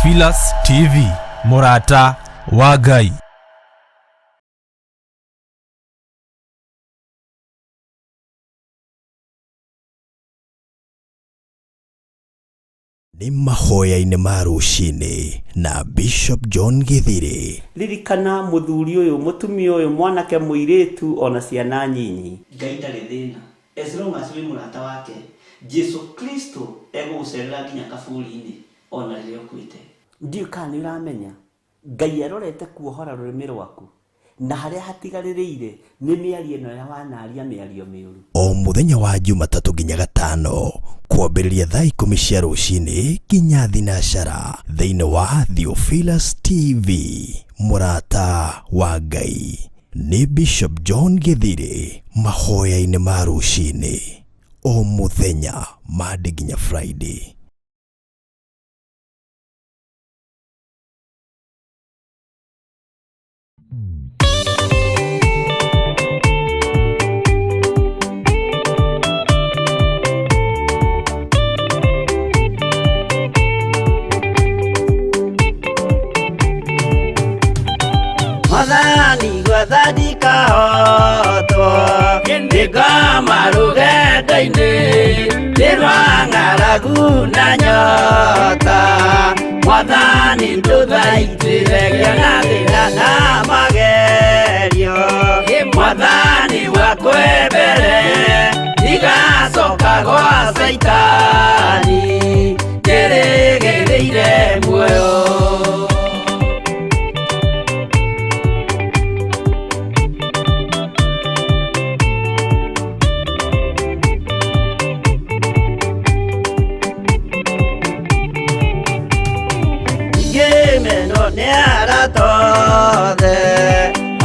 Theophilus TV, mũrata wa Ngai. Nĩ mahoya-inĩ ma rũcinĩ na Bishop John Githiri. Ririkana mũthuri ũyũ, mũtumia ũyũ, mwanake, mũirĩtu ona ciana nyinyi. Ngai ndarĩ thĩna as long as wĩ mũrata wake. Jesu Kristo egũgũcerera nginya kaburi-inĩ ona rĩrĩa ũkuĩte. Ndiũĩ kana nĩ ũramenya Ngai arorete kuohora rũrĩmĩ rwaku na harĩa hatigarĩrĩire nĩ mĩario ĩno ya wanaria mĩario mĩũru. O mũthenya wa Jumatatũ nginya Gatano kwambĩrĩria thaa 10 cia rũcinĩ nginya thinacara thĩinĩ wa Theophilus TV, mũrata wa Ngai. Nĩ Bishop John Githiri mahoya-inĩ ma rũcinĩ o mũthenya Monday nginya Friday. Mwathani gwathandika hotwo nĩngoma rũgendo-inĩ nĩ rwa ng'aragu na nyota. Mwathani ndũthaitĩre ngĩona thĩna na magerio. Mwathani wakwe mbere ndigacoka gwa Caitani ndĩrĩgĩrĩire muoyo. Ngĩmenwo nĩ arata othe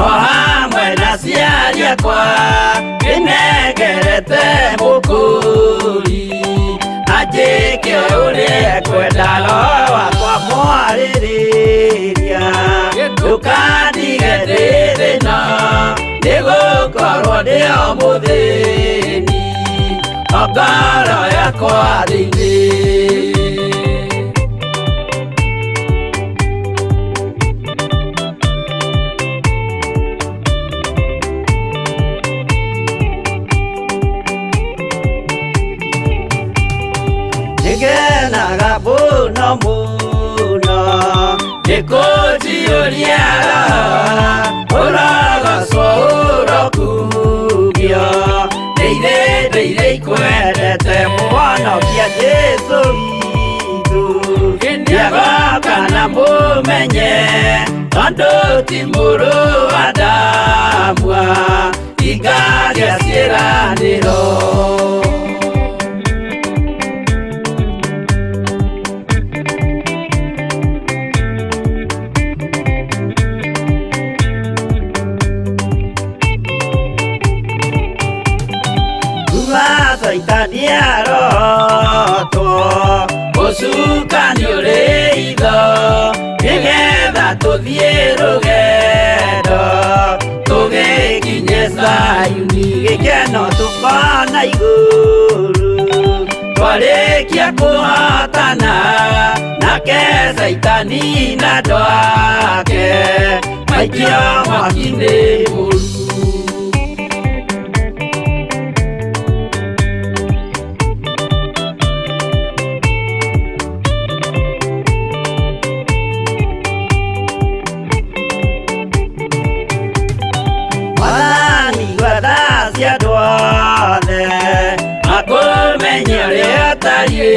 o hamwe na aciari akwa ndĩnengerete mũkũri anjĩke ũrĩa ekwenda roho wakwa mwarĩrĩria ndũkandige ndĩ thĩna nĩgũkorwo ndĩ o mũthĩni o ngoro yakwa thĩinĩ. Nĩngenaga mũno mũno nĩkũnjiyũria roho ũrogocwo ũrokumio ndĩire ndĩire ikwendete mũhonokia Jesũ witũ nĩagoka na mũmenye tondũ ti mũrũ wa Adamu ingagĩa ciĩranĩro. Kuma Caitani arotwo ũcukani ũrĩ itho nĩgetha tũthiĩ rũgendo tũgĩkinye Zayuni gĩkeno tũkona igũrũ twarĩkia kũhotana nake Caitani na andũ ake maikio mwaki-inĩ mũru. Mwathani gwatha cia andũ othe makũmenye ũrĩa ũtariĩ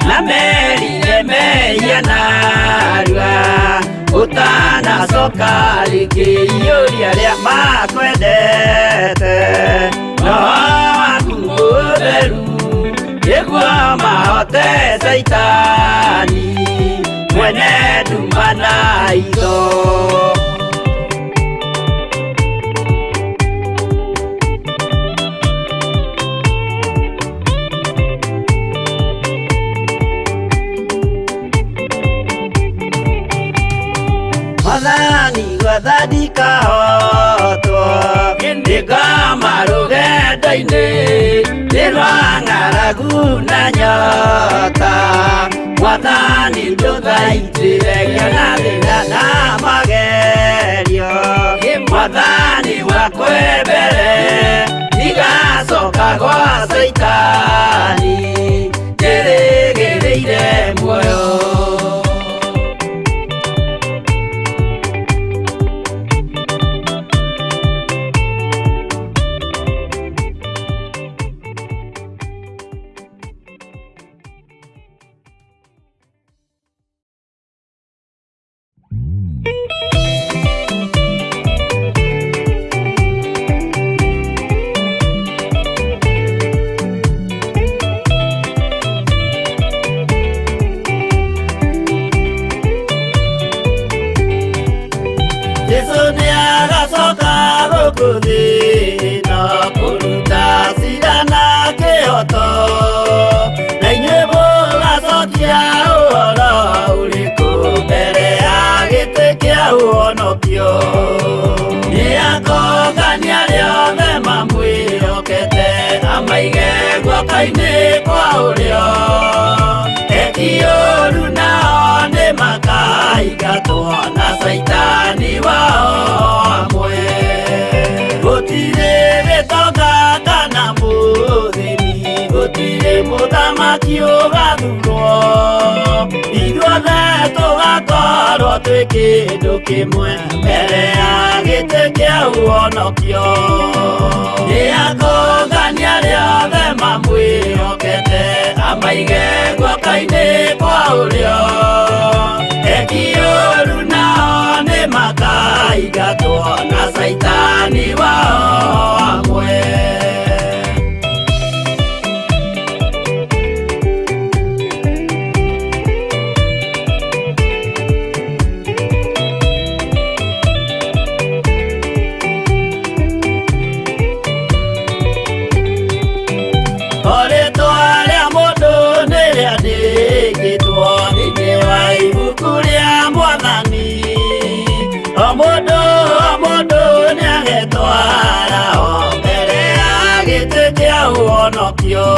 na merire mehia narua ũtanacoka rĩngĩ iyũria arĩa makwendete roho waku mũtheru nĩguo mahote Caitani mwene nduma na itho. Mwathani gwathandika hotwo nĩngoma rũgendo-inĩ nĩ rwa ng'aragu na nyota. Mwathani Mwathani ndũthaitĩre ngĩona thĩna na magerio. Mwathani wakwe mbere ndigacoka gwa Caitani, njĩrĩgĩrĩire muoyo. Jesu nĩ agacoka gũkũ thĩ ĩno kũruta cira na kĩhoto, na inyuĩ mũgacokia ũhoro ũrĩkũ mbere ya gĩtĩ kĩa ũhonokio. Nĩ akongania arĩa othe mamwĩhokete, amaige guoko-inĩ kwa ũrĩo. Eki ũũru nao nĩ makaingatwo na Caitani wao hamwe. Gũtirĩ gĩtonga kana mũthĩni, gũtirĩ mũthamaki ũgathurwo. Ithuothe tũgakorwo twĩ kĩndũ kĩmwe mbere ya gĩtĩ kĩa ũhonokio. Nĩ akongania arĩa othe mamwĩhokete, amaige guoko-inĩ kwa ũrĩo. Eki ũũru nao nĩ makaingatwo na Caitani wao hamwe. O rĩtwa rĩa mũndũ nĩ rĩandĩkĩtwo thĩinĩ wa ibuku rĩa Mwathani. O mũndũ o mũndũ nĩagetwara o mbere ya gĩtĩ kĩa ũhonokio.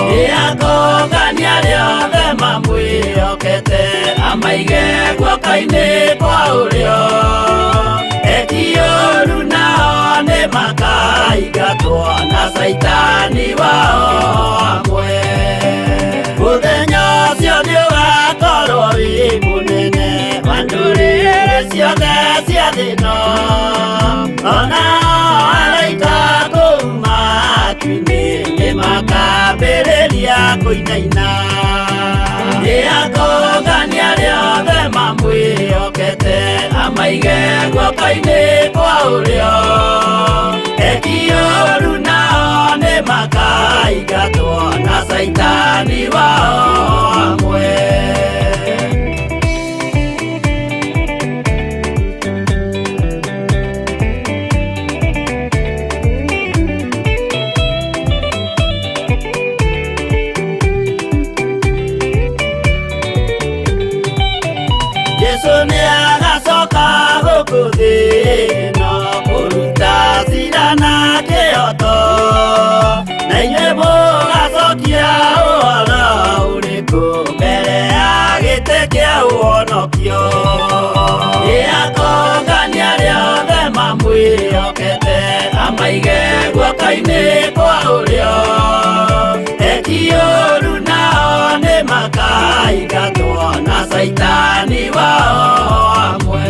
Nĩ akongania arĩa othe mamwĩhokete, amaige guoko-inĩ kwa ũrĩo. Eki ũũru nao nĩ makaingatwo na Caitani wao hamwe. Mũthenya ũcio nĩũgakorwo wĩ mũnene wa ndũrĩrĩ ciothe cia thĩ ĩno. Ona araika kũu matu-inĩ nĩmakambĩrĩria kũinaina. Nĩ akongania arĩa othe mamwĩhokete, amaige guoko-inĩ kwa ũrĩo. Eki ũũru nao nĩ makaingatwo na Caitani wao hamwe. Jesu nĩ agacoka gũkũ thĩ ĩno kũruta cira na kĩhoto, na inyuĩ mũgacokia ũhoro ũrĩkũ mbere ya gĩtĩ kĩa ũhonokio. Nĩ akongania arĩa othe mamwĩhokete, amaige guoko-inĩ kwa ũrĩo. Eki ũũru nao nĩ makaingatwo na Caitani wao hamwe.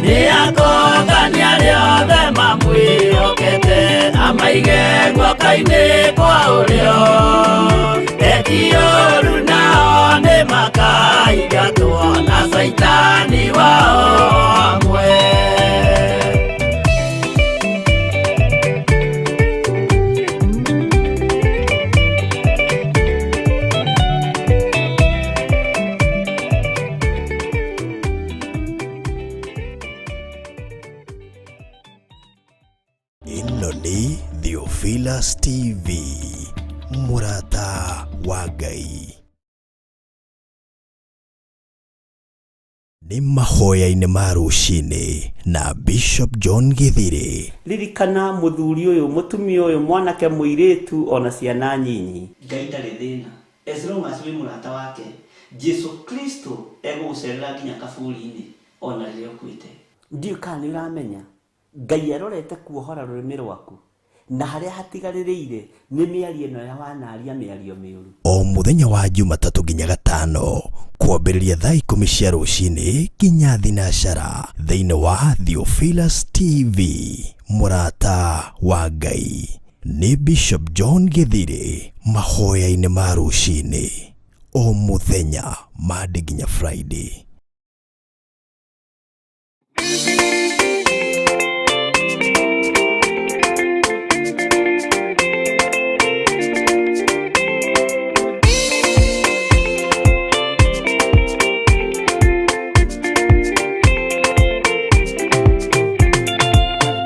Nĩ akongania arĩa othe mamwĩhokete, amaige guoko-inĩ kwa ũrĩo. Eki ũũru nao nĩ makaingatwo na Caitani wao hamwe. Ĩno nĩ Theophilus TV, mũrata wa Ngai. Nĩ mahoya-inĩ ma rũcinĩ na Bishop John Githiri. Ririkana mũthuri ũyũ, mũtumia ũyũ, mwanake, mũirĩtu ona ciana nyinyi. Ngai ndarĩ thĩna as long as wĩ mũrata wake. Jesu Kristo egũgũcerera nginya kaburi-inĩ ona rĩrĩa ũkuĩte. Ndiũĩ kana nĩ ũramenya Ngai arorete kuohora rũrĩmĩ rwaku na harĩa hatigarĩrĩire nĩ mĩario ĩno ya wanaria mĩario mĩũru. O mũthenya wa Jumatatũ nginya Gatano kwambĩrĩria thaa 10 cia rũcinĩ nginya thinacara thĩinĩ wa Theophilus TV mũrata wa Ngai nĩ Bishop John Gĩthirĩ mahoya-inĩ ma rũcinĩ o mũthenya Monday nginya Friday.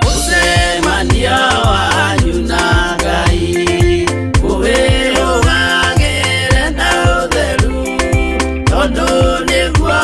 Mũcemanio wanyu na Ngai ũwĩrũgagĩre na ũtheru, tondũ nĩguo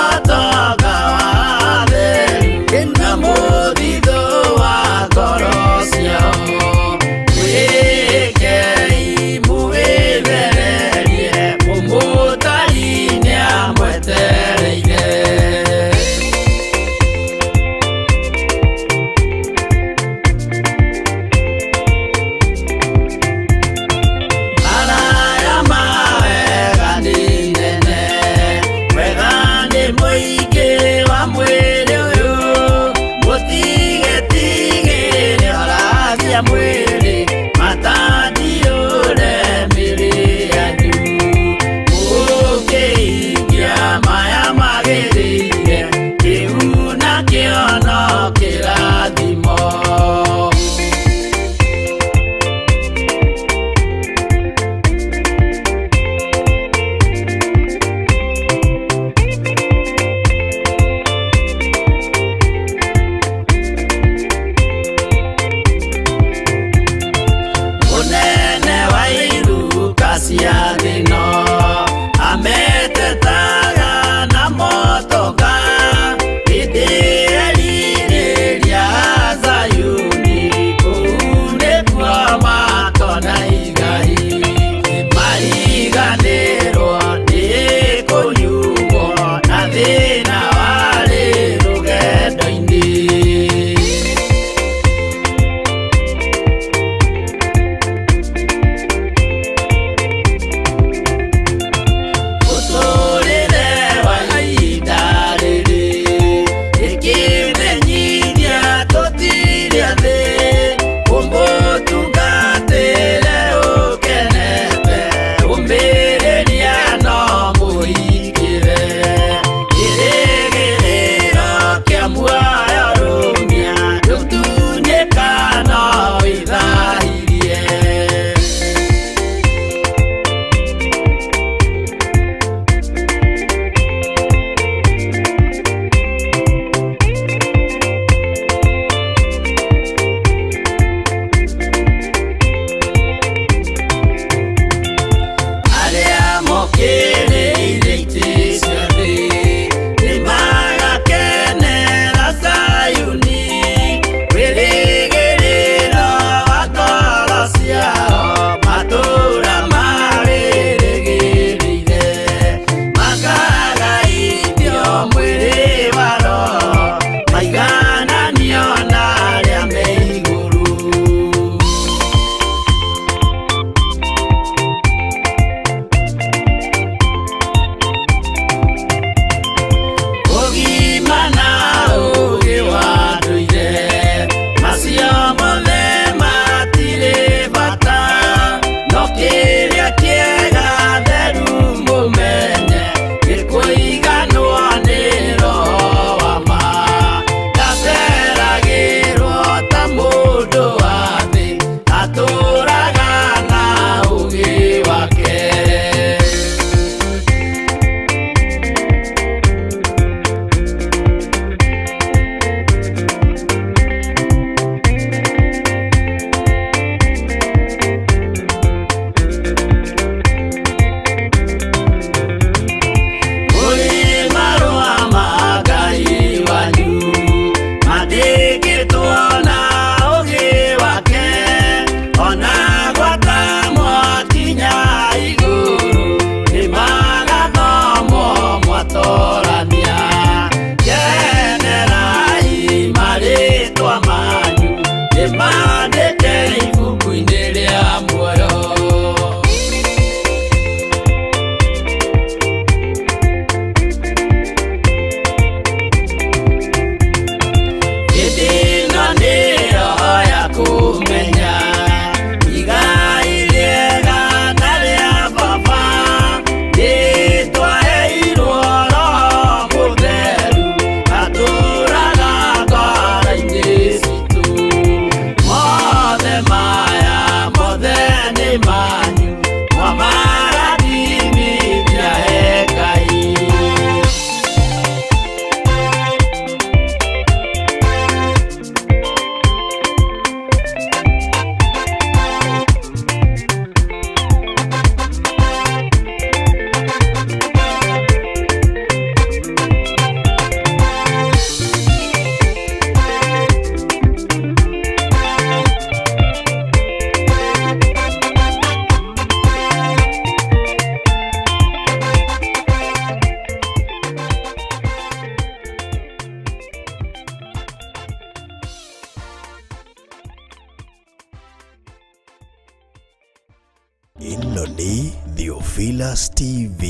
Ĩno nĩ Theophilus TV,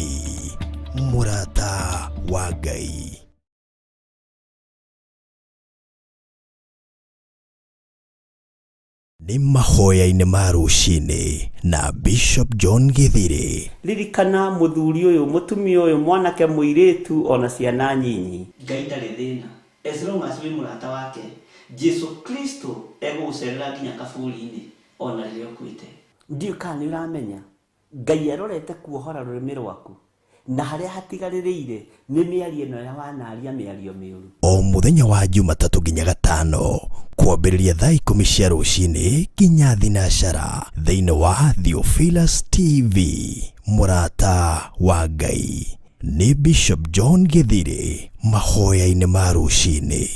mũrata wa Ngai. Nĩ mahoya-inĩ ma rũcinĩ na Bishop John Githiri. Ririkana mũthuri ũyũ, mũtumia ũyũ, mwanake, mũirĩtu ona ciana nyinyi. Ngai ndarĩ thĩna as long as wĩ mũrata wake. Jesu Kristo egũgũcerera nginya kaburi-inĩ ona rĩrĩa ũkuĩte. Ndiũĩ kana nĩ ũramenya Ngai arorete kuohora rũrĩmĩ rwaku na harĩa hatigarĩrĩire nĩ mĩario ĩno ya wanaria mĩario mĩũru. O mũthenya wa Jumatatũ nginya Gatano kwambĩrĩria thaa 10 cia rũcinĩ nginya thinacara thĩinĩ wa Theophilus TV, mũrata wa Ngai. Nĩ Bishop John Githiri mahoya-inĩ ma rũcinĩ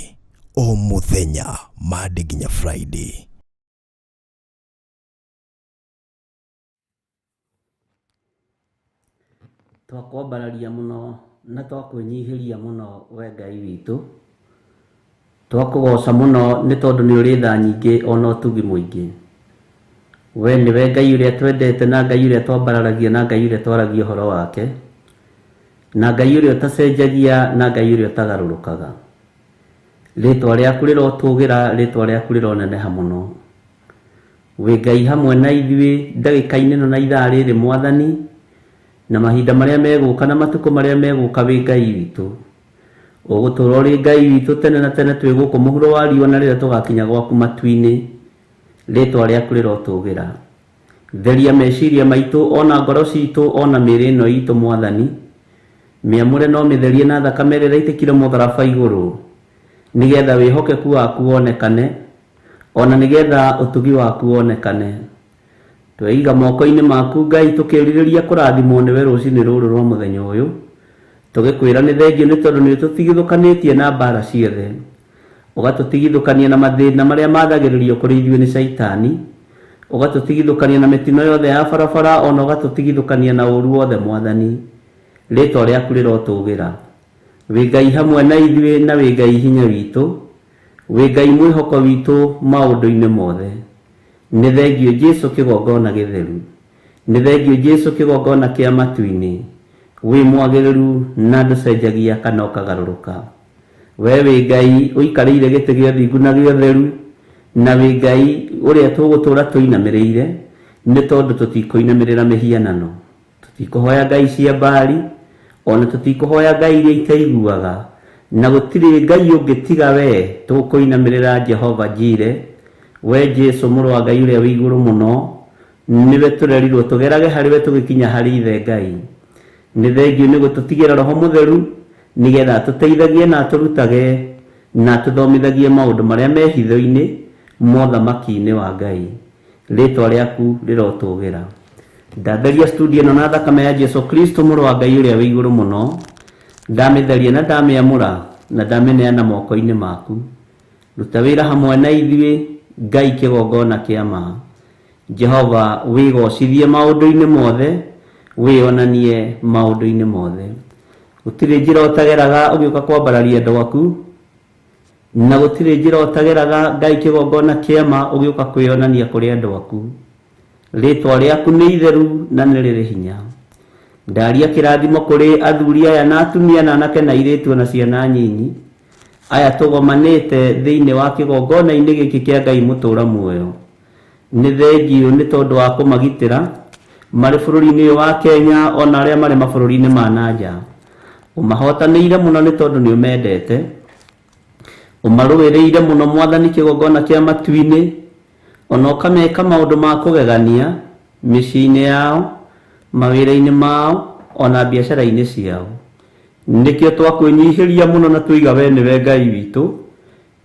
o mũthenya Monday nginya Friday. Twakwambararia mũno na twakwĩnyihĩria mũno we Ngai witũ, twakũgoca mũno nĩ tondũ nĩ ũrĩ tha nyingĩ ona ũtugi mũingĩ. We nĩwe Ngai ũrĩa twendete na Ngai ũrĩa twambararagia na Ngai ũrĩa twaragia ũhoro wake, na Ngai ũrĩa ũtacenjagia na Ngai ũrĩa ũtagarũrũkaga. Rĩtwa rĩaku rĩrotũgĩra, rĩtwa rĩaku rĩroneneha mũno. Wĩ Ngai hamwe na ithuĩ ndagĩka-inĩ ĩno na ithaa rĩrĩ Mwathani, na mahinda marĩa megũka na matukũ marĩa megũka wĩ Ngai witũ. Ũgũtũũra ũrĩ Ngai witũ tene na tene twĩ gũkũ mũhuro wa riũa na rĩrĩa tũgakinya gwaku matu-inĩ. Rĩtwa rĩaku rĩrotũgĩra. Theria meciria maitũ ona ngoro citũ ona mĩĩrĩ ĩno itũ Mwathani. Mĩamũre no mĩtherie na thakame ĩrĩa ĩraitĩkire mũtharaba igũrũ, nĩgetha wĩhokeku waku wonekane, ona nĩgetha ũtugi waku wonekane. Tweiga moko-inĩ maku Ngai tũkĩrirĩria kũrathimwo nĩwe rũcinĩ rũrũ rwa mũthenya ũyũ. Tũgĩkwĩra nĩ thengiũ nĩ tondũ nĩ ũtũtigithũkanĩtie na mbara ciothe, ũgatũtigithũkania na mathĩna marĩa mathagĩrĩrio kũrĩ ithuĩ nĩ Caitani, ũgatũtigithũkania na mĩtino yothe ya barabara, ona ũgatũtigithũkania na ũru wothe Mwathani. Rĩtwa rĩaku rĩrotũgĩra. Wĩ Ngai hamwe na ithuĩ na wĩ Ngai hinya witũ, wĩ Ngai mwĩhoko witũ maũndũ-inĩ mothe. Nĩ thengiũ Jesu kĩgongona gĩtheru, nĩ thengiũ Jesu kĩgongona kĩa matu-inĩ. Wĩ mwagĩrĩru na ndũcenjagia kana ũkagarũrũka. We wĩ Ngai ũikarĩire gĩtĩ gĩa thingu na gĩa ũtheru, na wĩ Ngai ũrĩa tũgũtũũra tũinamĩrĩire, nĩ tondũ tũtikũinamĩrĩra mĩhianano. Tũtikũhoya ngai cia Baali, ona tũtikũhoya ngai iria itaiguaga, na gũtirĩ Ngai ũngĩ tiga we tũkũinamĩrĩra Jehova Jire. We Jesu mũrũ wa Ngai ũrĩa wĩ igũrũ mũno, nĩwe tũrerirwo tũgerage harĩ we tũgĩkinya harĩ ithe Ngai. Nĩ thengiũ nĩ gũtũtigĩra Roho Mũtheru, nĩgetha atũteithagie na atũrutage na atũthomithagie maũndũ marĩa me hitho-inĩ mothamaki-inĩ wa Ngai. Rĩtwa rĩaku rĩrotũgĩra. Ndatheria studio ĩno na thakame ya Jesu Kristo mũrũ wa Ngai ũrĩa wĩ igũrũ mũno. Ndamĩtheria na ndamĩamũra na ndamĩneana moko-inĩ maku. Ruta wĩra hamwe na ithuĩ Ngai kĩgongona kĩa ma. Jehova wĩgocithie maũndũ-inĩ mothe, wĩonanie maũndũ-inĩ mothe. Gũtirĩ njĩra ũtageraga ũgĩũka kwambararia andũ aku, na gũtirĩ njĩra ũtageraga Ngai kĩgongona kĩa ma ũgĩũka kwĩonania kũrĩ andũ aku. Rĩtwa rĩaku nĩ itheru na nĩ rĩrĩ hinya. Ndaria kĩrathimo kũrĩ athuri aya na atumia na anake na airĩtu na ciana nyinyi aya tũgomanĩte thĩinĩ wa kĩgongona-inĩ gĩkĩ kĩa Ngai mũtũũra muoyo. Nĩ thengiũ nĩ tondũ wa kũmagitĩra marĩ bũrũri-inĩ ũyũ wa Kenya ona arĩa marĩ mabũrũri-inĩ ma na nja. Ũmahotanĩire mũno nĩ tondũ nĩ ũmendete. Ũmarũĩrĩire mũno Mwathani kĩgongona kĩa matu-inĩ, ona ũkameka maũndũ ma kũgegania mĩciĩ-inĩ yao, mawĩra-inĩ mao, ona biacara-inĩ ciao. Nĩkĩo twakwĩnyihĩria mũno na tuiga we nĩwe Ngai witũ,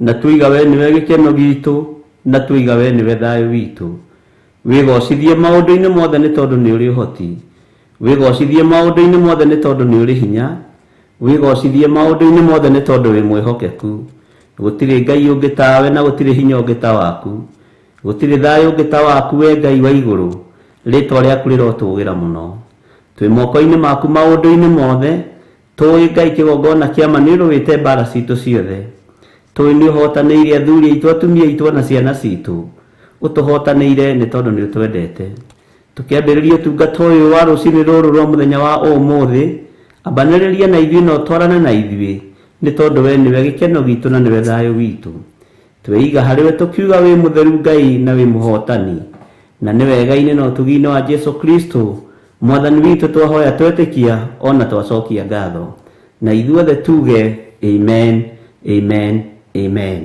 na tuiga we nĩwe gĩkeno gitũ, na tuiga we nĩwe thayũ witũ. Wĩgocithie maũndũ-inĩ mothe nĩ tondũ nĩ ũrĩ ũhoti. Wĩgocithie maũndũ-inĩ mothe nĩ tondũ nĩ ũrĩ hinya. Wĩgocithie maũndũ-inĩ mothe nĩ tondũ wĩ mwĩhokeku. Gũtirĩ Ngai ũngĩ tawe na gũtirĩ hinya ũngĩ ta waku. Gũtirĩ thayũ ũngĩ ta waku we Ngai wa igũrũ. Rĩtwa rĩaku rĩrotũgĩra mũno. Twĩ moko-inĩ maku maũndũ-inĩ mothe. Tũĩ Ngai kĩgongona kĩa ma nĩ ũrũĩte mbara citũ ciothe. Tũĩ nĩ ũhotanĩire athuri aitũ, atumia aitũ na ciana citũ. Ũtũhotanĩire nĩ tondũ nĩ ũtwendete. Tũkĩambĩrĩria ũtungata ũyũ wa rũcinĩ rũrũ rwa mũthenya wa ũmũthĩ, ambanĩrĩria na ithuĩ na ũtwarane na ithuĩ, nĩ tondũ we nĩwe gĩkeno gitũ na nĩwe thayũ witũ. Tweiga harĩ we tũkiuga wĩ mũtheru Ngai na wĩ mũhotani, na nĩ wega-inĩ na ũtugi-inĩ wa Jesu Kristo mwathani witũ twahoya twetĩkia ona twacokia ngatho, na ithuothe tuge amen, amen, amen.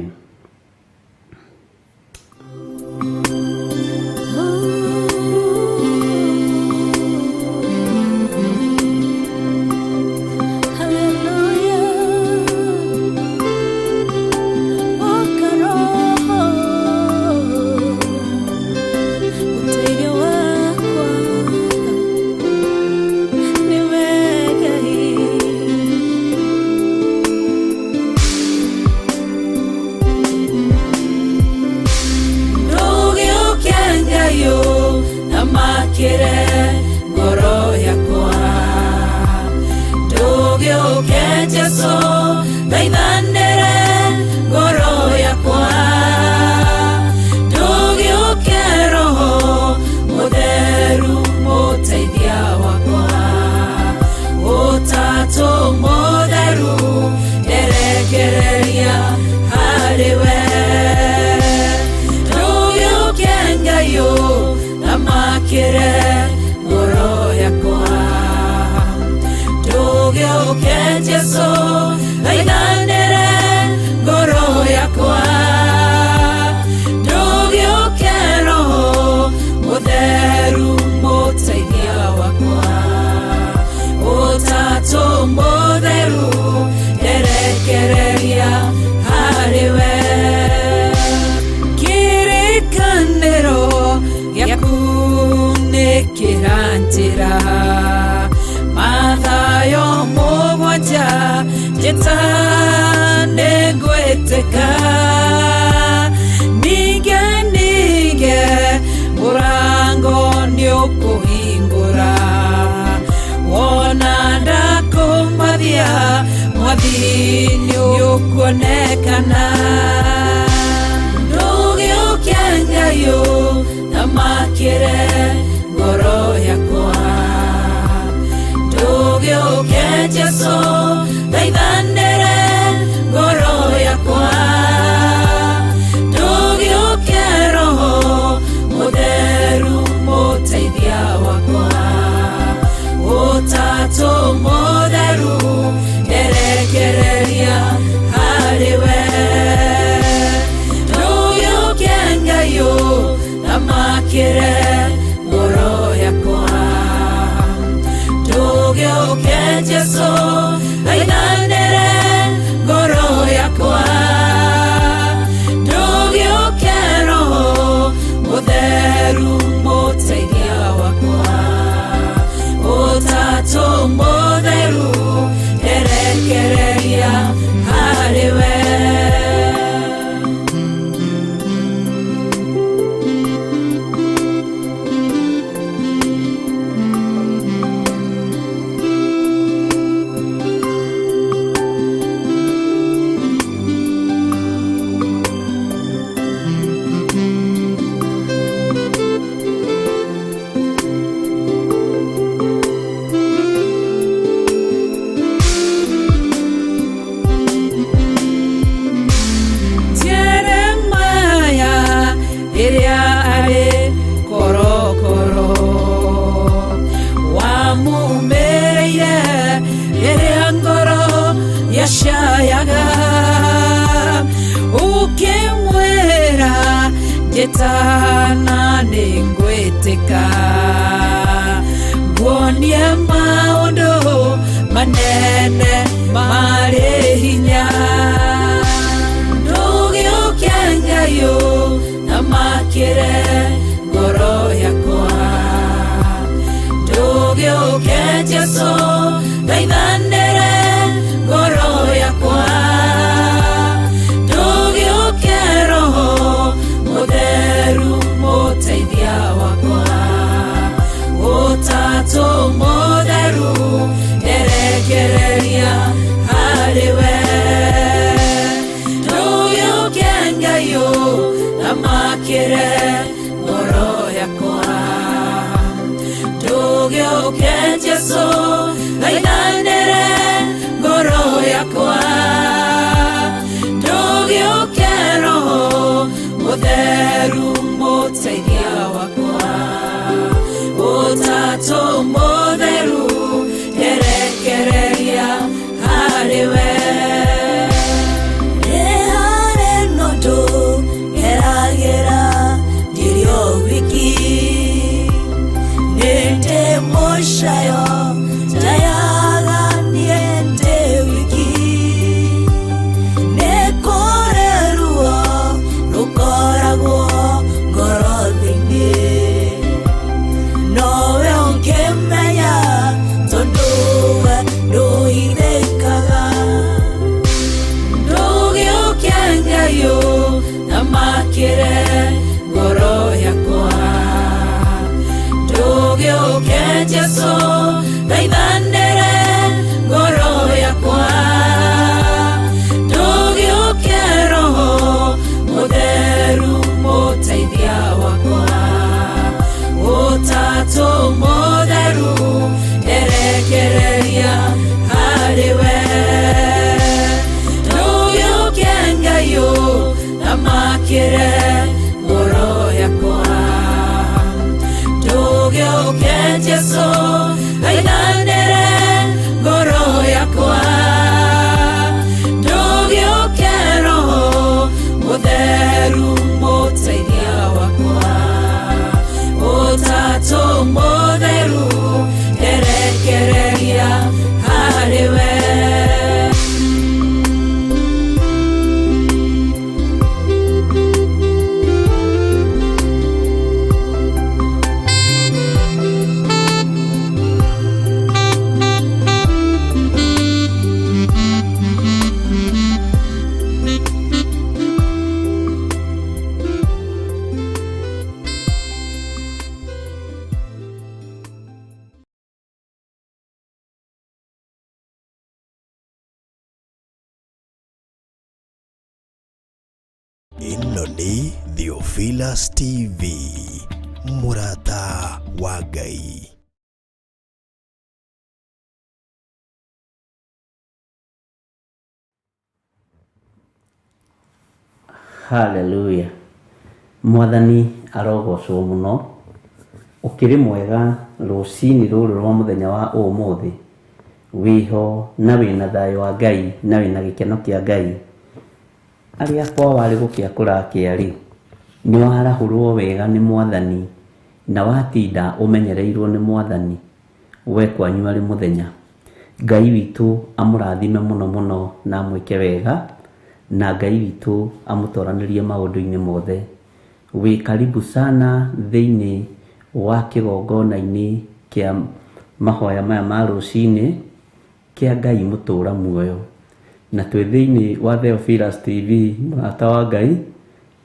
Makire ngoro yakwa. Ndũgĩũke Jesũ thaithanĩre ngoro yakwa. Ndũgĩũke Roho Mũtheru mũteithia wakwa. Ũtatũ Mũtheru nderekereria harĩ we. Nĩ harĩ na ũndũ ngeragĩra ndirĩ o wiki. Nĩ ndĩ mũcayo njayaga niĩ ndĩ wiki. Nĩ kũrĩ ruo rũkoragwo ngoro thĩinĩ. Nowe ũngĩmenya tondũ we ndũhithĩkaga. Ndũgĩũke Ngai ũthamakĩre ngoro yakwa. Ndũgĩũke Jesũ thaithanĩre ngoro yakwa. Ndũgĩũke Roho Mũtheru mũteithia wakwa. Ũtatũ Mũtheru nderekereria harĩ we. Ndũgĩũke Ngai ũthamakĩre ngoro yakwa. Ndũgĩũke Jesũ thaithanĩre ngoro yakwa. Ndũgĩũke Roho Mũtheru mũteithia wakwa. Ũtatũ Mũtheru nderekereria harĩ we. Ĩno nĩ Theophilus TV, mũrata wa Ngai. Haleluya. Mwathani arogocwo mũno. Ũkĩrĩ mwega rũcinĩ rũrũ rwa mũthenya wa ũmũthĩ. Wĩho na wĩna thayũ wa Ngai na wĩna gĩkeno kĩa Ngai. Arĩa kwa warĩ gũkĩa kũrakĩa rĩ, nĩ warahũrwo wega nĩ Mwathani na watinda ũmenyereirwo nĩ Mwathani we kwanyu arĩ mũthenya. Ngai witũ amũrathime mũno mũno na amwĩke wega, na Ngai witũ amũtoranĩrie maũndũ-inĩ mothe. Wĩ karibu sana thĩinĩ wa kĩgongona-inĩ kĩa mahoya maya ma rũcinĩ kĩa Ngai mũtũra muoyo. Na twĩ thĩinĩ wa Theophilus TV, mũrata wa Ngai,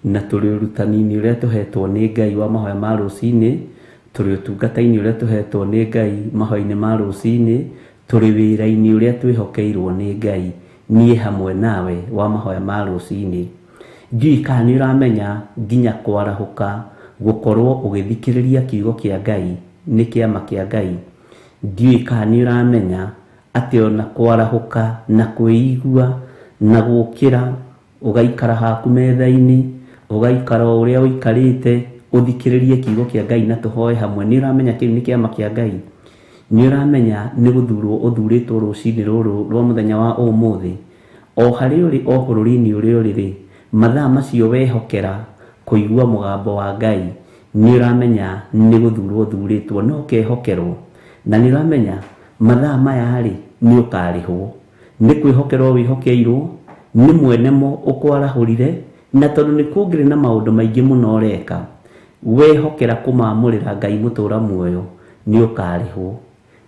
na tũrĩ ũrutani-inĩ ũrĩa tũhetwo nĩ Ngai wa mahoya ma rũcinĩ, tũrĩ ũtungata-inĩ ũrĩa tũhetwo nĩ Ngai mahoya-inĩ ma rũcinĩ, tũrĩ wĩra-inĩ ũrĩa twĩhokeirwo nĩ Ngai, niĩ hamwe nawe wa mahoya ma rũcinĩ. Ndiũĩ kana nĩ ũramenya nginya kwarahũka gũkorwo ũgĩthikĩrĩria kiugo kĩa Ngai nĩ kĩama kĩa Ngai. Ndiũĩ kana nĩ ũramenya atĩ ona kwarahũka na kwĩigua na gũkĩra ũgaikara haku metha-inĩ, ũgaikara o ũrĩa ũikarĩte, ũthikĩrĩrie kiugo kĩa Ngai na tũhoe hamwe. Nĩ ũramenya kĩu nĩ kĩama kĩa Ngai. Nĩ ũramenya nĩ gũthurwo ũthurĩtwo rũcinĩ rũrũ rwa mũthenya wa ũmũthĩ. O harĩa ũrĩ, o bũrũri-inĩ ũrĩa ũrĩ rĩ, mathaa macio wehokera kũigua mũgambo wa Ngai, nĩ ũramenya nĩ gũthurwo ũthurĩtwo na ũkehokerwo. Na nĩ ũramenya mathaa maya rĩ, nĩ ũkarĩhwo. Nĩ kwĩhokerwo wĩhokeirwo, nĩ mwene mo ũkwarahũrire, na tondũ nĩ kũngĩrĩ na maũndũ maingĩ mũno ũreka, wehokera kũmamũrĩra Ngai mũtũra muoyo, nĩ ũkarĩhwo.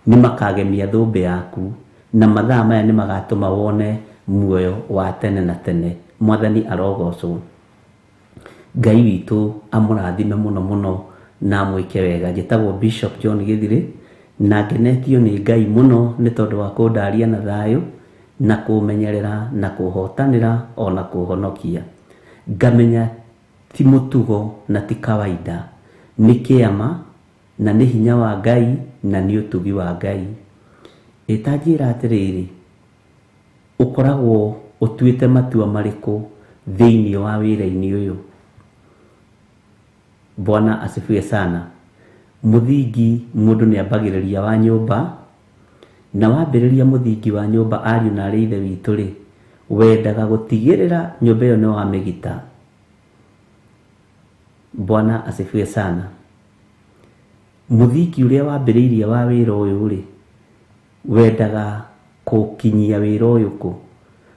Nĩ makagemia thũmbĩ yaku, na mathaa maya nĩ magatũma wone muoyo wa tene na tene. Mwathani arogocwo. Ngai witũ amũrathime mũno mũno na amwĩke wega. Njĩtagwo Bishop John Gĩthirĩ, na ngenetio nĩ Ngai mũno nĩ tondũ wa kũndaria na thayũ, na kũmenyerera, na kũhotanĩra, ona kũhonokia. Ngamenya ti mũtugo na ti kawaida, nĩ kĩama na nĩ hinya wa Ngai na nĩ ũtugi wa Ngai. Ĩta njĩra atĩrĩrĩ, ũkoragwo ũtuĩte matua marĩkũ thĩinĩ wa wĩra-inĩ ũyũ? Bwana asifiwe sana. Mũthingi mũndũ nĩ ambagĩrĩria wa nyũmba, na wambĩrĩria mũthingi wa nyũmba ariũ na arĩ ithe witũ rĩ, wendaga gũtigĩrĩra nyũmba ĩyo nĩ wamĩgita. Bwana asifiwe sana. Mũthingi ũrĩa wambĩrĩirie wa wĩra ũyũ rĩ, wendaga kũkinyia wĩra ũyũ kũ?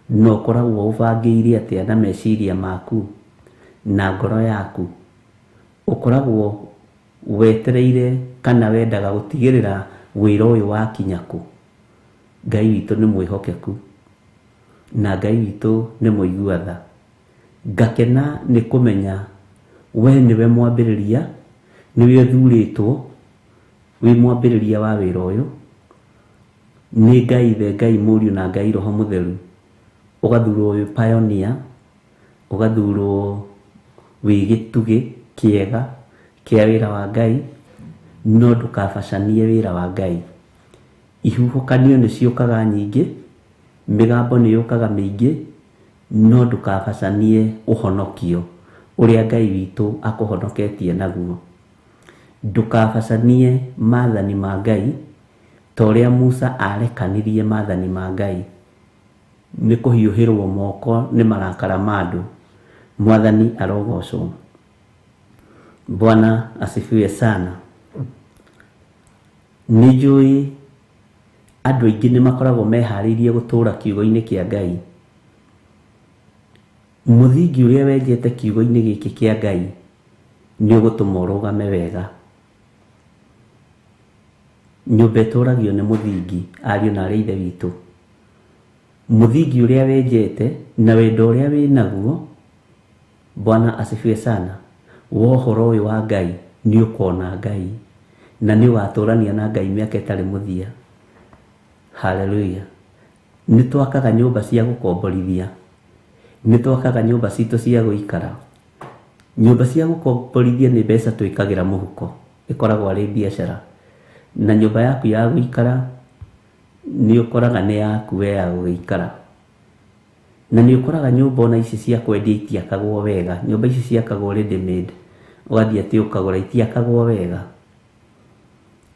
Na ũkoragwo ũbangĩire atĩa na meciria maku na ngoro yaku? Ũkoragwo wetereire kana wendaga gũtigĩrĩra wĩra ũyũ wakinya kũ? Ngai witũ nĩ mwĩhokeku na Ngai witũ nĩ mũigua tha. Ngakena nĩ kũmenya we nĩwe mwambĩrĩria, nĩwe ũthurĩtwo wĩ mwambĩrĩria wa wĩra ũyũ. Nĩ Ngai Ithe, Ngai Mũriũ na Ngai Roho Mũtheru. Ũgathurwo wĩ pioneer, ũgathurwo wĩ gĩtugĩ kĩega kĩa wĩra wa Ngai, no ndũkabacanie wĩra wa Ngai. Ihuhũkanio nĩ ciũkaga nyingĩ, mĩgambo nĩ yũkaga mĩingĩ, no ndũkabacanie ũhonokio ũrĩa Ngai witũ akũhonoketie naguo. Ndũkabacanie maathani ma Ngai ta ũrĩa Musa arekanirie maathani ma Ngai nĩ kũhiũhĩrwo moko nĩ marakara ma andũ. Mwathani arogocwo. Bwana asifiwe sana. Nĩ njũĩ andũ aingĩ nĩ makoragwo meharĩirie gũtũra kiugo-inĩ kĩa Ngai. Mũthingi ũrĩa wenjete kiugo-inĩ gĩkĩ kĩa Ngai nĩ ũgũtũma ũrũgame wega. Nyũmba ĩtũragio nĩ mũthingi, ariũ na arĩ ithe witũ. Mũthingi ũrĩa wenjete na wendo ũrĩa wĩnaguo, Bwana asifiwe sana, wa ũhoro ũyũ wa Ngai nĩ ũkona Ngai na nĩ ũgatũrania na Ngai mĩaka ĩtarĩ mũthia. Haleluya. Nĩ twakaga nyũmba cia gũkomborithia, nĩ twakaga nyũmba citũ cia gũikara. Nyũmba cia gũkomborithia nĩ mbeca twĩkagĩra mũhuko, ĩkoragwo arĩ biacara. Na nyũmba yaku ya gũikara nĩ ũkoraga nĩ yaku we ya gũgĩikara. Na nĩ ũkoraga nyũmba ona ici cia kwendia itiakagwo wega. Nyũmba ici ciakagwo ready made, ũgathiĩ atĩ ũkagũra, itiakagwo wega.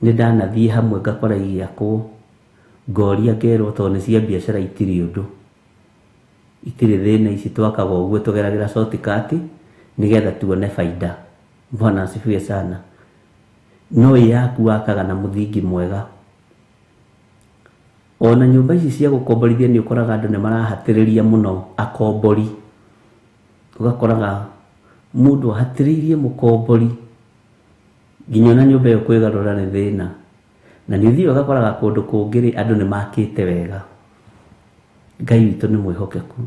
Nĩ ndanathiĩ hamwe ngakora igĩakwo, ngoria ngerwo tondũ nĩ cia biacara itirĩ ũndũ, itirĩ thĩna, ici twakaga ũguo tũgeragĩra shortcut nĩgetha tuone baida. Bwana asifiwe sana. No ĩ yaku wakaga na mũthingi mwega. Ona nyũmba ici cia gũkomborithia nĩ ũkoraga andũ nĩ marahatĩrĩria mũno akombori. Ũgakoraga mũndũ ahatĩrĩirie mũkombori nginya ona nyũmba ĩyo kwĩgarũra nĩ thĩna. Na nĩ ũthiaga ũgakoraga kũndũ kũngĩ rĩ, andũ nĩ makĩte wega. Ngai witũ nĩ mwĩhokeku.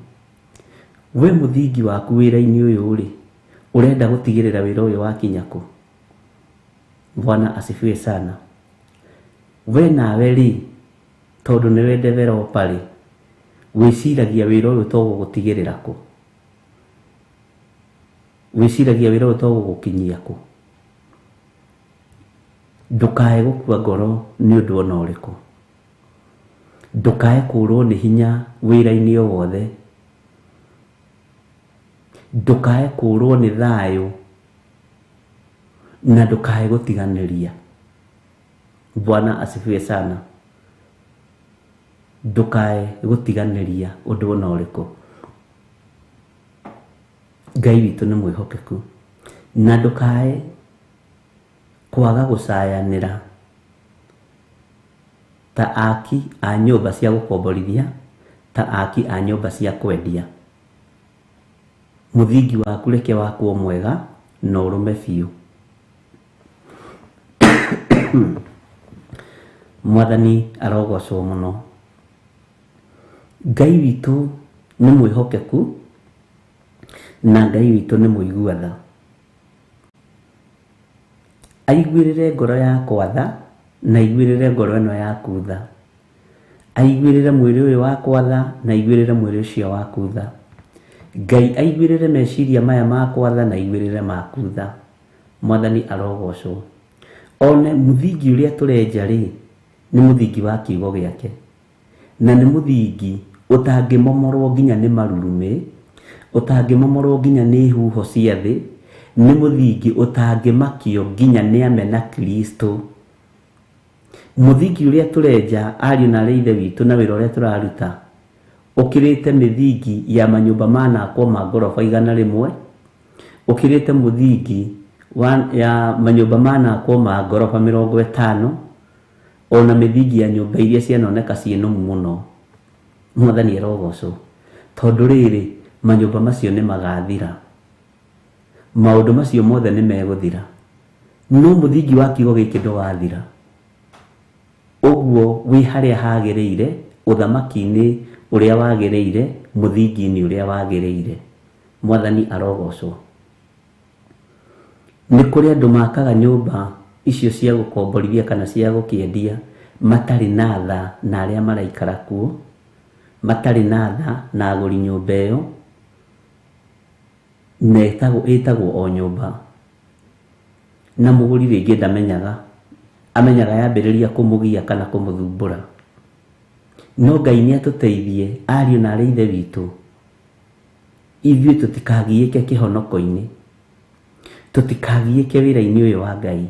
We mũthingi waku wĩra-inĩ ũyũ rĩ, ũrenda gũtigĩrĩra wĩra ũyũ wakinya kũ? Bwana asifiwe sana. We nawe rĩ, tondũ nĩwe developer rĩ, wĩciragia wĩra ũyũ to gũgũtigĩrĩra kũ? Wĩciragia wĩra ũyũ to gũgũkinyia kũ? Ndũkae gũkua ngoro nĩ ũndũ ona ũrĩkũ. Ndũkae kũrwo nĩ hinya wĩra-inĩ o wothe. Ndũkae kũrwo nĩ thayũ na ndũkae gũtiganĩria. Bwana asifiwe sana. Ndũkae gũtiganĩria ũndũ ona ũrĩkũ. Ngai witũ nĩ mwĩhokeku. Na ndũkae kwaga gũcayanĩra ta aki a nyũmba cia gũkomborithia, ta aki a nyũmba cia kwendia. Mũthingi waku reke wakwo mwega na ũrũme biũ. Mwathani arogocwo mũno. Ngai witũ nĩ mwĩhokeku na Ngai witũ nĩ mũigua tha. Aiguĩrĩre ngoro yakwa tha na aiguĩrĩre ngoro ĩno yaku tha. Aiguĩrĩre mwĩrĩ ũyũ wakwa tha na aiguĩrĩre mwĩrĩ ũcio waku tha. Ngai aiguĩrĩre meciria maya makwa tha na aiguĩrĩre maku tha. Mwathani arogocwo. One muthingi uria turenja ri ni muthingi wa kiugo giake, na ni muthingi utangimomorwo nginya ni marurume, utangimomorwo nginya ni huho cia thi, ni muthingi utangimakio nginya ni amena Kristo. Muthingi uria turenja ariũ na arĩ ithe witũ na wĩra ũrĩa tũraruta ũkĩrĩte mĩthingi ya manyũmba manakwo ma ngoroba 100, ũkĩrĩte mũthingi ya manyũmba manakwo ma ngoroba 50, ona mĩthingi ya nyũmba iria cianoneka ciĩ nũmu mũno. Mwathani arogocwo, tondũ rĩrĩ manyũmba macio nĩ magathira, maũndũ macio mothe nĩ megũthira, no mũthingi wa kiugo gĩkĩ ndũgathira. Ũguo wĩ harĩa hagĩrĩire, ũthamaki-inĩ ũrĩa wagĩrĩire, mũthingi-inĩ ũrĩa wagĩrĩire. Mwathani arogocwo. Nĩ kũrĩ andũ makaga nyũmba icio cia gũkomborithia kana cia gũkĩendia matarĩ na tha na arĩa maraikara kuo, matarĩ na tha na agũri nyũmba ĩyo, na ĩtagwo o nyũmba, na mũgũri rĩngĩ ndamenyaga, amenyaga yambĩrĩria kũmũgia kana kũmũthumbũra. No Ngai nĩ atũteithie ariũ na arĩ ithe witũ, ithuĩ tũtikagiĩke kĩhonoko-inĩ, tũtikagiĩke wĩra-inĩ ũyũ wa Ngai,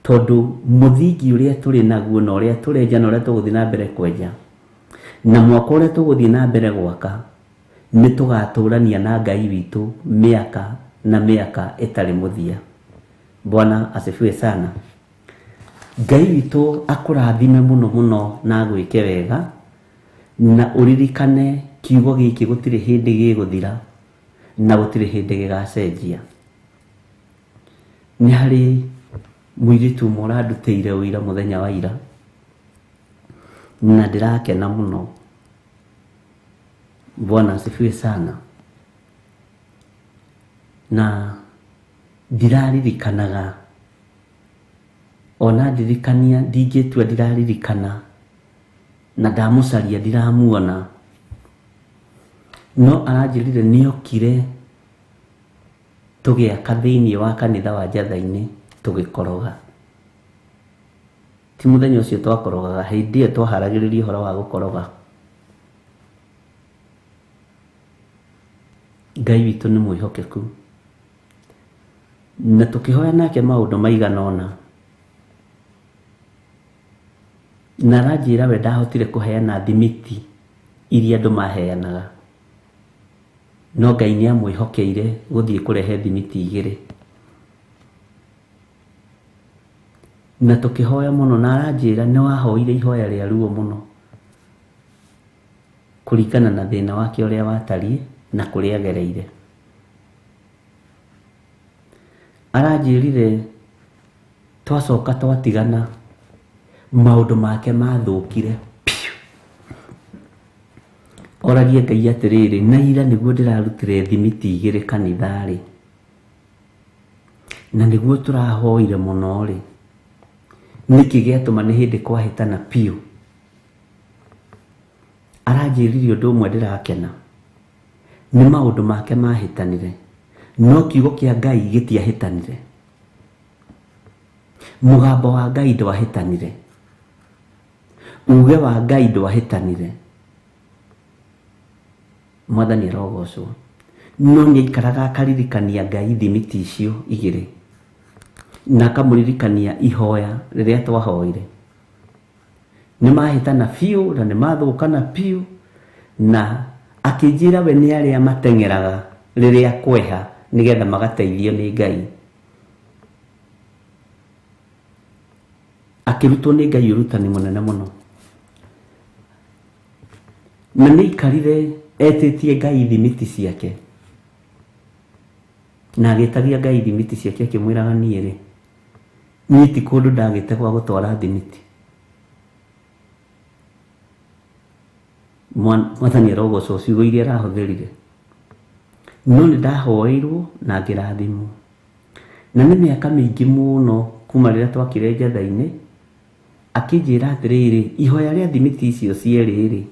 tondũ mũthingi ũrĩa tũrĩ naguo na ũrĩa tũrenja na ũrĩa tũgũthiĩ na mbere kwenja na mwaka ũrĩa tũgũthiĩ na mbere gwaka, nĩ tũgatũrania na Ngai witũ mĩaka na mĩaka ĩtarĩ mũthia. Bwana asifiwe sana. Ngai witũ akũrathime mũno mũno na agwĩke wega, na ũririkane kiugo gĩkĩ gũtirĩ hĩndĩ gĩgũthira na gũtirĩ hĩndĩ gĩgacenjia. Nĩ harĩ mũirĩtu ũmwe ũrandutĩire ũira mũthenya wa ira, na ndĩrakena mũno. Bwana asifiwe sana. Na ndiraririkanaga, ona ndirikania ndingĩtua ndiraririkana, na ndamũcaria ndiramuona, no aranjĩrire nĩokire tũgĩaka thĩinĩ wa kanitha wa Njatha-inĩ tũgĩkoroga. Ti mũthenya ũcio twakorogaga, hĩndĩ ĩyo twaharagĩrĩria ũhoro wa gũkoroga. Ngai witũ nĩ mwĩhokeku, na tũkĩhoya nake maũndũ maigana ũna, na aranjĩra we ndahotire kũheana thimiti iria andũ maheanaga, no Ngai nĩ amwĩhokeire gũthiĩ kũrehe thimiti 2. Na tũkĩhoya mũno, na aranjĩra nĩ wahoire ihoya rĩa ruo mũno kũringana na thĩna wake ũrĩa watariĩ na kũrĩa agereire. Aranjĩrire twacoka twatigana, maũndũ make mathũkire piũ. Oragie Ngai atĩrĩrĩ, na ira nĩguo ndĩrarutire thimiti 2 kanitha-rĩ, na nĩguo tũrahoire mũno-rĩ, nĩkĩ gĩatũma nĩ hĩndĩ kwahĩtana piũ? Aranjĩrire ũndũ ũmwe ndĩrakena, nĩ maũndũ make mahĩtanire, no kiugo kĩa Ngai gĩtiahĩtanire, mũgambo wa Ngai ndwahĩtanire, uge wa Ngai ndwahĩtanire. Mwathani arogocwo. No nĩ aikaraga akaririkania Ngai thimiti icio 2, na akamũririkania ihoya rĩrĩa twahoire. Nĩ mahĩtana biũ na nĩ mathũkana biũ, na akĩnjĩra we nĩ arĩa mateng'eraga rĩrĩa kweha nĩgetha magateithio nĩ Ngai. Akĩrutwo nĩ Ngai ũrutani mũnene mũno, na nĩ aikarire etĩtie Ngai thimiti ciake, na agĩtagia Ngai thimiti ciake akĩmwĩraga niĩ rĩ, niĩ ti kũndũ ndagĩte gwa gũtwara thimiti. Mwathani arogocwo ciugo iria arahũthĩrire. No nĩ ndahoeirwo na ngĩrathimwo, na nĩ mĩaka mĩingĩ mũno kuma rĩrĩa twakire Njatha-inĩ, akĩnjĩra atĩrĩrĩ, ihoya rĩa thimiti icio cierĩ rĩ,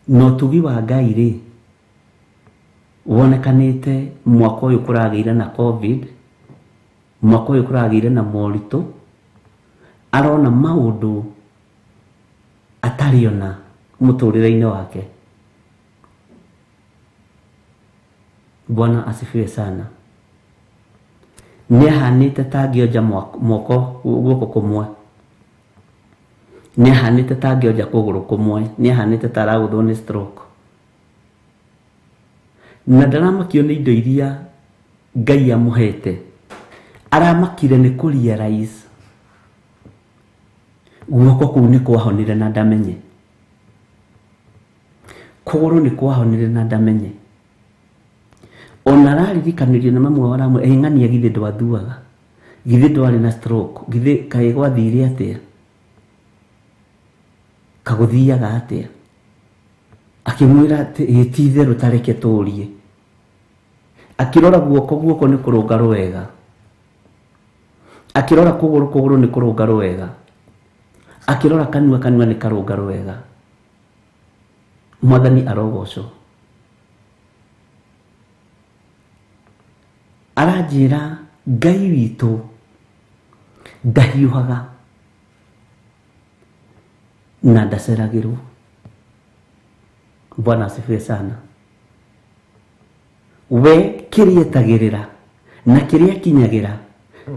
na ũtugi wa Ngai rĩ, wonekanĩte mwaka ũyũ kũragĩire na COVID, Mwaka ũyũ kũragĩire na moritũ, arona maũndũ atarĩ ona mũtũrĩre-inĩ wake. Bwana asifiwe sana. Nĩ ahanĩte ta angĩonja moko guoko kũmwe, nĩ ahanĩte ta angĩonja kũgũrũ kũmwe, nĩ ahanĩte ta aragũthwo nĩ stroke. Na ndaramakio nĩ indo iria Ngai amũhete, aramakire nĩ kũ realize guoko kũu nĩ kwahonire na ndamenye, kũgũrũ nĩ kwahonire na ndamenye. Ona araririkanĩrio nĩ mamwe aramwĩra, ĩ ng'ania githĩ ndwathuaga, githĩ ndwarĩ na stroke, githĩ kaĩ gwathire atĩa, kagũthiaga atĩa? Akĩmwĩra atĩ ĩ ti itherũ ta reke tũrie. Akĩrora guoko, guoko nĩ kũrũngarũ wega. Akĩrora kũgũrũ, kũgũrũ nĩ kũrũngarũ wega. Akĩrora kanua, kanua nĩ karũngarũ wega. Mwathani arogocwo. Aranjĩra Ngai witũ ndahiũhaga na ndaceragĩrwo. Bwana asifiwe sana. We kĩrĩa etagĩrĩra na kĩrĩa akinyagĩra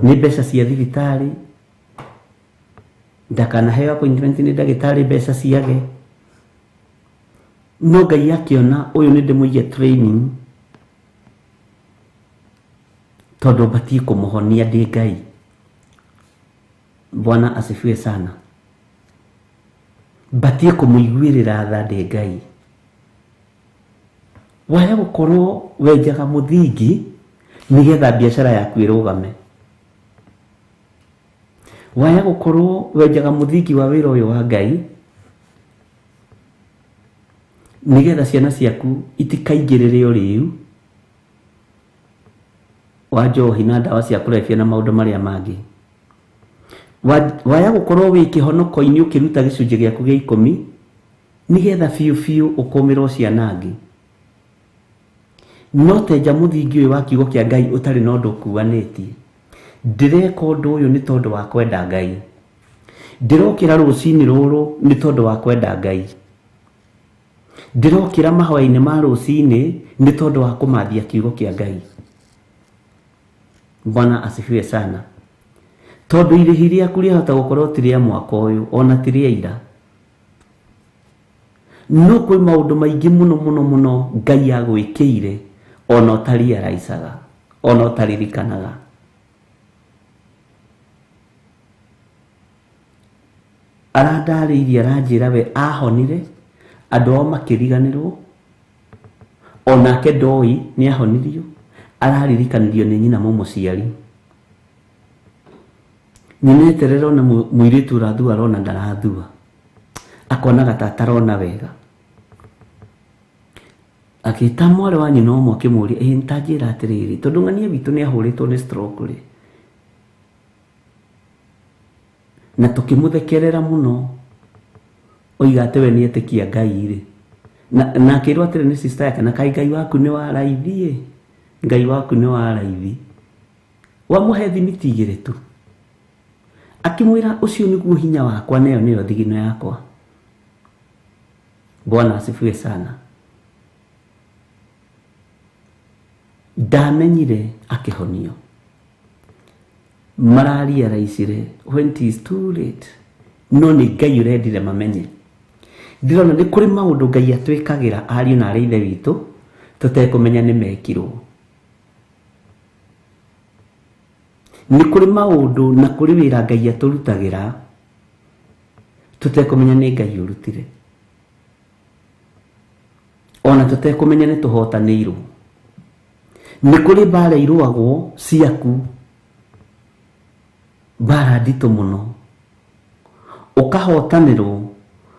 nĩ mbeca cia thibitarĩ, ndakanaheo appointment nĩ ndagĩtarĩ mbeca ciage. No Ngai akĩona ũyũ nĩ ndĩmũige training tondũ batiĩ kũmũhonia ndĩ Ngai. Bwana asifiwe sana. Batiĩ kũmũiguĩrĩra tha ndĩ Ngai. Waya gũkorwo wenjaga mũthingi nĩgetha biacara yaku ĩrũgame. Waya gũkorwo wenjaga mũthingi wa wĩra ũyũ wa Ngai nĩgetha ciana ciaku itikaingĩrĩre ũrĩu wa njohi na ndawa cia kũrebia na maũndũ marĩa mangĩ. Waya gũkorwo wĩ kĩhonoko-inĩ ũkĩruta gĩcunjĩ gĩaku gĩa 10 nĩgetha biũ biũ ũkũmĩrwo ciana angĩ. No tenja mũthingi ũyũ wa kiugo kĩa Ngai ũtarĩ na ũndũ ũkuanĩtie. Ndĩreka ũndũ ũyũ nĩ tondũ wa kwenda Ngai. Ndĩrokĩra rũcinĩ rũrũ nĩ tondũ wa kwenda Ngai. Ndĩrokĩra mahoya-inĩ ma rũcinĩ nĩ tondũ wa kũmathia kiugo kĩa Ngai. Bwana asifiwe sana. Tondũ irĩhi rĩaku rĩahota gũkorwo ti rĩa mwaka ũyũ ona ti rĩa ira. No kwĩ maũndũ maingĩ mũno mũno mũno Ngai agwĩkĩire ona ũtariaraicaga, ona ũtaririkanaga. Arandarĩirie aranjĩra we ahonire, andũ ao makĩriganĩrwo, onake ndoĩ nĩ ahonirio, araririkanirio nĩ nyina mũmũciari. Nyina eterera ona mũirĩtu ũrathua arona ndarathua, akonaga ta atarona wega. Akĩta mwarĩ wa nyina ũmwe akĩmũũria, ĩ ta njĩra atĩrĩrĩ, tondũ ng'ania witũ nĩ ahũrĩtwo nĩ stroke rĩ, na tũkĩmũthekerera mũno, oiga atĩ we nĩ etĩkia Ngai rĩ, na akĩrwo atĩrĩ nĩ sister yake, na kaĩ Ngai waku nĩ wa raithi ĩ, Ngai waku nĩ wa raithi. Wamũhe thimiti igĩrĩ tu, akĩmwĩra ũcio nĩguo hinya wakwa na ĩyo nĩyo thigino yakwa. Bwana asifiwe sana. Ndamenyire akĩhonio. Mararealizire when it is too late. No nĩ Ngai ũrendire mamenye. Ndĩrona nĩ kũrĩ maũndũ Ngai atwĩkagĩra ariũ na arĩ ithe witũ tũtekũmenya nĩ mekirwo. Nĩ kũrĩ maũndũ na kũrĩ wĩra Ngai atũrutagĩra tũtekũmenya nĩ Ngai ũrutire, ona tũtekũmenya nĩ tũhotanĩirwo. Nĩ kũrĩ mbara irũagwo ciaku, mbara nditũ mũno, ũkahotanĩrwo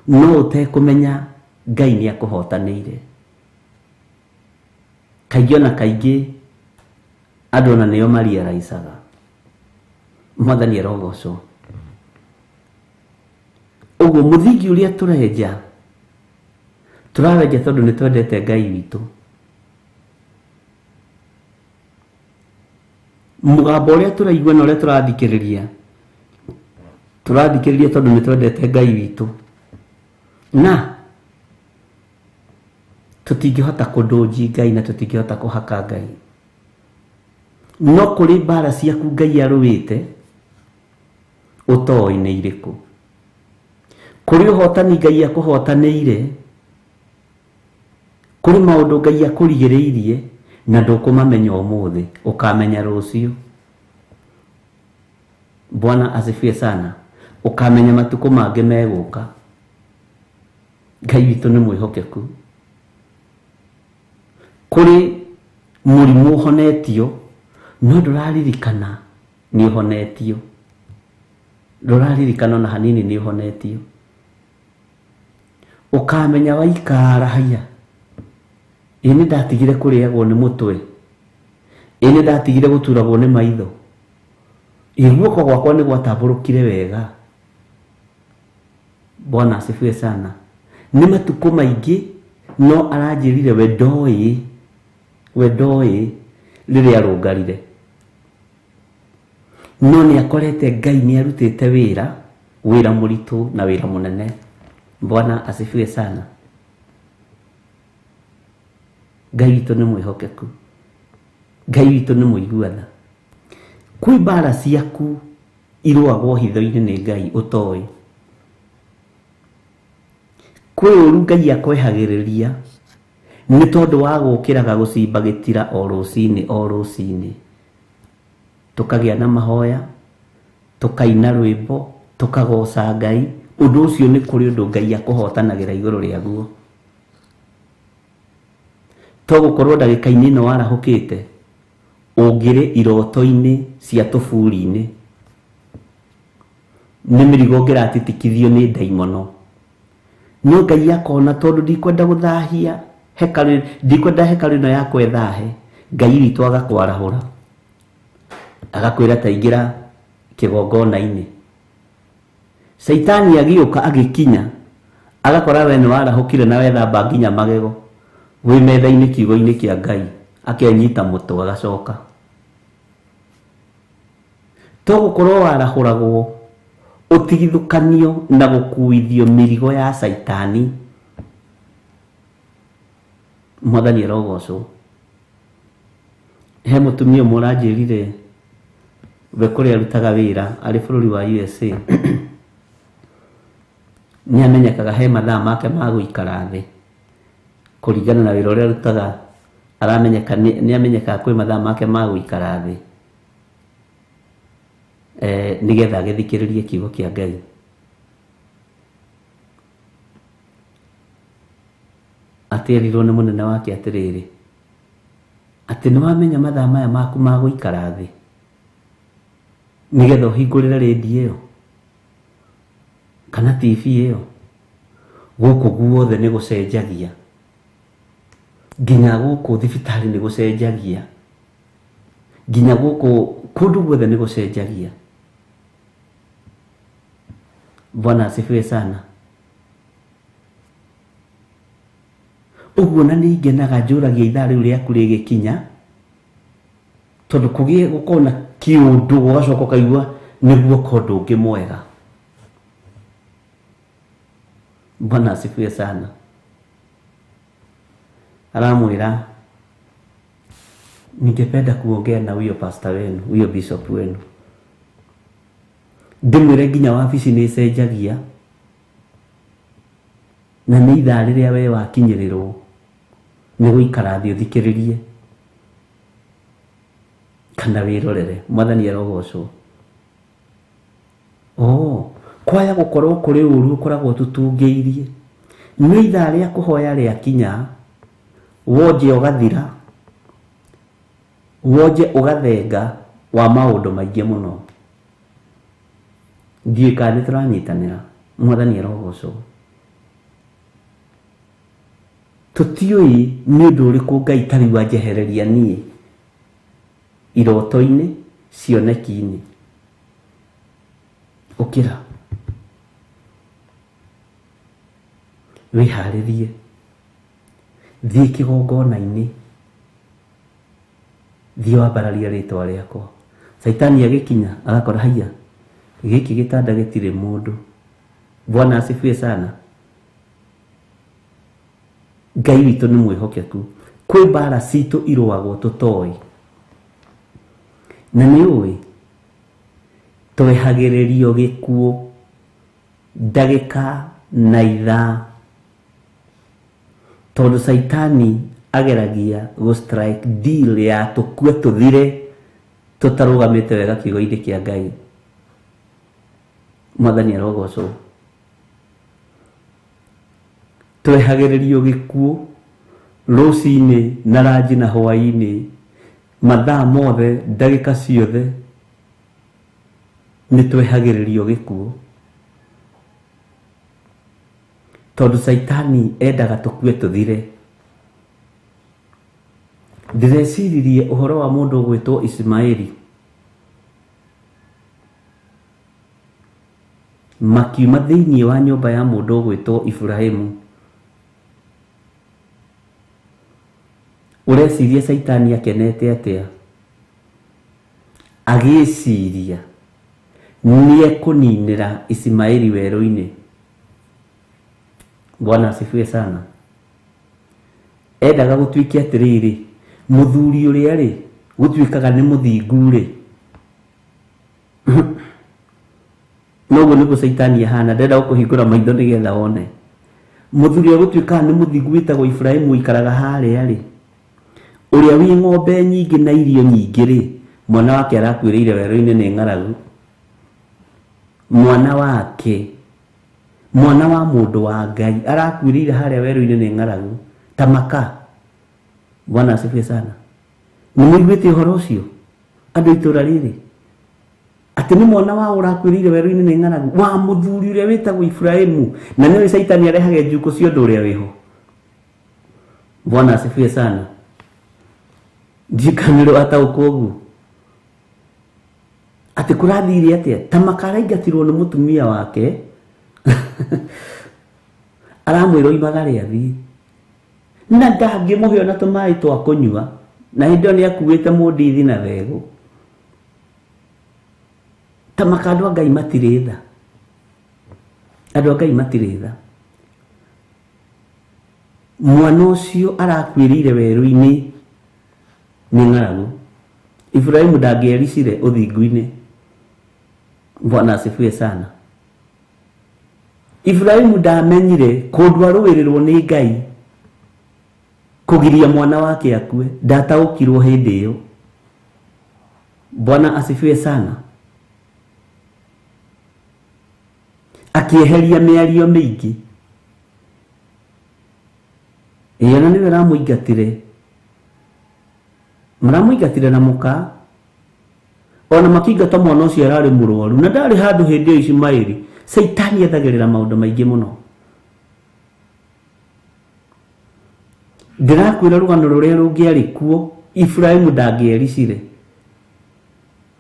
no ũtekũmenya Ngai nĩ akũhotanĩire. Kaingĩ ona kaingĩ andũ ona nĩo marealizaga. Mwathani arogocwo. Ũguo mũthingi ũrĩa tũrenja, tũrawenja tondũ nĩ twendete Ngai witũ. Mũgambo ũrĩa tũraigua na ũrĩa tũrathikĩrĩria, tũrathikĩrĩria tondũ nĩ twendete Ngai witũ, na tũtingĩhota kũndũnji Ngai na tũtingĩhota kũhaka Ngai. No kũrĩ mbara ciaku Ngai arũĩte ũtoĩ nĩ irĩkũ, kũrĩ ũhotani Ngai akũhotanĩire, kũrĩ maũndũ Ngai akũrigĩrĩirie na ndũkũmamenya ũmũthĩ, ũkamenya rũciũ. Bwana asifiwe sana. Ũkamenya matukũ mangĩ megũka. Ngai witũ nĩ mwĩhokeku. Kũrĩ mũrimũ ũhonetio no ndũraririkana nĩ ũhonetio, ndũraririkana ona hanini nĩ ũhonetio. Ũkamenya waikara haya, ĩ nĩ ndatigire kũrĩagwo nĩ mũtwe, ĩ nĩ ndatigire gũturagwo nĩ maitho, ĩ guoko gwakwa nĩ gwatambũrũkire wega. Bwana asifiwe sana. Nĩ matukũ maingĩ no aranjĩrire we ndoĩ, we ndoĩ rĩrĩa arũngarire, no nĩ akorete Ngai nĩ arutĩte wĩra, wĩra mũritũ na wĩra mũnene. Bwana asifiwe sana. Ngai witũ nĩ mwĩhokeku, Ngai witũ nĩ mũiguana. Kwĩ mbara ciaku irũagwo hitho-inĩ nĩ Ngai ũtoĩ, kwĩ ũru Ngai akwehagĩrĩria nĩ tondũ wa gũkĩraga gũcimba gĩtira o rũcinĩ o rũcinĩ. Tũkagĩa na mahoya, tũkaina rwĩmbo, tũkagoca Ngai. Ũndũ ũcio nĩ kũrĩ ũndũ Ngai akũhotanagĩra igũrũ rĩaguo. To gũkorwo ndagĩka-inĩ ĩno warahũkĩte ũngĩrĩ iroto-inĩ cia tũburi-inĩ, nĩ mĩrigo ũngĩratitikithio nĩ ndaimono. No Ngai akona tondũ ndikwenda gũthahia hekarũ, ndikwenda hekarũ ĩno yakwa ĩthahe, Ngai witũ agakwarahũra, agakwĩra ta ingĩra kĩgongona-inĩ. Caitani agĩũka agĩkinya agakora we nĩ warahũkire na wethamba nginya magego, wĩ metha-inĩ kiugo-inĩ kĩa Ngai, akenyita mũtwe agacoka. To gũkorwo warahũragwo ũtigithũkanio na gũkuithio mĩrigo ya caitani. Mwathani arogocwo. He mũtumia ũmwe ũranjĩrire we kũrĩa arutaga wĩra arĩ bũrũri wa USA, nĩ amenyekaga he mathaa make ma gũikara thĩ kũringana na wĩra ũrĩa arutaga, aramenyeka nĩ amenyekaga kwĩ mathaa make ma gũikara thĩ nĩgetha agĩthikĩrĩrie kiugo kĩa Ngai. Atĩerirwo nĩ mũnene wake atĩrĩrĩ, atĩ nĩ wamenya mathaa maya maku ma gũikara thĩ nĩgetha ũhingũrĩre rĩndiũ ĩyo kana TV ĩyo, gũkũ guothe nĩ gũcenjagia, nginya gũkũ thibitarĩ nĩ gũcenjagia, nginya gũkũ kũndũ guothe nĩ gũcenjagia. Bwana asifiwe sana. Ũguo na nĩ ngenaga njũragia ithaa rĩu rĩaku rĩgĩkinya, tondũ kũgĩe gũkorwo na kĩũndũ ũgacoka ũkaigua nĩguo ko ũndũ ũngĩ mwega. Bwana asifiwe sana. Aramwĩra ningependa kuongea na huyo pastor wenu, huyo bishop wenu, ndĩmwĩre nginya wabici nĩ ĩcenjagia na nĩ ithaa rĩrĩa we wakinyĩrĩrwo nĩ gũikara thĩ ũthikĩrĩrie kana wĩrorere. Mwathani arogocwo. Oh, kwaya gũkorwo kũrĩ ũru ũkoragwo tũtungĩirie, nĩ ithaa rĩa kũhoya rĩakinya, wonje ũgathira, wonje ũgathenga wa maũndũ maingĩ mũno. Ndiũĩ kana nĩ tũranyitanĩra. Mwathani arogocwo. Tũtiũĩ nĩ ũndũ ũrĩkũ Ngai ta rĩu anjehereria niĩ iroto-inĩ, cioneki-inĩ. Ũkĩra, wĩharĩrie, thiĩ kĩgongona-inĩ, thiĩ wambararie rĩtwa rĩakwa. Caitani agĩkinya agakora haiya gĩkĩ gĩtanda gĩtirĩ mũndũ. Bwana asifiwe sana. Ngai witũ nĩ mwĩhokeku. Kwĩ mbara citũ irũagwo tũtoĩ. Na nĩ ũĩ twehagĩrĩrio gĩkuũ ndagĩka na ithaa, tondũ Caitani ageragia gũ strike deal ya tũkue tũthire tũtarũgamĩte wega kiugo-inĩ kĩa Ngai. Mwathani arogocwo. Twehagĩrĩrio gĩkuũ rũcinĩ na ranji na hwaĩ-inĩ, mathaa mothe, ndagĩka ciothe nĩ twehagĩrĩrio gĩkuũ, tondũ Caitani endaga tũkue tũthire. Ndĩreciririe ũhoro wa mũndũ ũgwĩtwo Ismaeli. Makiuma thĩinĩ wa nyũmba ya mũndũ ũgwĩtwo Iburahĩmu. Ũreciria Caitani akenete atĩa agĩciria nĩekũninĩra Ismaeli werũ-inĩ? Bwana asifiwe sana. Endaga gũtuĩke atĩrĩrĩ, mũthuri ũrĩa rĩ gũtuĩkaga nĩ mũthingu rĩ, noguo nĩguo Caitani ahana, ndenda gũkũhingũra maitho nĩgetha wone. Mũthuri ũrĩa gũtuĩkaga nĩ mũthingu wĩtagwo Iburahĩmu ũikaraga harĩa rĩ, ũrĩa wĩ ng'ombe nyingĩ na irio nyingĩ rĩ, mwana wake arakuĩrĩire werũ-inĩ nĩ ng'aragu. Mwana wake, mwana wa mũndũ wa Ngai arakuĩrĩire harĩa werũ-inĩ nĩ ng'aragu ta maka. Bwana asifiwe sana. Nĩ mũiguĩte ũhoro ũcio andũ a itũũra rĩrĩ, atĩ nĩ mwana wa ũrakuĩrĩire werũ-inĩ nĩ ng'aragu wa mũthuri ũrĩa wĩtagwo Iburahĩmu, na nĩwe Caitani arehage njukũ cia ũndũ ũrĩa wĩho. Bwana asifiwe sana. Ndikanĩrwo ataũkwo ũguo atĩ kũrathire atĩa, ta maka araingatirwo nĩ mũtumia wake aramwĩra oimagare athiĩ, na ndangĩmũhe ona tũmaĩ twa kũnyua, na hĩndĩ ĩyo nĩakuĩte mũndithi na thegũ. Ta maka andũ a Ngai matirĩ tha. Andũ a Ngai matirĩ tha. Mwana ũcio arakuĩrĩire werũ-inĩ nĩ ng'aragu. Iburahĩmu ndangĩericire ũthingu-inĩ. Bwana asifiwe sana. Iburahĩmu ndamenyire kũndũ arũĩrĩrwo nĩ Ngai kũgiria mwana wake akue, ndataũkirwo hĩndĩ ĩyo. Bwana asifiwe sana. Akĩeheria mĩario mĩingĩ. Ĩyo na nĩwe ramũingatire. Maramũingatire na mũka. Ona makĩingata mwana ũcio ararĩ mũrwaru na ndarĩ handũ hĩndĩ ĩyo Ismaeli. Caitani ethagĩrĩra maũndũ maingĩ mũno. Ndĩrakwĩra rũgano rũrĩa rũngĩarĩ kuo, Iburahĩmu ndangĩericire.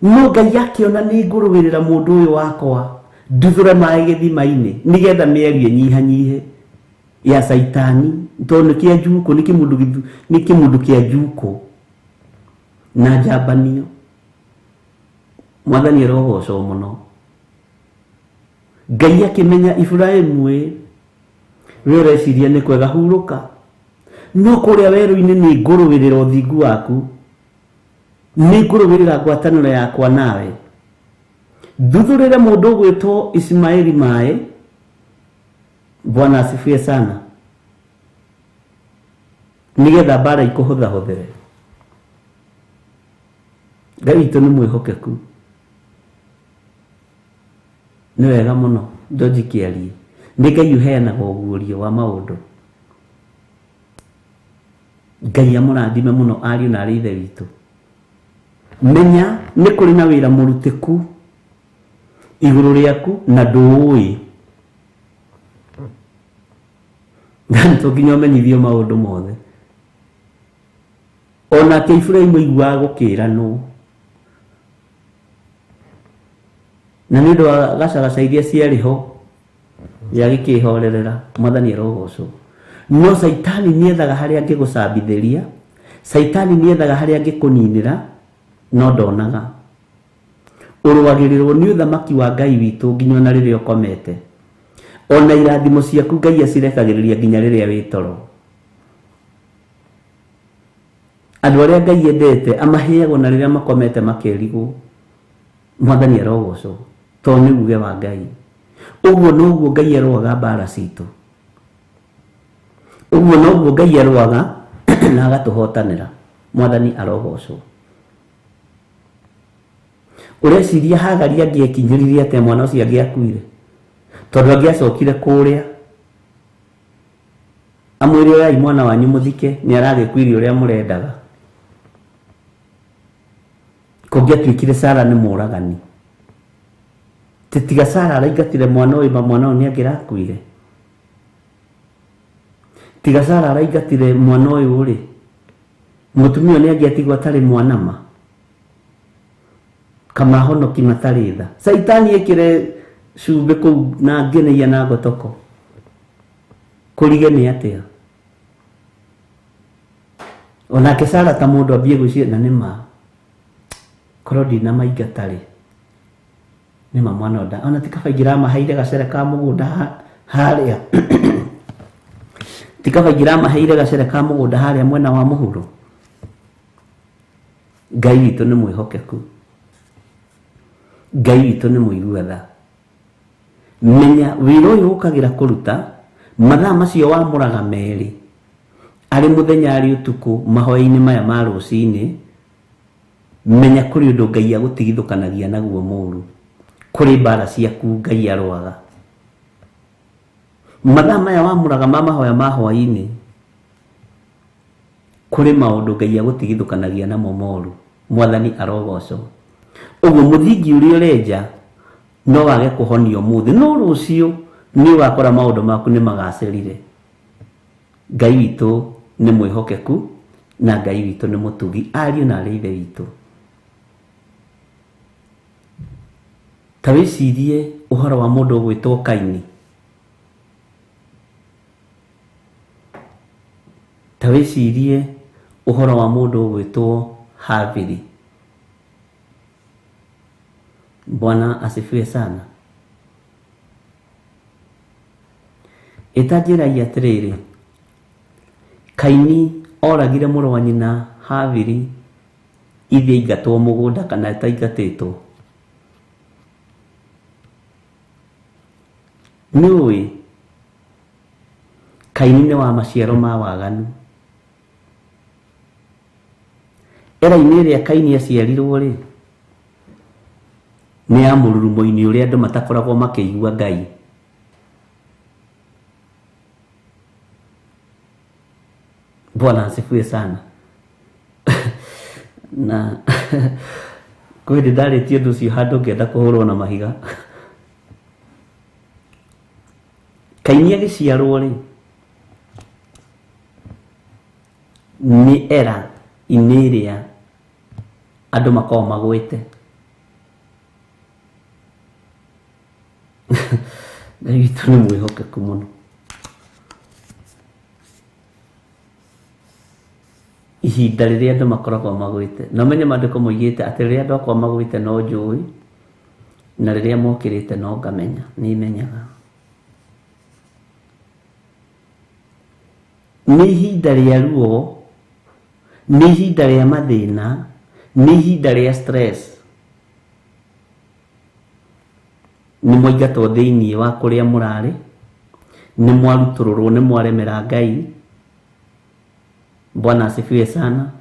No Ngai akĩona nĩ ngũrũĩrĩra mũndũ ũyũ wakwa, nduthũre maĩ gĩthima-inĩ nĩgetha mĩario ĩnyihanyihe ya Caitani, tondũ nĩ kĩa njukũ, nĩ kĩmũndũ kĩa njukũ na njambanio. Mwathani arogocwo mũno. Ngai akĩmenya Iburahĩmu ĩ, we ũreciria nĩ kwega hurũka, no kũrĩa werũ-inĩ nĩ ngũrũĩrĩra ũthingu waku, nĩ ngũrũĩrĩra ngwatanĩro yakwa nawe. Nduthũrĩre mũndũ ũgwĩtwo Ismaeli maĩ. Bwana asifiwe sana. Nĩgetha mbara ikũhũthahũthĩre. Ngai witũ nĩ mwĩhokeku. Nĩ wega mũno George Kĩarie. Nĩ Ngai ũheanaga ũguũrio wa maũndũ. Ngai amũrathime mũno ariũ na arĩ ithe witũ. Menya nĩ kũrĩ na wĩra mũrutĩku igũrũ rĩaku na ndũũĩ. To nginya ũmenyithio maũndũ mothe. Onake Iburahĩmu aiguaga gũkĩranwo. Na nĩ ũndũ wa gacagaca iria ciarĩ ho, yagĩkĩhorerera. Mwathani arogocwo. No Caitani nĩethaga harĩa angĩgũcambithĩria, Caitani nĩethaga harĩa angĩkũninĩra, no ndonaga. Ũrũagĩrĩrwo nĩ ũthamaki wa Ngai witũ nginya ona rĩrĩa ũkomete. Ona irathimo ciaku Ngai acirekagĩrĩria nginya rĩrĩa wĩ toro. Andũ arĩa Ngai endete amaheagwo na rĩrĩa makomete makerigwo. Mwathani arogocwo tondũ nĩ uge wa Ngai. Ũguo noguo Ngai arũaga mbara citũ. Ũguo noguo Ngai arũaga na agatũhotanĩra. Mwathani arogocwo. Ũreciria Hagari angĩekinyĩririe atĩa mwana ũcio angĩakuire? Tondũ angĩacokire kũrĩa amwĩre oyai mwana wanyu mũthike nĩ aragĩkuire ũrĩa mũrendaga. Kũngĩatuĩkire Sara nĩ mũragani. Tiga Sara araingatire mwana ũyũ, mwana ũyũ nĩ angĩrakuire. Tiga Sara araingatire mwana ũyũ rĩ, mũtumia nĩ angĩatigwo atarĩ mwana ma. Kamahonoki matarĩ tha. Caitani ekĩre cumbĩ kũu na ngeneia na ngotoko. Kũrige nĩ atĩa? Onake Sara ta mũndũ ambie gwĩciria na nĩ ma. Korwo ndinamaingata rĩ, nĩ ma mwana ũyũ ona ti kaba ingĩramaheire gacere ka mũgũnda harĩa. Ti kaba ingĩramaheire gacere ka mũgũnda harĩa mwena wa mũhuro. Ngai witũ nĩ mwĩhokeku. Ngai witũ nĩ mũigua tha. Menya wĩra ũyũ ũkagĩra kũruta mathaa macio wamũraga merĩ arĩ mũthenya arĩ ũtukũ mahoya-inĩ maya ma rũcinĩ. Menya kũrĩ ũndũ Ngai agũtigithũkanagia naguo mũru. Kũrĩ mbara ciaku Ngai arũaga. Mathaa maya wamũraga ma mahoya ma hwaĩ-inĩ, kũrĩ maũndũ Ngai agũtigithũkanagia namo moru. Mwathani arogocwo. Ũguo mũthingi ũrĩa ũrenja no wage kũhonio ũmũthĩ, no rũciũ nĩ ũgakora maũndũ maku nĩ magacĩrire. Ngai witũ nĩ mwĩhokeku na Ngai witũ nĩ mũtugi, ariũ na arĩ ithe witũ. Ta wĩcirie ũhoro wa mũndũ ũgwĩtwo Kaini. Ta wĩcirie ũhoro wa mũndũ ũgwĩtwo Habili. Bwana asifiwe sana. Ĩtanjĩrai atĩrĩrĩ, Kaini oragire mũrũ wa nyina Habili ithiĩ aingatwo mũgũnda kana ĩtaingatĩtwo? Nĩũĩ Kaini nĩ wa maciaro ma waganu. Era-inĩ ĩrĩa Kaini aciarirwo rĩ, nĩ ya mũrurumo-inĩ ũrĩa andũ matakoragwo makĩigua Ngai. Bwana asifiwe sana. Na kwĩ hĩndĩ ndarĩtie ũndũ ũcio handũ ngĩenda kũhũrwo na mahiga. Kaini agĩciarwo rĩ, nĩ era-inĩ ĩrĩa andũ makoragwo magwĩte. Ngai witũ nĩ mwĩhokeku mũno. Ihinda rĩrĩa andũ makoragwo magwĩte, na ũmenye maandĩko moigĩte atĩ rĩrĩa andũ akwa magwĩte no njũĩ, na rĩrĩa mokĩrĩte no ngamenya, nĩ menyaga. Nĩ ihinda rĩa ruo, nĩ ihinda rĩa mathĩna, nĩ ihinda rĩa stress. Nĩ mwaingatwo thĩinĩ wa kũrĩa mũrarĩ, nĩ mwarutũrũrwo, nĩ mwaremera Ngai. Bwana asifiwe sana.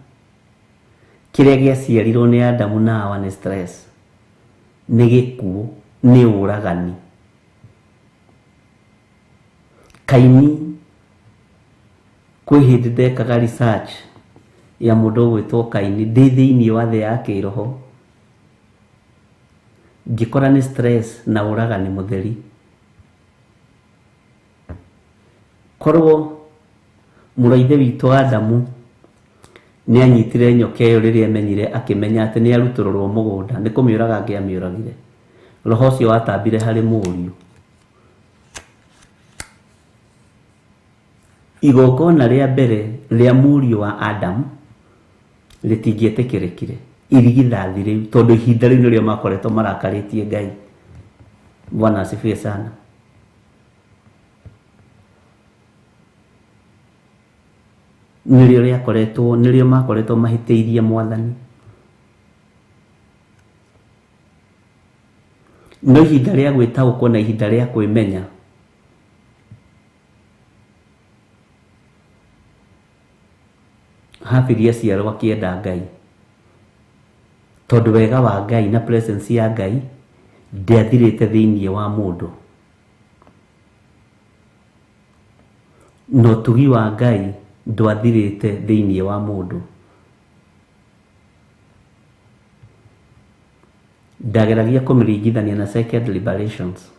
Kĩrĩa gĩaciarirwo nĩ Adamu na Hawa nĩ stress, nĩ gĩkuũ, nĩ ũragani. Kaini kwĩ hĩndĩ ndekaga research ya mũndũ ũgwĩtwo Kaini ndĩ thĩinĩ wa thĩ ya kĩroho, ngĩkora nĩ stress na ũragani mũtheri. Korwo mũrũ ithe witũ Adamu nĩ anyitire nyoka ĩyo rĩrĩa amenyire, akĩmenya atĩ nĩ arutũrũrwo mũgũnda, nĩ kũmĩũraga angĩamĩũragire. Roho ũcio watambire harĩ mũriũ. Igongona rĩa mbere rĩa mũriũ wa Adamu rĩtingĩetĩkĩrĩkire. Irigithathi rĩu tondũ ihinda rĩu nĩrĩo makoretwo marakarĩtie Ngai. Bwana asifiwe sana. Nĩrĩo rĩakoretwo, nĩrĩo makoretwo mahĩtĩirie Mwathani. No ihinda rĩa gwĩtaũkwo na ihinda rĩa kwĩmenya Habili aciarwo akĩenda Ngai, tondũ wega wa Ngai na presence ya Ngai ndĩathirĩte thĩinĩ wa mũndũ, na ũtugi wa Ngai ndwathirĩte thĩinĩ wa mũndũ. Ndageragia kũmĩringithania na second liberations,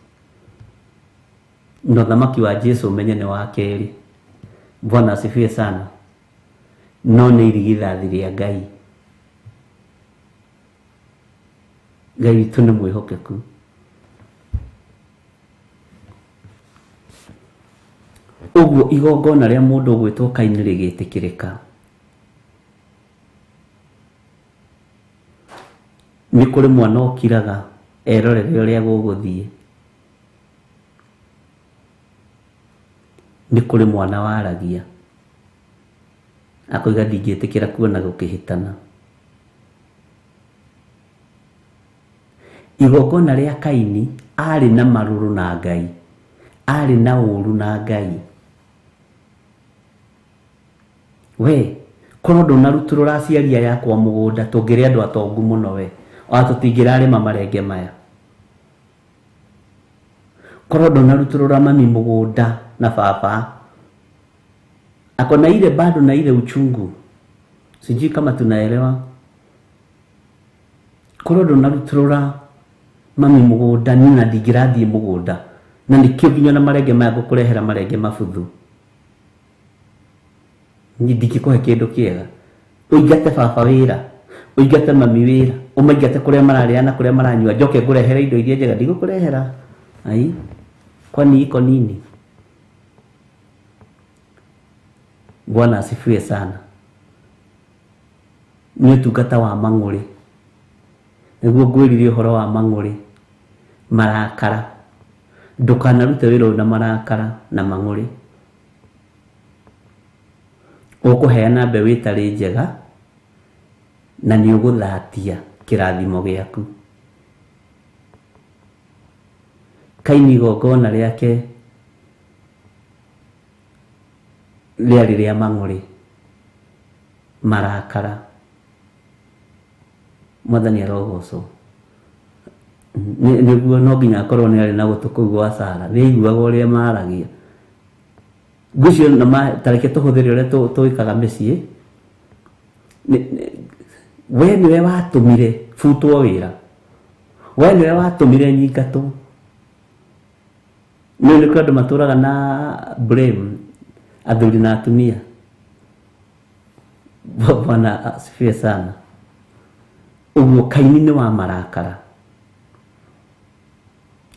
na ũthamaki wa Jesu ũmenye nĩ wa kerĩ. Bwana asifiwe sana. No nĩ irigithathi rĩa Ngai. Ngai witũ nĩ mwĩhokeku. Ũguo igongona rĩa mũndũ ũgwĩtwo Kaini rĩgĩtĩkĩrĩka. Nĩ kũrĩ mwana ũkiraga erorere ũrĩa gũgũthiĩ. Nĩ kũrĩ mwana waragia akoiga ndingĩtĩkĩra kuona gũkĩhĩtana. Igongona rĩa Kaini arĩ na marũrũ na Ngai, arĩ na ũru na Ngai. We korwo ndũnarutũrũra aciari aya akwa mũgũnda tũngĩrĩ andũ atongu mũno we, ona tũtingĩrarĩma marenge maya. Korwo ndũnarutũrũra mami mũgũnda na baba, ako na ile bado na ile uchungu, sijui kama tunaelewa. Korwo ndũnarutũrũra mami mũgũnda niĩ na ndingĩrathiĩ mũgũnda, na nĩkĩo nginya na marenge maya ngũkũrehera marenge mabuthu, niĩ ndingĩkũhe kĩndũ kĩega. Ũingate baba wĩra, ũingate mami wĩra, ũmaingate kũrĩa mararĩa na kũrĩa maranyua, njoke ngũrehere indo iria njega, ndigũkũrehera. Ai, kwani iko nini? Bwana asifiwe sana. Nĩ ũtungata wa mang'ũrĩ. Nĩguo ngwĩrire ũhoro wa mang'ũrĩ, marakara. Ndũkanarute wĩra ũyũ na marakara na mang'ũrĩ. Ũkũheana mbeũ ĩtarĩ njega na nĩ ũgũthatia kĩrathimo gĩaku. Kaini igongona rĩake rĩarĩ rĩa mang'ũrĩ, marakara. Mwathani arogocwo. Nĩguo no nginya akorwo nĩ arĩ na gũtũ kũu gwa Sara, nĩ aiguaga ũrĩa maragia. Ngwĩciria na tareke tũhũthĩre ũrĩa tũĩkaga mĩciĩ. We nĩwe watũmire butwo wĩra, we nĩwe watũmire nyingatwo. Nĩ nĩkĩo andũ matũraga na blame athuri na atumia. Bwana asifiwe sana. Ũguo Kaini nĩ wa marakara,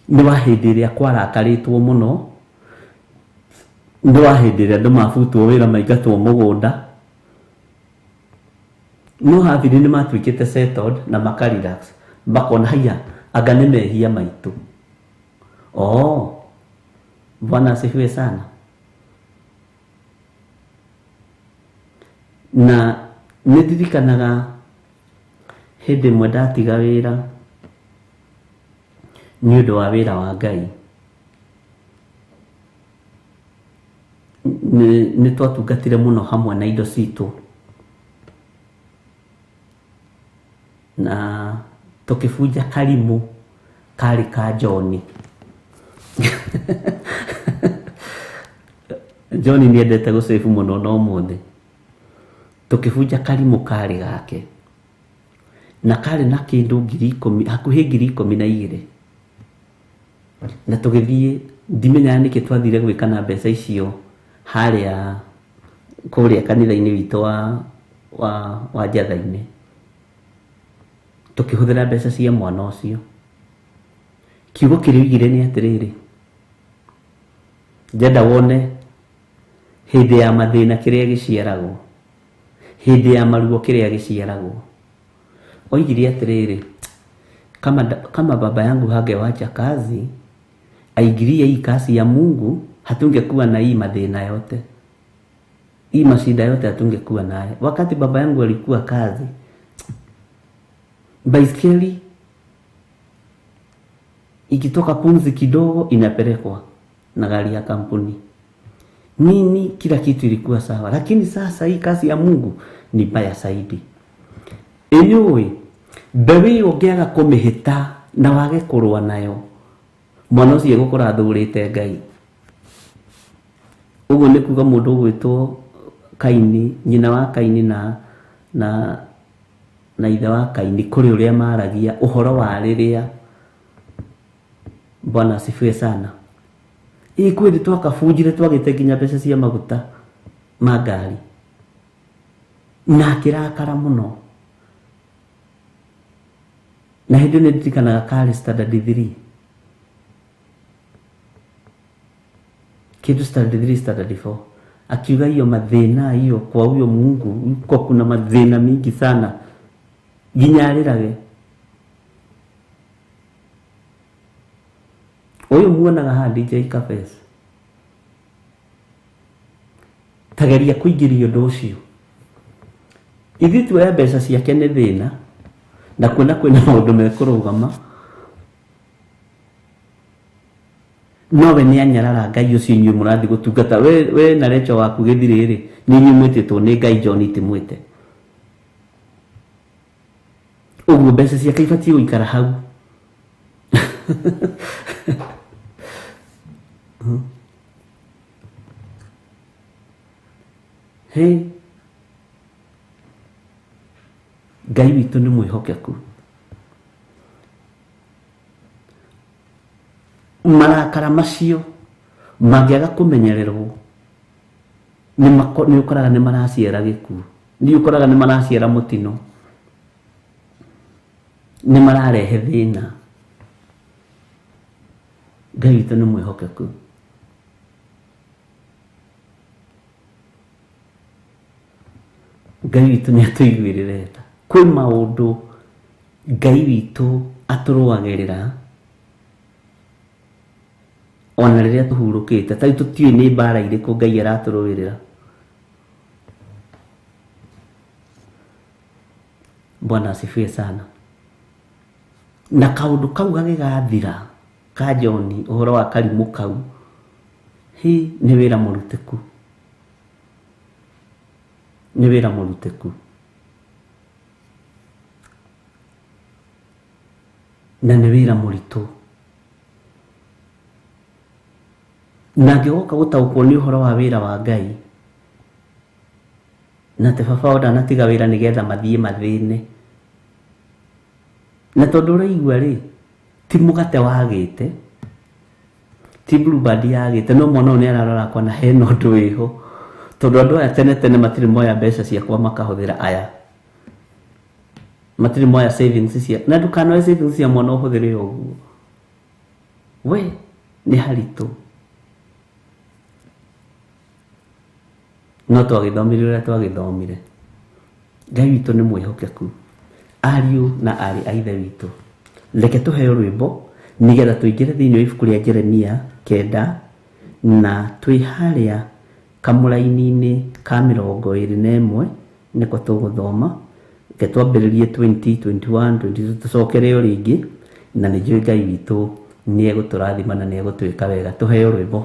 nĩ wa hĩndĩ ĩrĩa kwarakarĩtwo mũno, nĩ wa hĩndĩ ĩrĩa andũ mabutwo wĩra maingatwo mũgũnda. No Habili nĩ matuĩkĩte settled na maka relax, makona haiya anga nĩ mehia maitũ. Oh, Bwana asifiwe sana. Na nĩ ndirikanaga hĩndĩ ĩmwe ndatiga wĩra nĩ ũndũ wa wĩra wa Ngai. Nĩ twatungatire mũno hamwe na indo citũ, na tũkĩbunja karimũ karĩ ka John. John nĩ endete gũcĩbu mũno na ũmũthĩ. Tũkĩbunja karimũ karĩ gake, na karĩ na kĩndũ 10,000, hakuhĩ 12,000. Na tũgĩthiĩ, ndimenyaga nĩkĩ twathire gwĩka na mbeca icio harĩa kũrĩa kanitha-inĩ witũ wa Njatha-inĩ. Tũkĩhũthĩra mbeca cia mwana ũcio. Kiugo kĩrĩa oigire nĩ atĩrĩrĩ, njenda wone hĩndĩ ya mathĩna kĩrĩa gĩciaragwo, hĩndĩ ya maruo kĩrĩa gĩciaragwo. Oigire atĩrĩrĩ, kama baba yangu hangewacha kazi aingirie hii kazi ya Mungu, hatungekuwa na hii mathĩna yote, hii mashida yote hatungekuwa naye. Wakati baba yangu alikuwa kazi, baiskeli ikitoka pumzi kidogo inapelekwa na gari ya kampuni nini, kila kitu ilikuwa sawa. Lakini sasa hii kazi ya Mungu ni mbaya zaidi. Anyway, mbeũ ĩyo ũngĩaga kũmĩhĩta na wage kũrũa nayo, mwana ũcio egũkora athũrĩte Ngai. Ũguo nĩ kuga mũndũ ũgwĩtwo Kaini, nyina wa Kaini na ithe wa Kaini, kũrĩ ũrĩa maragia ũhoro wa rĩrĩa. Bwana asifiwe sana. Ĩ kwĩrĩ twakabunjire twagĩte nginya mbeca cia maguta ma ngari, na akĩrakara mũno. Na hĩndĩ ĩyo nĩ ndirikanaga karĩ standard 3, kĩndũ standard 3 standard 4, akiuga hiyo mathĩna hiyo kwa huyo Mungu kwa kuna mathĩna mingi sana nginya arĩrage. Ũyũ muonaga haha DJ Cafes, tageria kũingĩria ũndũ ũcio. Ithuĩ tuoya mbeca ciake nĩ thĩna, na kuona kwĩna maũndũ mekũrũgama, nowe nĩ anyarara Ngai ũcio inyuĩ mũrathiĩ gũtungata. We na Rachel waku gĩthirĩ-rĩ, nĩ inyuĩ mwĩtĩtwo nĩ Ngai, John ti mwĩte. Ũguo mbeca ciake ibatiĩ gũikara hau. Hey, Ngai witũ nĩ mwĩhokeku. Marakara macio mangĩaga kũmenyererwo, nĩ ũkoraga nĩ maraciara gĩkuũ, nĩ ũkoraga nĩ maraciara mũtino, nĩ mararehe thĩna. Ngai witũ nĩ mwĩhokeku. Ngai witũ nĩ atũiguĩrĩre tha. Kwĩ maũndũ Ngai witũ atũrũagĩrĩra ona rĩrĩa tũhurũkĩte, ta rĩu tũtiũĩ nĩ mbara irĩkũ Ngai aratũrũĩrĩra. Bwana asifiwe sana. Na kaũndũ kau gagĩgathira ka John, ũhoro wa karimũ kau, hi nĩ wĩra mũrutĩku, nĩ wĩra mũrutĩku. Na nĩ wĩra mũritũ. Na ngĩgoka gũtaũkwo nĩ ũhoro wa wĩra wa Ngai, na atĩ baba wao ndanatiga wĩra nĩgetha mathiĩ mathĩne. Na tondũ ũraigua rĩ, ti mũgate wagĩte, ti Blueband yagĩte, no mwana ũyũ nĩ ararora akona hena ũndũ wĩho, tondũ andũ aya tene tene matirĩ moya mbeca ciakwa makahũthĩra aya, matirĩ moya savings cia, na ndũkanoe savings cia mwana ũhũthĩre ũguo, we nĩ haritũ. No twagĩthomire ũrĩa twagĩthomire. Ngai witũ nĩ mwĩhokeku. Ariũ na aarĩ a Ithe witũ, reke tũheo rwĩmbo nĩgetha tũingĩre thĩinĩ wa ibuku rĩa Jeremia 9, na twĩ harĩa kamũraini-inĩ ka 21 nĩko tũgũthoma. Reke twambĩrĩrie 20, 21, 22, tũcokere o rĩngĩ, na nĩ njũĩ Ngai witũ nĩ egũtũrathima na nĩ egũtwĩka wega. Tũheo rwĩmbo.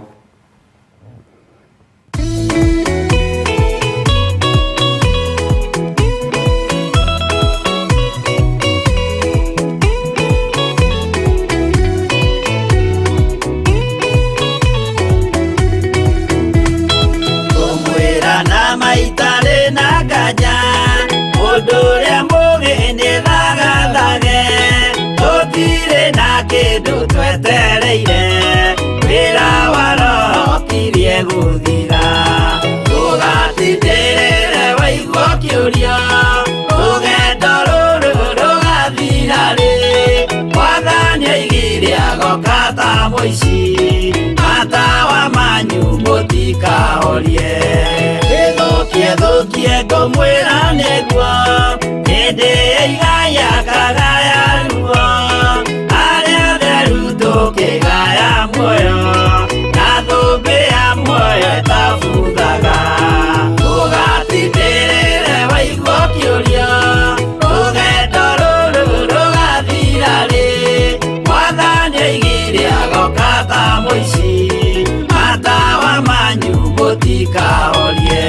Kindu twetereire wĩra wa Roho ũkirie gũthira, ndũgatindĩrĩre waigua ũkĩũria rũgendo rũrũ rũgathira rĩ. Mwathani aigire agoka ta mũici, matawa manyu mũtikahorie. Gĩthũkio Thũkie thũkie ngũmwĩra nĩguo hĩndĩ ĩigaya kagaya ruo arĩa theru tũkĩgaya muoyo na thũmbĩ ya muoyo ĩtabuthaga ũgatindĩrĩre waigua ũkĩũria rũgendo rũrũ rũgathira rĩ mwathani oigire agoka ta mũici matawa manyu mũtikahorie.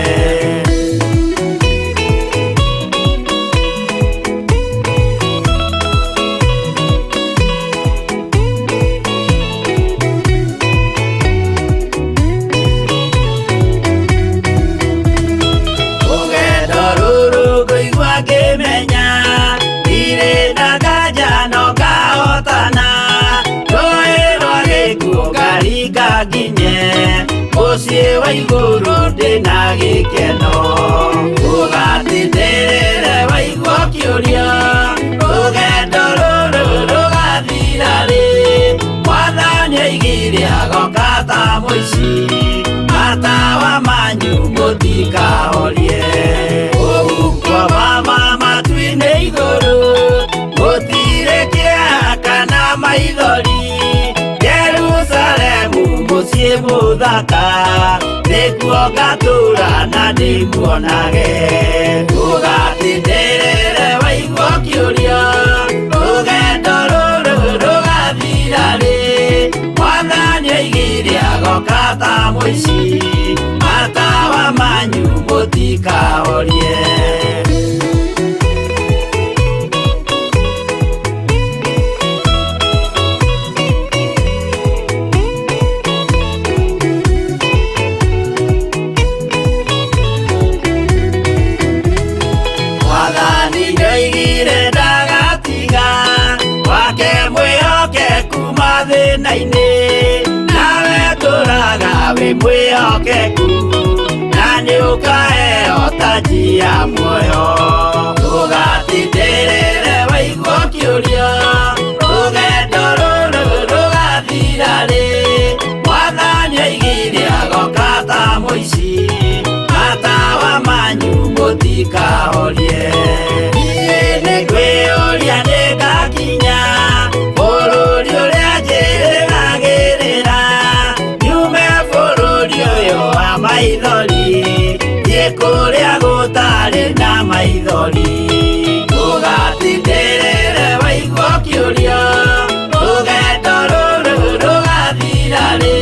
Rũgendo rũrũ ngũigua ngĩmenya ndirĩ na nganja no ngahotana rũĩ rwa gĩkuũ ngaringa nginye mũciĩ wa igũrũ ndĩna gĩkeno ũgatindĩrĩre waigua ũkĩũria rũgendo rũrũ rũgathira rĩ mwathani oigire agoka ta mũici matawa manyu mũtikahorie ũguo mama matu-inĩ igũrũ gũtirĩ kĩeha kana maithori Jerusalemu mũciĩ mũthaka nĩkuo ngatũũra na ndĩmuonage ũgatindĩrĩre waigua ũkĩũria rũgendo rũrũ rũgathira rĩ mwathani oigire agoka ta mũici matawa manyu mũtikahorie. Mwathani nĩoigire ndagatiga wake mwĩhokeku mathĩna-inĩ nawe tũraga wĩ mwĩhokeku na nĩũkaheo taji ya muoyo ũgatindĩrĩre waigua ũkĩũria rũgendo rũrũ rũgathira rĩ mwathani oigire agoka ta mũici matawa manyu mũtikahorie. Niĩ nĩngwĩyũria nĩngakinya bũrũri ũrĩa njĩrĩgagĩrĩra nyume bũrũri ũyũ wa maithori thiĩ kũrĩa gũtarĩ na maithori ũgatindĩrĩre waigua ũkĩũria rũgendo rũrũ rũgathira rĩ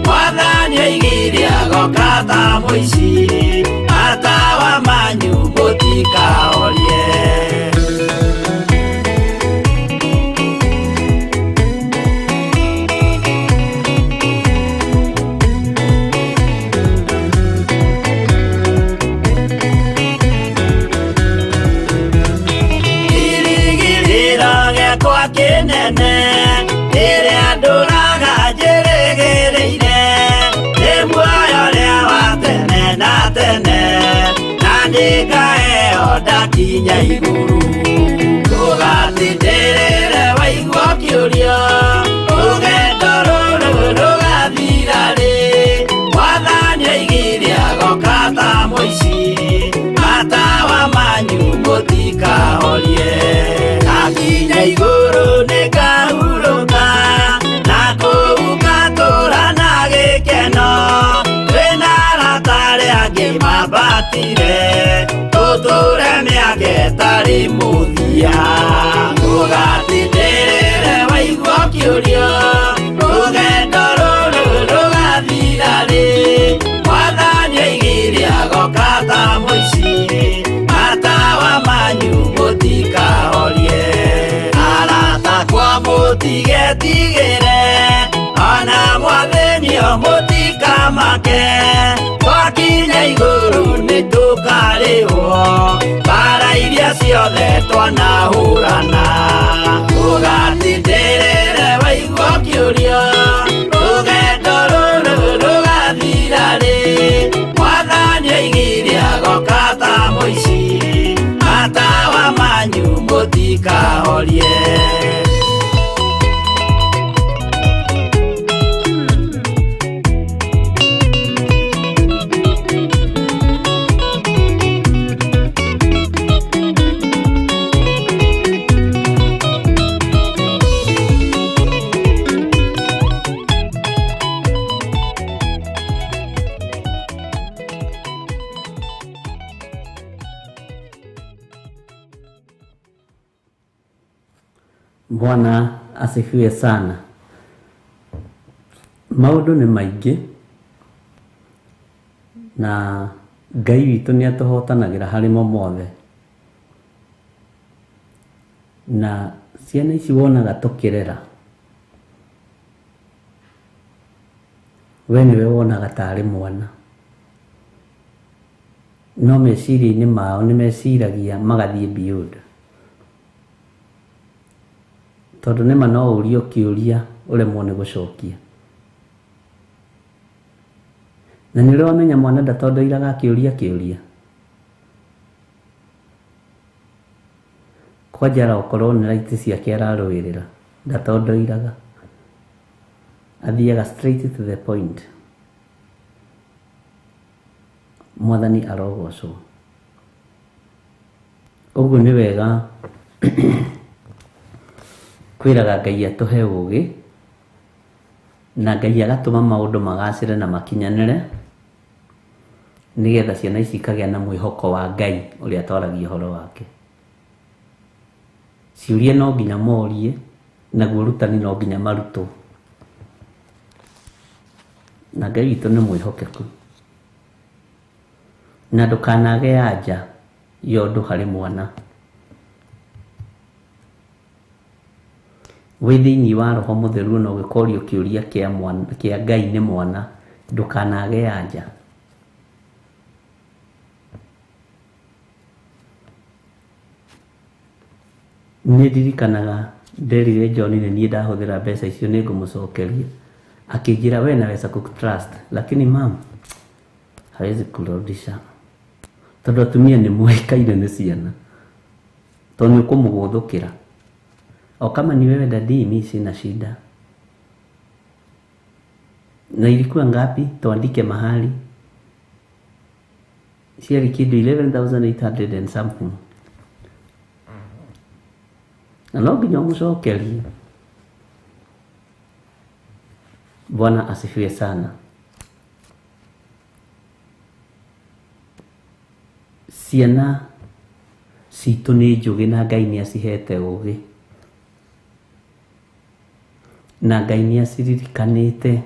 mwathani oigire agoka ta mũici matawa manyu mũtikahorie. Kĩrĩgĩrĩro gĩakwa kĩnene rĩrĩa ndũraga njĩrĩgĩrĩire nĩ muoyo ũrĩa wa tene na tene na nĩngaheo ndakinya igũrũ ũgatindĩrĩre waigua ũkĩũria rũgendo rũrũ rũgathira rĩ mwathani oigire agoka ta mũici matawa manyu mũtikahorie. Ndakinya igũrũ nĩngahurũka na kũu ngatũũra na gĩkeno twĩna arata arĩa angĩ mambatire tũtũũre mĩaka ĩtarĩ mũthia ũgatindĩrĩre waigua ũkĩũria rũgendo rũrũ rũgathira rĩ mwathani oigire agoka ta mũici matawa manyu mũtikahorie. Arata akwa mũtigetigĩre ona mwathĩnio mũtikamake twakinya igũrũ nĩtũkarĩhwo mbara iria ciothe twanahũrana ũgatindĩrĩre waigua ũkĩũria rũgendo rũrũ rũgathira rĩ mwathani oigire agoka ta mũici matawa manyu mũtikahorie. Bwana asifiwe sana. Maũndũ nĩ maingĩ na Ngai witũ nĩ atũhotanagĩra harĩ mo mothe. Na ciana ici wonaga tũkĩrera, we nĩwe wonaga tarĩ mwana, no meciria-inĩ mao nĩ meciragia magathiĩ beyond. Tondũ nĩma no ũrio kĩũria ũremwo nĩ gũcokia. Na nĩ ũrĩ wamenya mwana ndatondoiraga akĩũria kĩũria. Kwanja okorwo nĩ right ciake ararũĩrĩra, ndatondoiraga. Athiaga straight to the point. Mwathani arogocwo. Ũguo nĩ wega kwĩraga Ngai atũhe ũgĩ, na Ngai agatũma maũndũ magacĩre na makinyanĩre, nĩgetha ciana ici ikagĩa na mwĩhoko wa Ngai ũrĩa twaragia ũhoro wake. Ciũria no nginya morie, naguo ũrutani no nginya marutwo. Na Ngai witũ nĩ mwĩhokeku. Na ndũkanage anja ya ũndũ harĩ mwana. Wĩ thĩinĩ wa Roho Mũtheru na ũgĩkorio kĩũria kĩa mwana, kĩa Ngai nĩ mwana, ndũkanage anja. Nĩ ndirikanaga nderire John nĩ niĩ ndahũthĩra mbeca icio nĩ ngũmũcokeria. Akĩnjĩra we naweza kukutrust, lakini mam hawezi kurudisha. Tondũ atumia nĩ moĩkaine nĩ ciana, tondũ nĩ ũkũmũgũthũkĩra. O kama ni wewe daddy, mi sina shida. Na ilikuwa ngapi? Tuandike mahali. Ciarĩ kĩndũ 11,800 and something. Na no nginya ũmũcokerie. Bwana asifiwe sana. Ciana citũ nĩ njũgĩ na Ngai nĩ acihete ũgĩ. Na Ngai nĩ aciririkanĩte.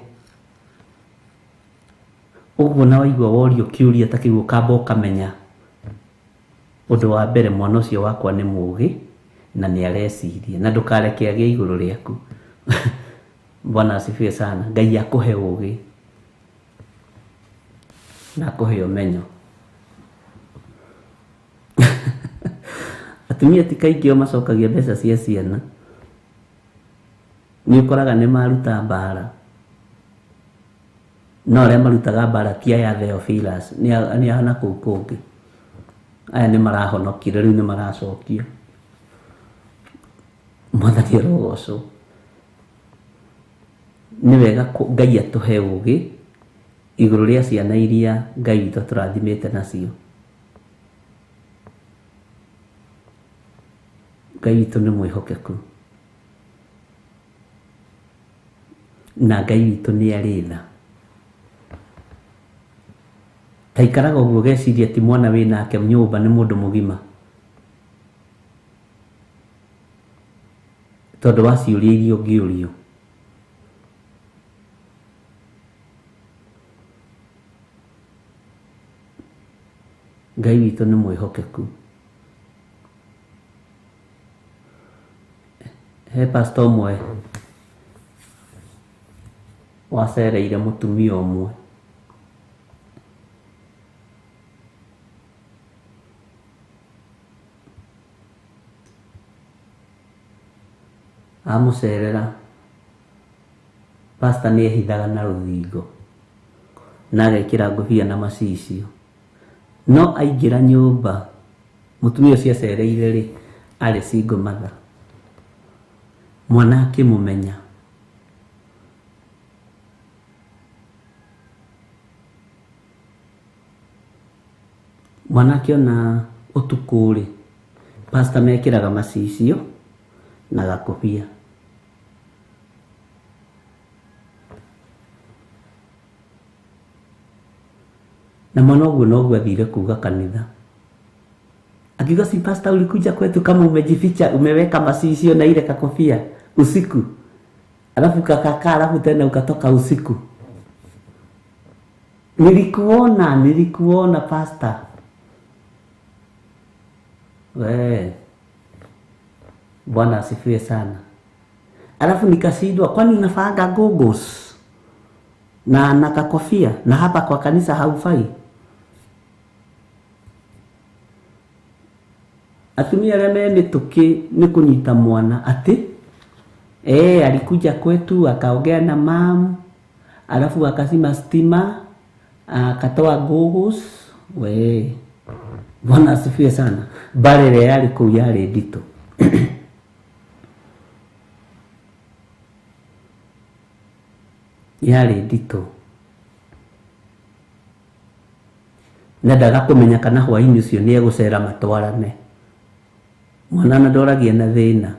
Ũguo na waigua worio kĩũria ta kĩu ũkamba ũkamenya ũndũ wa mbere mwana ũcio wakwa nĩ mũgĩ na nĩ areciria, na ndũkareke agĩe igũrũ rĩaku. Bwana asifiwe sana. Ngai akũhe ũgĩ na akũhe ũmenyo. Atumia ti kaingĩ o macokagia mbeca cia ciana. Nĩ ũkoraga nĩ maruta mbara, no arĩa marutaga mbara ti aya Theophilus, nĩ a na kũu kũngĩ. Aya nĩ marahonokire, rĩu nĩ maracokia. Mwathani arogocwo. Nĩ wega Ngai atũhe ũgĩ igũrũ rĩa ciana iria Ngai witũ atũrathimĩte nacio. Ngai witũ nĩ mwĩhokeku. Na Ngai witũ nĩ arĩ tha. Ta ikaraga ũguo ũgeciria ti mwana wĩ nake nyũmba nĩ mũndũ mũgima. Tondũ wa ciũria iria ũngĩũrio. Ngai witũ nĩ mwĩhokeku. He pastor ũmwe wacereire mũtumia ũmwe. Amũcerera, pastor nĩ ehithaga na rũthingo na agekĩra ngũbia na macicio. No aingĩra nyũmba, mũtumia ũcio acereire rĩ, arĩ single mother. Mwana akĩmũmenya. Mwana akĩona ũtukũ rĩ, pastor mekĩraga macicio na gakũbia. Na mwana ũguo noguo athire kuga kanitha. Akiuga si pastor, ulikuja kwetu kama umejificha, umeweka masisio na ile kakofia usiku, alafu kakakaa, alafu tena ukatoka usiku. Nilikuona pastor. We, Bwana asifiwe sana. Alafu nikashindwa, kwani unafaaga goggles na kakofia na hapa kwa kanisa haufai? Atumia arĩa me mĩtũkĩ nĩ kũnyita mwana atĩ alikuja kwetu akaongea na mam, alafu akazima stima, akatoa goggles. We, Bwana asifiwe sana. Mbara ĩrĩa yarĩ kũu yarĩ nditũ. Yarĩ nditũ. Nendaga kũmenya kana hwaĩ-inĩ ũcio nĩ egũcera matwarane. Mwana na ndoragia na thĩna.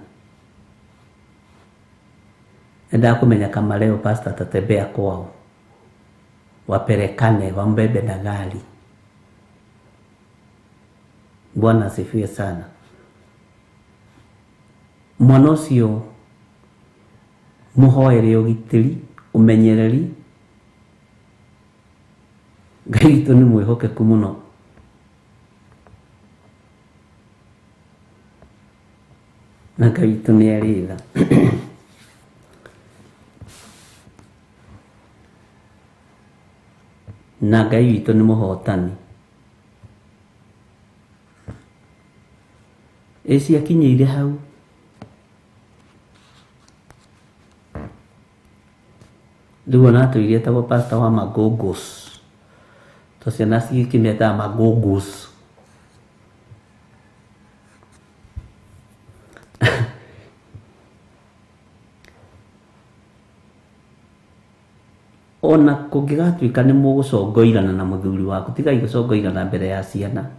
Nendaga kũmenya kama leo pastor atatembea kwao, wapelekane, wambebe na gari. Bwana asifiwe sana. Mwana ũcio mũhoere ũgitĩri, ũmenyereri. Ngai witũ nĩ mwĩhokeku mũno. Na Ngai witũ nĩ arĩ tha. Na Ngai witũ nĩ mũhotani. Ĩ ciakinyĩire hau. Rĩu ona atũire etagwo pastor wa magogos. To ciana cigĩkĩmetaga magogos. Ona kũngĩgatuĩka nĩ mũgũcongoirana na mũthuri waku, tigai gũcongoirana mbere ya ciana.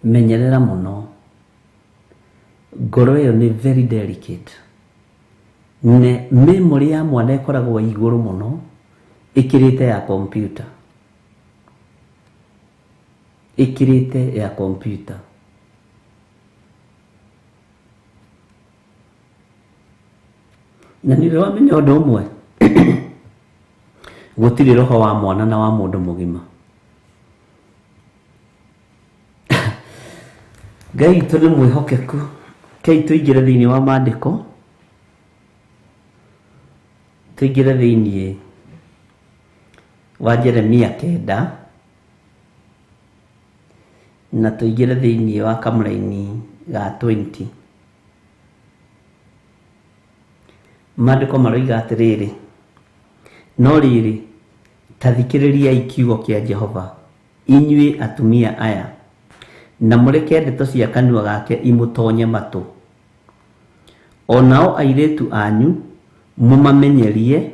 Menyerera mũno. Ngoro ĩyo nĩ very delicate. Ne memory ya mwana ĩkoragwo igũrũ mũno ĩkĩrĩte ya computer. Ĩkĩrĩte ya computer. Na nĩ ũrĩ wamenya ũndũ ũmwe, gũtirĩ roho wa mwana na wa mũndũ mũgima. Ngai witũ nĩ mwĩhokeku. Kei tũingĩre thĩinĩ wa maandĩko, tũingĩre thĩinĩ wa Jeremia 9 na tũingĩre thĩinĩ wa kamũraini ga 20. Maandĩko maroiga atĩrĩrĩ, no rĩrĩ, ta thikĩrĩriai kiugo kĩa Jehova, inyuĩ atumia aya, na mũreke ndeto cia kanua gake imũtonye matũ. O nao airĩtu anyu mũmamenyerie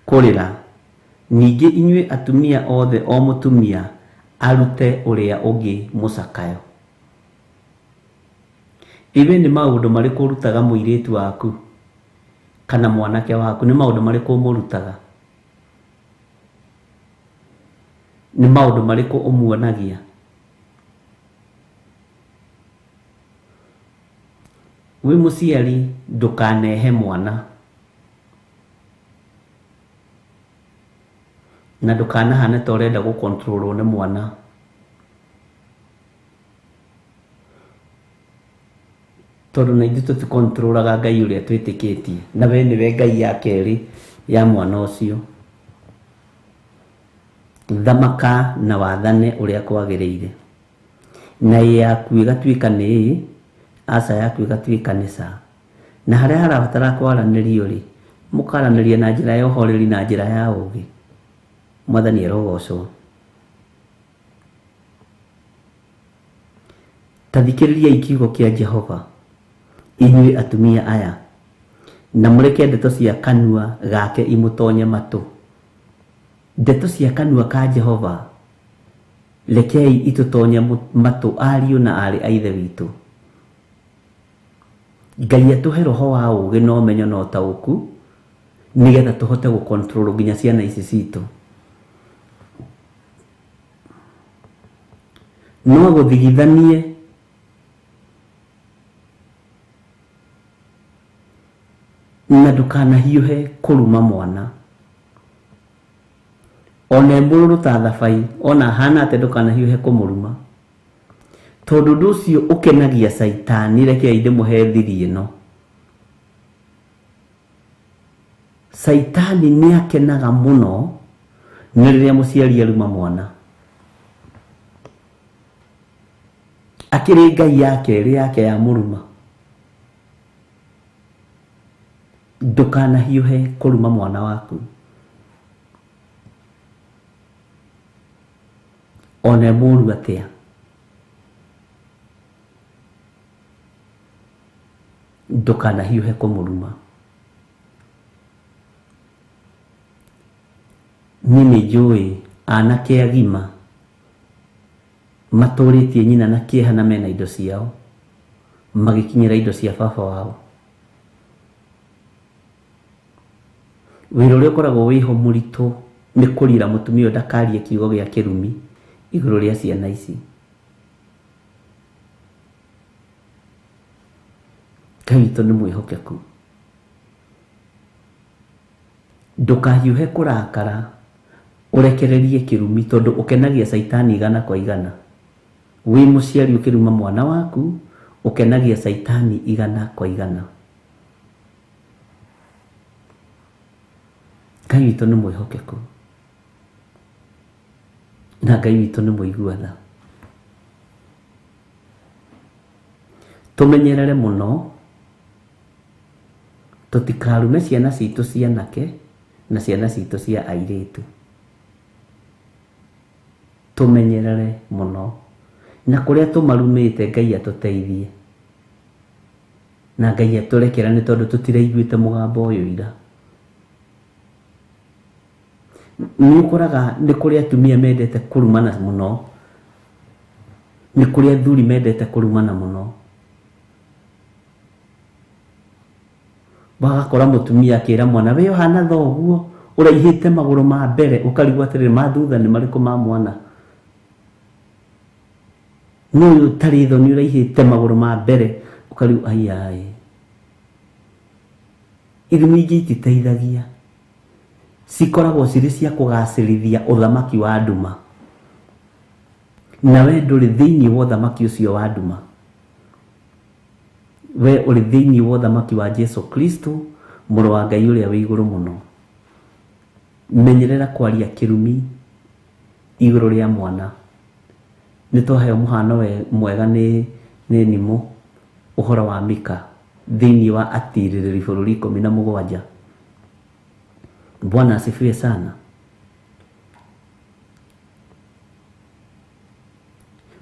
kũrĩra. Ningĩ inyuĩ atumia othe, o mũtumia arute ũrĩa ũngĩ mũcakayo. Iwe nĩ maũndũ marĩkũ ũrutaga mũirĩtu waku kana mwanake waku? Nĩ maũndũ marĩkũ ũmũrutaga? Nĩ maũndũ marĩkũ ũmuonagia? Wĩ mũciari ndũkanehe mwana na ndũkanahane ta ũrenda gũkontrolwo nĩ mwana. Tondũ na ithuĩ tũtikontrolaga Ngai ũrĩa twĩtĩkĩtie, na we nĩwe Ngai ya kerĩ ya mwana ũcio. Thamaka na wathane ũrĩa kwagĩrĩire, na ĩ yaku ĩgatuĩka nĩ ĩ, aca yaku ĩgatuĩka nĩ ca. Na harĩa harabatara kwaranĩrio rĩ, mũkaranĩria na njĩra ya ũhoreri na njĩra ya ũũgĩ. Mwathani arogocwo. Ta thikĩrĩriai kiugo kĩa Jehova, inyuĩ atumia aya, na mũreke ndeto cia kanua gake imũtonye matũ. Ndeto cia kanua ka Jehova rekei itũtonye matũ, ariũ na aarĩ a Ithe witũ. Ngai atũhe roho wa ũũgĩ na ũmenyo na ũtaũku, nĩgetha tũhote gũcontrol nginya ciana ici citũ. No agũthigithanie na ndũkanahiũhe kũruma mwana. Ona e mũrũrũ ta thabai, ona ahana atĩa ndũkanahiũhe kũmũruma. Tondũ ũndũ ũcio ũkenagia caitani, rekei ndĩmũhe thiri ĩno. Caitani nĩ akenaga mũno nĩ rĩrĩa mũciari aruma mwana. Akĩrĩ Ngai ya kerĩ yake ya mũruma. Ndũkanahiũhe kũruma mwana waku. Ona e mũũru atĩa. Ndũkanahiũhe kũmũruma. Niĩ nĩ njũĩ anake agima matũrĩtie nyina na kĩeha na mena indo ciao magĩkinyĩra indo cia baba wao. Wĩra ũrĩa ũkoragwo wĩho mũritũ nĩ kũrira mũtumia ũyũ ndakarie kiugo gĩa kĩrumi igũrũ rĩa ciana ici. Ngai witũ nĩ mwĩhokeku. Ndũkahiũhe kũrakara ũrekererie kĩrumi tondũ ũkenagia caitani igana kwa igana. Wĩ mũciari ũkĩruma mwana waku ũkenagia caitani igana kwa igana. Ngai witũ nĩ mwĩhokeku na Ngai witũ nĩ mũigua tha. Tũmenyerere mũno tũtikarume ciana citũ cia anake na ciana citũ cia airĩtu. Tũmenyerere mũno na kũrĩa tũmarumĩte Ngai atũteithie na Ngai atũrekera nĩ tondũ tũtiraiguĩte mũgambo ũyũ ira. Nĩ ũkoraga nĩ kũrĩ atumia mendete kũrumana mũno, nĩ kũrĩ athuri mendete kũrumana mũno. Wagakora mũtumia akĩra mwana we ũhana thoguo ũraihĩte magũrũ ma mbere, ũkarigwo atĩrĩrĩ ma thutha nĩ marĩkũ ma mwana. No ũyũ ũtarĩ thoni ũraihĩte magũrũ ma mbere ũkarigwo aiyaĩ. Irumi ingĩ ititeithagia, cikoragwo cirĩ cia kũgacĩrithia ũthamaki wa nduma, na we ndũrĩ thĩinĩ wa ũthamaki ũcio wa nduma. We ũrĩ thĩinĩ wa ũthamaki wa Jesu Kristo mũrũ wa Ngai ũrĩa wĩ igũrũ mũno. Menyerera kwaria kĩrumi igũrũ rĩa mwana. Nĩ twaheo mũhano mwega nĩ Nimũ ũhoro wa Mika thĩinĩ wa atirĩrĩri bũrũri 17. Bwana asifiwe sana.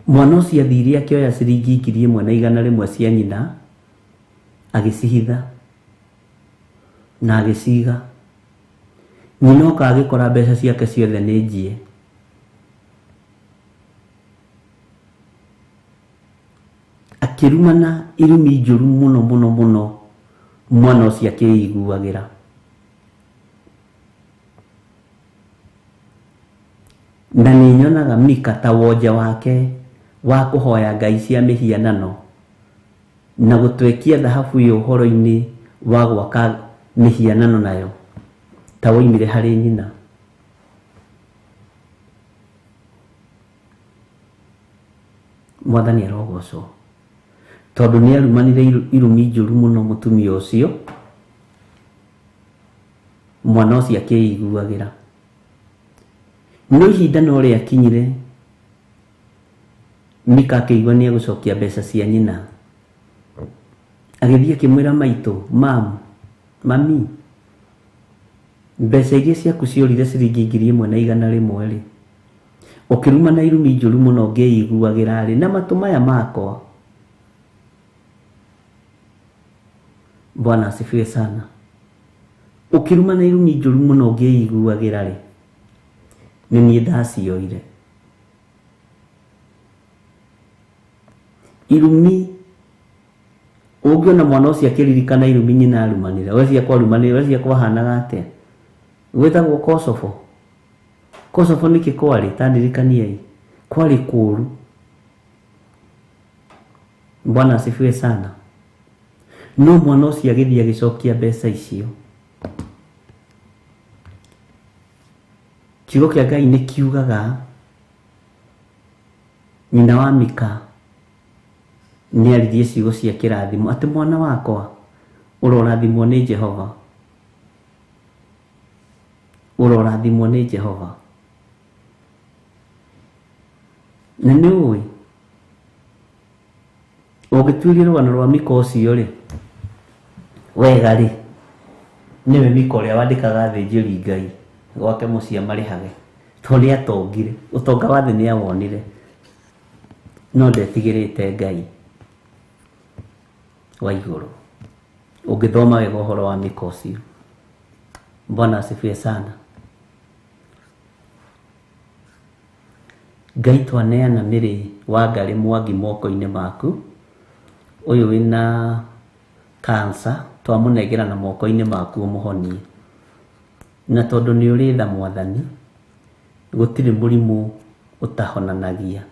Mwana ũcio athire akĩoya ciringi 1,100 cia nyina agĩcihitha na agĩciga. Nyina oka agĩkora mbeca ciake ciothe nĩ njie. Akĩrumana irumi njũru mũno mũno mũno, mwana ũcio akĩiguagĩra. Na nĩ nyonaga Mika ta wonje wake wa kũhoya ngai cia mĩhianano na gũtwekia thahabu ĩyo ũhoro-inĩ wa gwaka mĩhianano nayo ta woimire harĩ nyina. Mwathani arogocwo tondũ nĩ arumanire irumi njũru mũno mũtumia ũcio, mwana ũcio akĩiguagĩra. No ihinda no rĩakinyire Mika akĩigua nĩ egũcokia mbeca cia nyina. Agĩthiĩ akĩmwĩra maitũ, mam, mami, mbeca iria ciaku ciorire ciringi 1,100 rĩ, ũkĩrumana irumi njũru mũno ngĩiguagĩra rĩ, na matũ maya makwa. Bwana asifiwe sana. Ũkĩrumana irumi njũru mũno ngĩiguagĩra rĩ, nĩ niĩ ndacioire. Irumi ũngĩona mwana ũcio akĩririkana irumi nyina arumanire, we ciakwa arumanire, we ciakwa ahanaga atĩa? Gwĩtagwo Kosovo. Kosovo nĩkĩ kwarĩ? Ta ndirikaniai. Kwarĩ kũũru. Bwana asifiwe sana. No mwana ũcio agĩthiĩ agĩcokia mbeca icio. Kiugo kĩa Ngai nĩ kiugaga nyina wa Mika nĩ aririe ciugo cia kĩrathimo atĩ mwana wakwa ũrorathimwo nĩ Jehova, ũrorathimwo nĩ Jehova. Na nĩ ũĩ ũngĩtuĩria rũgano rwa Mika ũcio rĩ wega rĩ, nĩwe Mika ũrĩa wandĩkaga athĩnjĩri Ngai gwake mũciĩ amarĩhage, tondũ nĩ atongire, ũtonga wa thĩ nĩ awonire, no ndetigĩrĩte Ngai wa igũrũ. Ũngĩthoma wega ũhoro wa Mika ũcio. Bwana asifiwe sana. Ngai twaneana mĩrĩ wa Ngarĩ Mwangi moko-inĩ maku, ũyũ wĩna cancer twamũnengera na moko-inĩ maku ũmũhonie. Na tondũ nĩ ũrĩ tha Mwathani, gũtirĩ mũrimũ ũtahonanagia.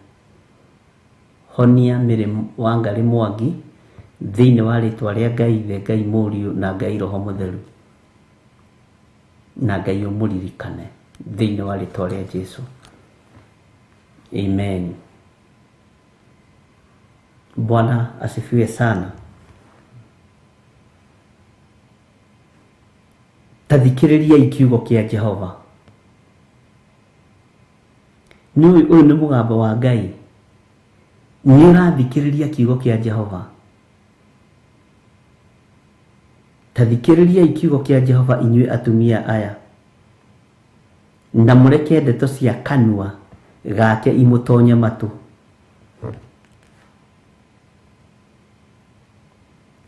Honia mĩrĩ wa Ngarĩ Mwangi thĩinĩ wa rĩtwa rĩa Ngai Ithe, Ngai Mũriũ na Ngai Roho Mũtheru, na Ngai ũmũririkane thĩinĩ wa rĩtwa rĩa Jesu. Amen. Bwana asifiwe sana. Tathikĩrĩriai kiugo kĩa Jehova. Nĩ ũyũ nĩ mũgambo wa Ngai. Nĩ ũrathikĩrĩria kiugo kĩa Jehova. Tathikĩrĩriai kiugo kĩa Jehova inyuĩ atumia aya, na mũreke ndeto cia kanua gake imũtonye matũ.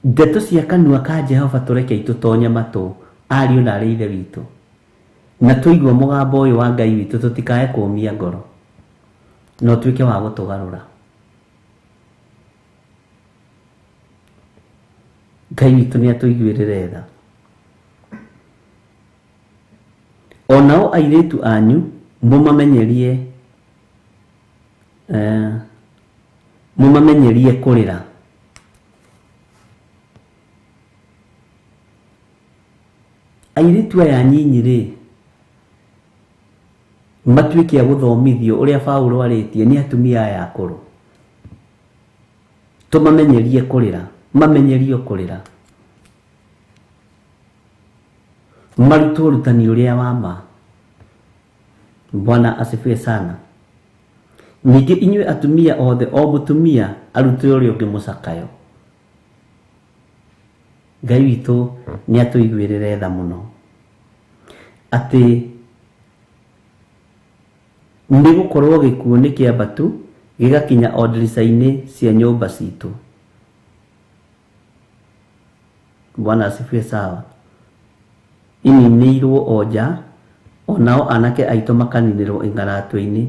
Ndeto cia kanua ka Jehova tũreke itũtonye matũ, ariũ na arĩ ithe witũ, na tũigua mũgambo ũyũ wa Ngai witũ tũtikae kũũmia ngoro, na ũtuĩke wa gũtũgarũra. Ngai witũ nĩ atũiguĩrĩre tha. Onao airĩtu anyu mũmamenyerie mũmamenyerie kũrĩra. Airĩtu aya nyinyi rĩ matuĩke a gũthomithio ũrĩa Paũlũ arĩtie nĩ atumia aya akũrũ. Tũmamenyerie kũrĩra, mamenyerio kũrĩra, marutwo ũrutani ũrĩa wa ma. Bwana asifiwe sana. Ningĩ inyuĩ atumia othe, o mũtumia arute ũrĩa ũngĩ mũcakayo. Ngai witũ nĩ atũiguĩrĩre tha mũno, atĩ nĩ gũkorwo gĩkuũ nĩ kĩambatu gĩgakinya o ndirica-inĩ cia nyũmba citũ. Bwana asifiwe sawa. Ininĩirwo o nja, onao anake aitũ makaninĩrwo ing'aratũ-inĩ.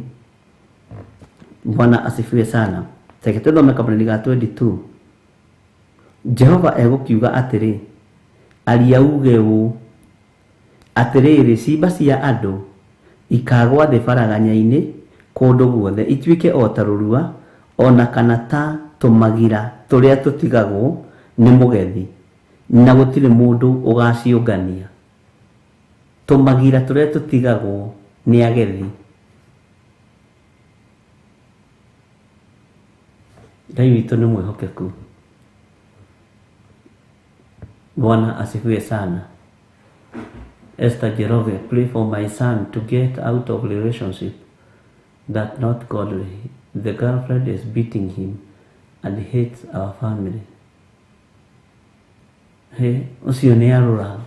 Bwana asifiwe sana. Reke tũthome kaburini ga 22. Jehova egũkiuga atĩrĩ, aria uge ũũ, atĩrĩrĩ, ciimba cia andũ ikagwa thĩ baraganya-inĩ kũndũ guothe, ituĩke o ta rũrua, ona kana ta tũmagira tũrĩa tũtigagwo nĩ mũgethi, na gũtirĩ mũndũ ũgaciũngania. Tũmagira tũrĩa tũtigagwo nĩ agethi. Ngai witũ nĩ mwĩhokeku. Bwana asifiwe sana. Esther Jeroge, pray for my son to get out of relationship that not godly. The girlfriend is beating him and hates our family. He, ũcio nĩ arũra.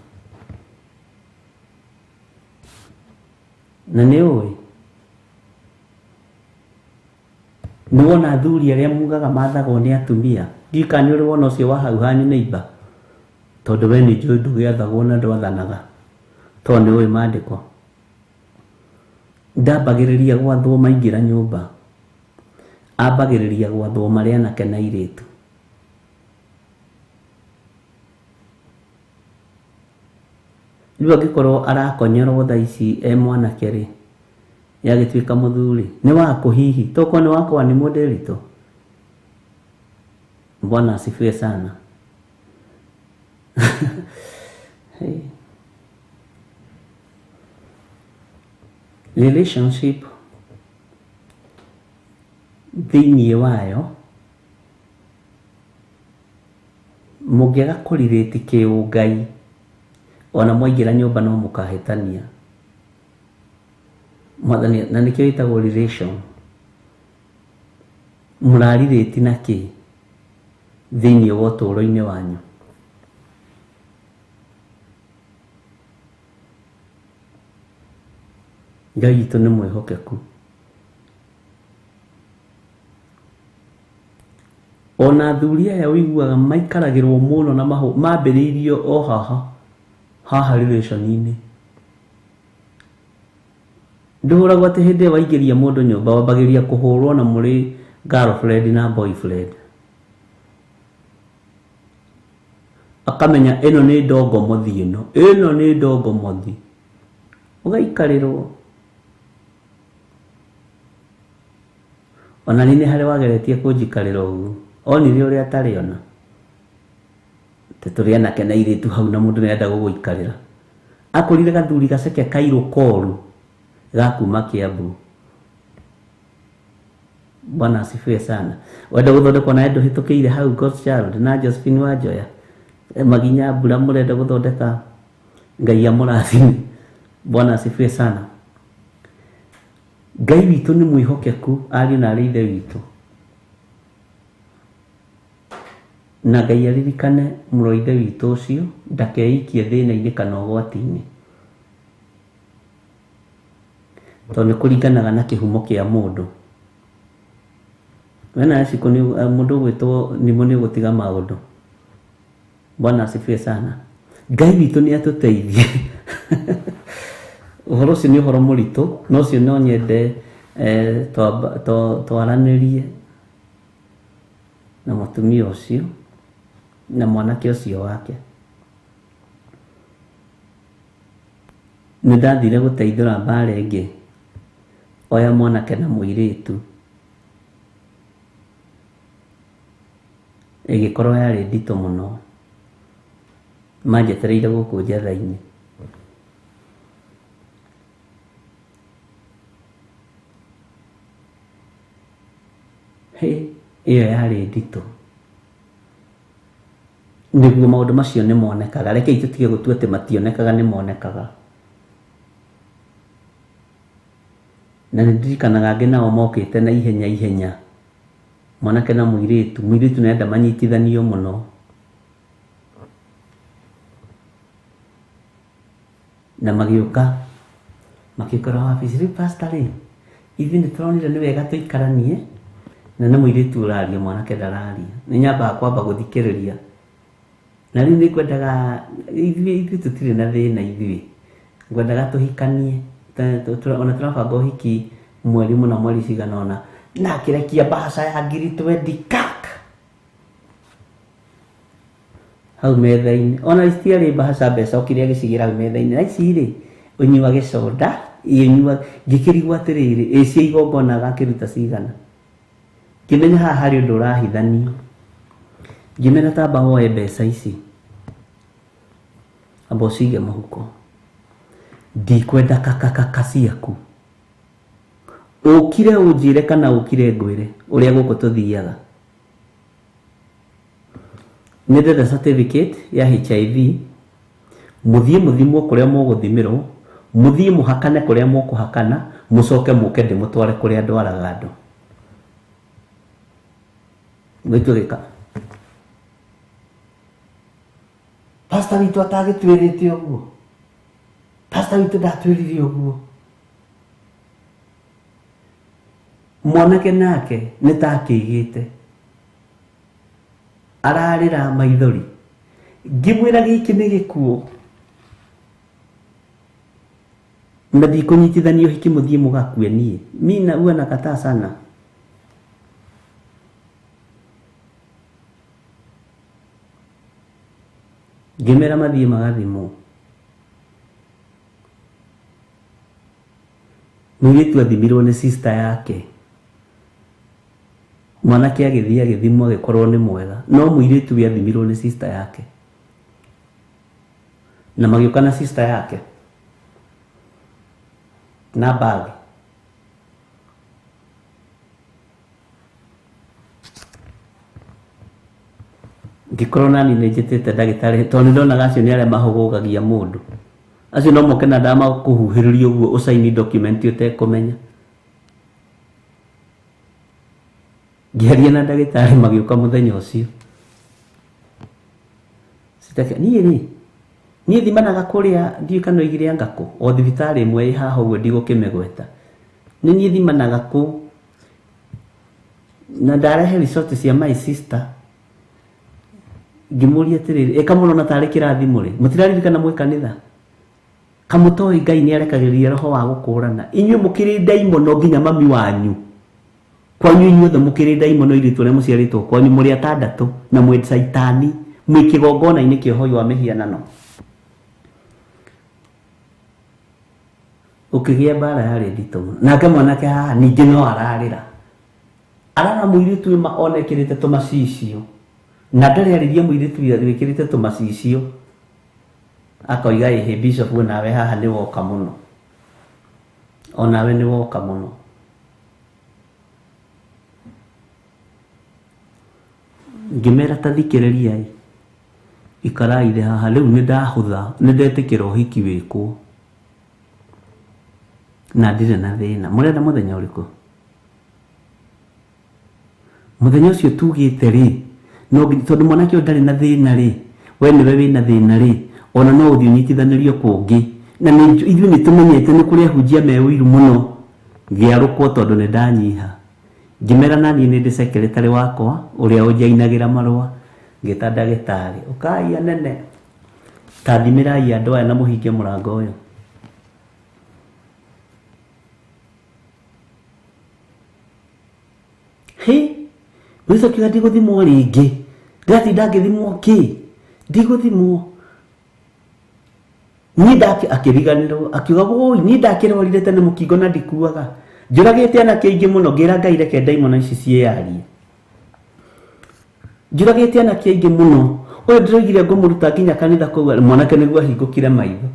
Na nĩ ũĩ nĩ wona athuri arĩa mugaga mathagwo nĩ atumia, ndiũĩ kana nĩ ũrĩ wona ũcio wa hau hanyu neighbor, tondũ we nĩ njũĩ ndũgĩathagwo na ndwathanaga, tondũ nĩ ũĩ maandĩko. Ndambagĩrĩria gwathwo maingĩra nyũmba, ambagĩrĩria gwathwo marĩ anake na airĩtu. Rĩu angĩkorwo arakonyorwo thaa ici e mwanake rĩ, yagĩtuĩka mũthuri, nĩ waku hihi? Tokorwo nĩ wakwa nĩ mũndĩritũ. Bwana asifiwe sana. Hey. Relationship thĩinĩ wayo mũngĩaga kũrirĩti kĩũngai ona mwaingĩra nyũmba no mũkahĩtania. Mwathani, na nĩkĩo ĩtagwo relation. Mũrarirĩti na kĩ thĩinĩ wa ũtũũro-inĩ wanyu? Ngai witũ nĩ mwĩhokeku. Ona athuri aya ũiguaga maikaragĩrwo mũno na mambĩrĩirio o haha haha relation-inĩ. Ndũhũragwo atĩ hĩndĩ ĩyo waingĩria mũndũ nyũmba wambagĩrĩria kũhũrwo na mũrĩ girlfriend na boyfriend. Akamenya ĩno nĩ ndongomothi, ĩno nĩ ndongomothi. Ũgaikarĩrwo. Ona nĩ harĩ wageretie kũnjikarĩra ũguo. Onire ũrĩa atarĩ ona. Atĩ tũrĩ anake na airĩtu hau na mũndũ nĩarenda gũgũikarĩra. Akorire gathuri gaceke kairũ koru ga kuma Kiambu. Bwana asifiwe sana. Wenda gũthondekwo nawe ndũhĩtũkĩire hau God's Child na Josephine Wanjoya. Maginya mbura mũrenda gũthondeka, Ngai amũrathime. Bwana asifiwe sana. Ngai witũ nĩ mwĩhokeku ariũ na arĩ ithe witũ. Na Ngai aririkane mũrũ ithe witũ ũcio ndakeikie thĩna-inĩ kana ũgwati-inĩ. Tondũ nĩ kũringanaga na kĩhumo kĩa mũndũ. Wena Cikũ nĩ mũndũ ũgwĩtwo Nimo nĩ ũgũtiga maũndũ. Bwana asifiwe sana. Ngai witũ nĩ atũteithie. Ũhoro ũcio nĩ ũhoro mũritũ, no ũcio no nyende twaranĩrie na mũtumia ũcio na mwanake ũcio wake. Nĩ ndathire gũteithũra mbara ĩngĩ oya mwanake na mũirĩtu, ĩgĩkorwo yarĩ nditũ mũno. Manjetereire gũkũ njetha-inĩ. Ĩyo yarĩ nditũ. Nĩguo maũndũ macio nĩ monekaga. Rekei tũtige gũtua atĩ mationekaga, nĩ monekaga. Na nĩ ndirikanaga angĩ nao mokĩte na ihenya ihenya, mwanake na mũirĩtu. Mũirĩtu nĩarenda manyitithanio mũno. Na magĩũka makĩkora wabici, rĩu pastor rĩ, ithuĩ nĩ tũronire nĩ wega tũikaranie. Na nĩ mũirĩtu ũraria, mwanake ndararia. Nĩ nyambaga kwamba gũthikĩrĩria. Na rĩu nĩ ngwendaga ithuĩ tũtirĩ na thĩna ithuĩ. Ngwendaga tũhikanie. Ona tũrabanga ũhiki mweri mũna mweri cigana ũna. Na akĩrekia mbahaca ya 20,000 kak hau metha-inĩ. Ona citiarĩ mbahaca mbeca, okire agĩcigĩra hau metha-inĩ. Na ici rĩ, ũnyuage soda, ũnyua, ngĩkĩrigwo atĩrĩrĩ, ĩ cia igongona agakĩruta cigana. Ngĩmenya haha harĩ ũndũ ũrahithanio. Ngĩmenya tamba woe mbeca ici, amba ũcige mũhuko. Ndikwenda kakakaka ciaku. Ũkire ũnjĩre kana ũkire ngwĩre ũrĩa gũkũ tũthiaga. Nĩ ndĩrenda certificate ya HIV, mũthiĩ mũthimwo kũrĩa mũgũthimĩrwo, mũthiĩ mũhakane kũrĩa mũkũhakana, mũcoke mũke ndĩmũtware kũrĩa ndwaraga andũ. Mũitũ gĩka. Pastor witũ atagĩtwĩrĩte ũguo. Pastor witũ ndatwĩrire ũguo. Mwanake nake nĩ ta akĩigĩte. Ararĩra maithori. Ngĩmwĩra gĩkĩ nĩ gĩkuũ. Na ndikũnyitithanio ũhiki mũthiĩ mũgakue niĩ. Mi na huwa nakataa sana. Ngĩmera mathiĩ magathimwo. Mũirĩtu athimirwo nĩ sister yake. Mwanake agĩthiĩ agĩthimwo agĩkorwo nĩ mwega, no mũirĩtu we athimirwo nĩ sister yake, na magĩũka na sister yake na bag. Ngĩkorwo nani nĩ njĩtĩte ndagĩtarĩ, tondũ nĩ ndonaga acio nĩ arĩa mahũgũgagia mũndũ. Acio no moke na ndamakũhuhĩrĩria ũguo ũcaini document ũtekũmenya. Ngĩaria na ndagĩtarĩ magĩũka mũthenya ũcio. Sitake niĩ rĩ, niĩ thimanaga kũrĩa ndiũĩ kana oigire anga kũ, o thibitarĩ ĩmwe ĩ haha ũguo ndigũkĩmĩgweta. Nĩ niĩ thimanaga kũu na ndarehe result cia my sister. Ngĩmũria atĩrĩrĩ, ĩ kamũrona tarĩ kĩrathimo rĩ, mũtiraririkana mwĩ kanitha? Kamũtoĩ Ngai nĩ arekagĩrĩria roho wa gũkũrana. Inyuĩ mũkĩrĩ ndaimono nginya mami wanyu. Kwanyu inyuothe mũkĩrĩ ndaimono irĩtu arĩa mũciarĩtwo kwanyu mũrĩ atandatũ na mwĩ caitani, mwĩ kĩgongona-inĩ kĩa ũhoi wa mĩhianano. Ũkĩgĩa mbara yarĩ nditũ mũno. Nake mwanake haha ningĩ no ararĩra. Arara mũirĩtu ũyũ ma ona ekĩrĩte tũmacicio. Na ndarĩ arĩria mũirĩtu ũyũ wĩkĩrĩte tũmacicio. Akoiga ĩhĩ bishop nawe haha nĩ woka mũno. Onawe nĩ woka mũno. Ngĩmera ta thikĩrĩriai, ikarai thĩ haha, rĩu nĩ ndahũtha, nĩ ndetĩkĩra ũhiki wĩkwo na ndirĩ na thĩna. Mũrenda mũthenya ũrĩkũ? Mũthenya ũcio tugĩte rĩ, no tondũ mwanake ũyũ ndarĩ na thĩna rĩ, we nĩwe wĩna thĩna rĩ, ona no ũthiĩ ũnyitithanĩrio kũngĩ. Na ithuĩ nĩ tũmenyete nĩ kũrĩ ahunjia me ũiru mũno. Ngĩarũkwo tondũ nĩ ndanyiha. Ngĩmera naniĩ nĩ ndĩ secretary wakwa ũrĩa ũnjainagĩra marũa. Ngĩta ndagĩtarĩ, ũkai anene, ta thimĩrai andũ aya na mũhinge mũrango ũyũ. Hĩ, mũirĩtu akiuga ndigũthimwo rĩngĩ, ndĩratinda ngĩthimwo kĩ, ndigũthimwo. Niĩ ndake akĩriganĩrwo, akiuga woi, niĩ ndakĩrwarire tene mũkingo na ndikuaga. Njũragĩte anake aingĩ mũno, ngĩra Ngai reke ndaimono ici ciĩyarie. Njũragĩte anake aingĩ mũno, ũyũ ndĩroigire ngũmũruta nginya kanitha kũu, mwanake nĩguo ahingũkire maitho.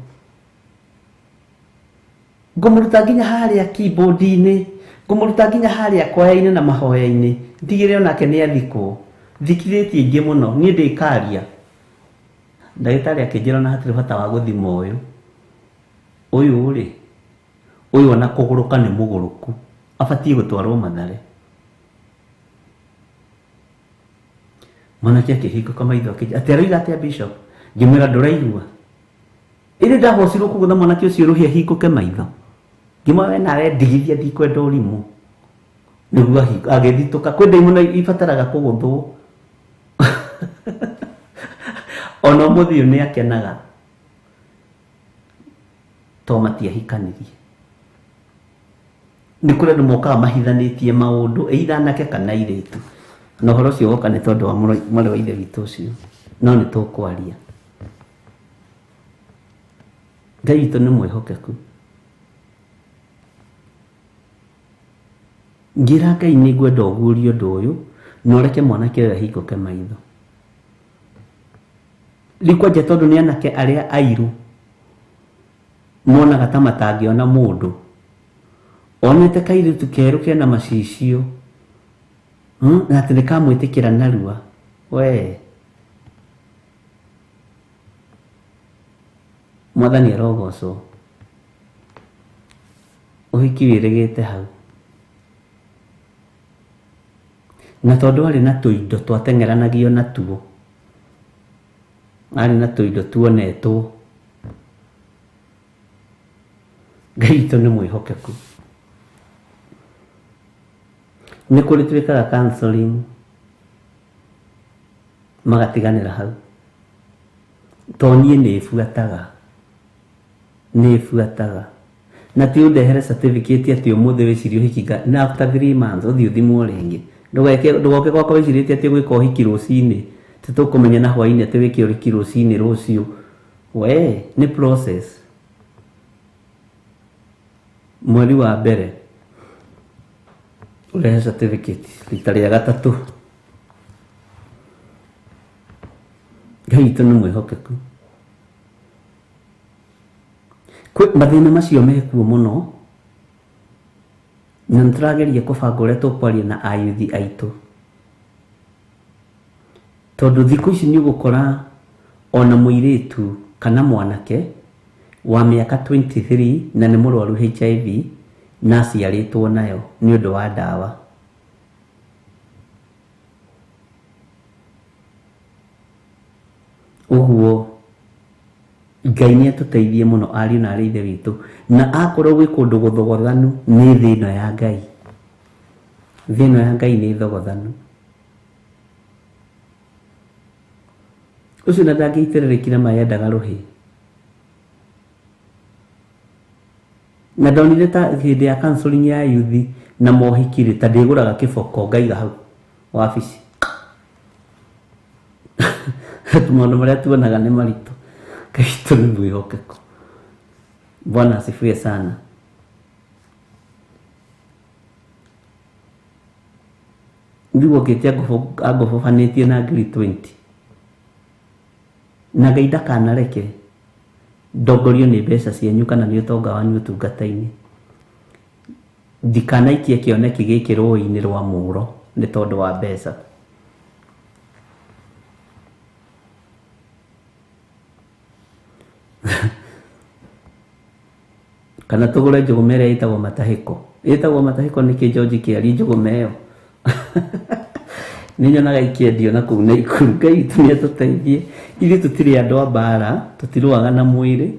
Ngũmũruta nginya harĩa keyboard-inĩ, ngũmũruta nginya harĩa kwaya-inĩ na mahoya-inĩ, ndigĩrĩre onake nĩ athikwo. Thikithĩtie aingĩ mũno, niĩ ndĩkaria. Ndagĩtarĩ akĩnjĩra ona hatirĩ bata wa gũthima ũyũ. Ũyũ rĩ, ũyũ ona kũgũrũka nĩ mũgũrũku, abatiĩ gũtwarwo Mathare. Mwanake akĩhingũka maitho akĩnjĩra, atĩ aroiga atĩa bishop? Ngĩmwĩra ndũraigua. Ĩrĩ ndahocirwo kũgũtha mwanake ũcio rũhĩ ahingũke maitho. Ngĩmwĩra we nawe ndigithia ndikwenda ũrimũ. Nĩguo agĩthitũka. Kwĩ ndaimono ibataraga kũgũthwo. Ona ũmũthĩ ũyũ nĩ akenaga to matiahikanirie. Nĩ kũrĩ andũ mokaga mahithanĩtie maũndũ, either anake kana airĩtu. Na ũhoro ũcio woka nĩ tondũ wa mwarĩ wa ithe witũ ũcio. No nĩ tũkwaria. Ngai witũ nĩ mwĩhokeku. Ngĩra Ngai nĩ ngwenda ũguũrie ũndũ ũyũ, na ũreke mwanake ũyũ ahingũke maitho. Rĩu kwanja tondũ nĩ anake arĩa airu monaga ta matangĩona mũndũ. Onete kairĩtu kerũ kena macicio, na atĩ nĩ kamwĩtĩkĩra narua. We Mwathani arogocwo. Ũhiki wĩrĩgĩte hau. Na tondũ arĩ na tũindo twateng'eranagio natuo, arĩ na tũindo tuonetwo. Ngai witũ nĩ mwĩhokeku. Nĩ kũrĩ twĩkaga counseling magatiganĩra hau. To niĩ nĩ buataga, nĩ buataga. Na ti ũndehere certificate atĩ ũmũthĩ wĩcirie ũhiki na after 3 months ũthiĩ ũthimwo rĩngĩ. Ndũgoke gwakwa wĩcirĩtie atĩ ũgwĩka ũhiki rũcinĩ, tũkũmenya na hwainĩ atĩ wĩke ũhiki rũcinĩ rũciũ. We nĩ process. Mweri wa mbere Ũrehe certificate rita rĩa gatatũ. Ngai witũ nĩ mwĩhokeku. Kwĩ mathĩna macio mekuo mũno, na nĩ tũrageria kũbanga ũrĩa tũkwaria na ayuthi aitũ, tondũ thikũ ici nĩ ũgũkora ona mũirĩtu kana mwanake wa mĩaka 23 na nĩ mũrwaru HIV na aciarĩtwo nayo nĩ ũndũ wa ndawa. Ũguo Ngai nĩ atũteithie mũno ariũ na arĩ ithe witũ, na akorwo gwĩ kũndũ gũthogothanu nĩ thĩ ĩno ya Ngai. Thĩ ĩno ya Ngai nĩ thogothanu. Ũcio na ndangĩitĩrĩrĩkire maĩ endaga rũhĩ. Na ndonire ta hĩndĩ ya counseling ya yuthi na mohiki rĩ, ta ndĩgũraga kĩboko ngaiga hau wabici. Maũndũ marĩa tuonaga nĩ maritũ. Ngai witũ nĩ mwĩhokeku. Bwana asifiwe sana. Rĩu okĩte angobobanĩtie na ngiri 20. Na Ngai ndakanareke ndongorio nĩ mbeca cianyu kana nĩ ũtonga wanyu ũtungata-inĩ. Ndikanaikie kĩoneki gĩkĩ rũĩ-inĩ rwa mũro nĩ tondũ wa mbeca. Kana tũgũre njũgũma ĩrĩa ĩtagwo matahĩko. Ĩtagwo matahĩko nĩkĩ George kĩarie njũgũma ĩyo? Nĩ nyonaga ikĩendio na kũu Naikuru. Ngai witũ nĩ atũteithie. Ithuĩ tũtirĩ andũ a mbara, tũtirũaga na mwĩrĩ.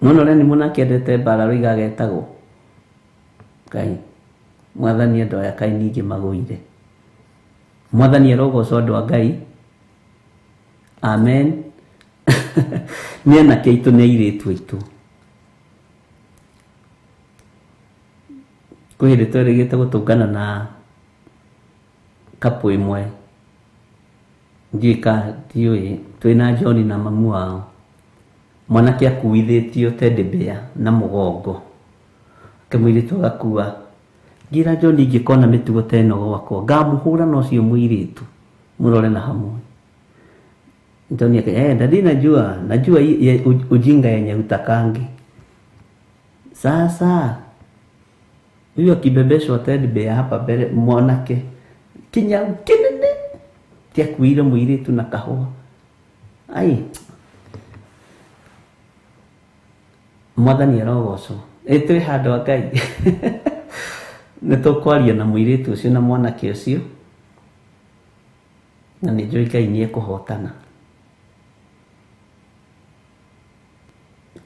Nona ũrĩa nĩ mũnake endete mbara rũiga agetagwo Ngai. Mwathani andũ aya kaĩ ningĩ magũire. Mwathani arogocwo andũ a Ngai. Amen. Nĩ anake aitũ nĩ airĩtu aitũ. Kwĩ hĩndĩ twerĩgĩte gũtũngana na couple ĩmwe, ndiũĩ ka ndiũĩ, twĩna John na mamu wao. Mwanake akuithĩtio teddy bear na mũgongo, ke mũirĩtu agakua. Ngĩra John ingĩkona mĩtugo ta ĩno gwakwa ngamũhũra na ũcio mũirĩtu mũrore na hamwe. John aka daddy, najua najua ujinga yenye utakangi. Sasa huyu akibebeshwa teddy bear hapa mbere, mwanake kinyau kinene ti akuire mũirĩtu na kahũa. Ai, Mwathani arogocwo. Ĩ twĩ handũ a Ngai. Nĩ tũkwaria na mũirĩtu ũcio na mwanake ũcio, na nĩ njũĩ Ngai nĩ ekũhotana.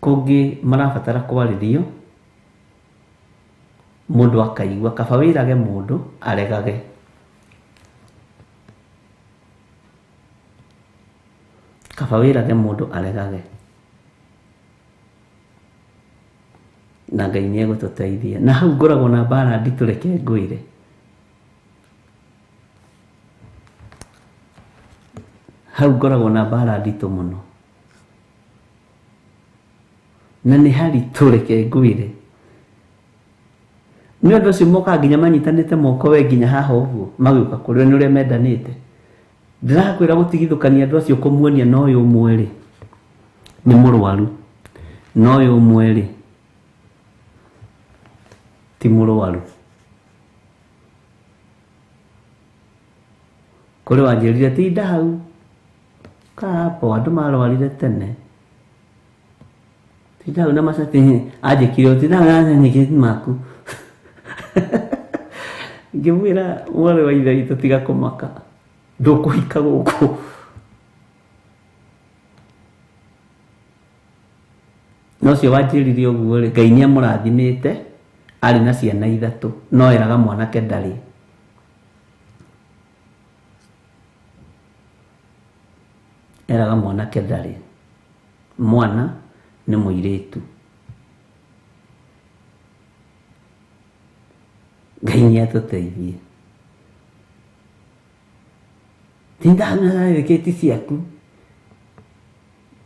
Kũngĩ marabatara kwarĩrio, mũndũ akaigua kaba wĩrage mũndũ aregage. Kaba wĩrage mũndũ aregage. Na Ngai nĩ egũtũteithia. Na hau ngoragwo na mbara nditũ, reke ngwĩre. Hau ngoragwo na mbara nditũ mũno. Na nĩ haritũ, reke ngwĩre. Nĩ ũndũ ũcio mokaga nginya manyitanĩte moko we nginya haha ũguo magĩũka kũrĩ we nĩ ũrĩa mendanĩte. Ndĩrakwĩra gũtigithũkania andũ acio kũmuonia na ũyũ ũmwe rĩ nĩ mũrwaru, na ũyũ ũmwe rĩ ti mũrwaru. Kũrĩ wanjĩrire tinda hau kaa hapo, andũ marwarire tene. Tinda hau na macati anjĩkire tinda hau na macati maku. Ngĩmwĩra mwarĩ wa ithe witũ tiga kũmaka, ndũkũhika gũkũ. Na ũcio wanjĩrire ũguo rĩ, Ngai nĩ amũrathimĩte, arĩ na ciana ithatũ, no eraga mwanake ndarĩ. Eraga mwanake ndarĩ. Mwana nĩ mũirĩtu. Ngai nĩ atũteithie. Tinda hau na certificate ciaku.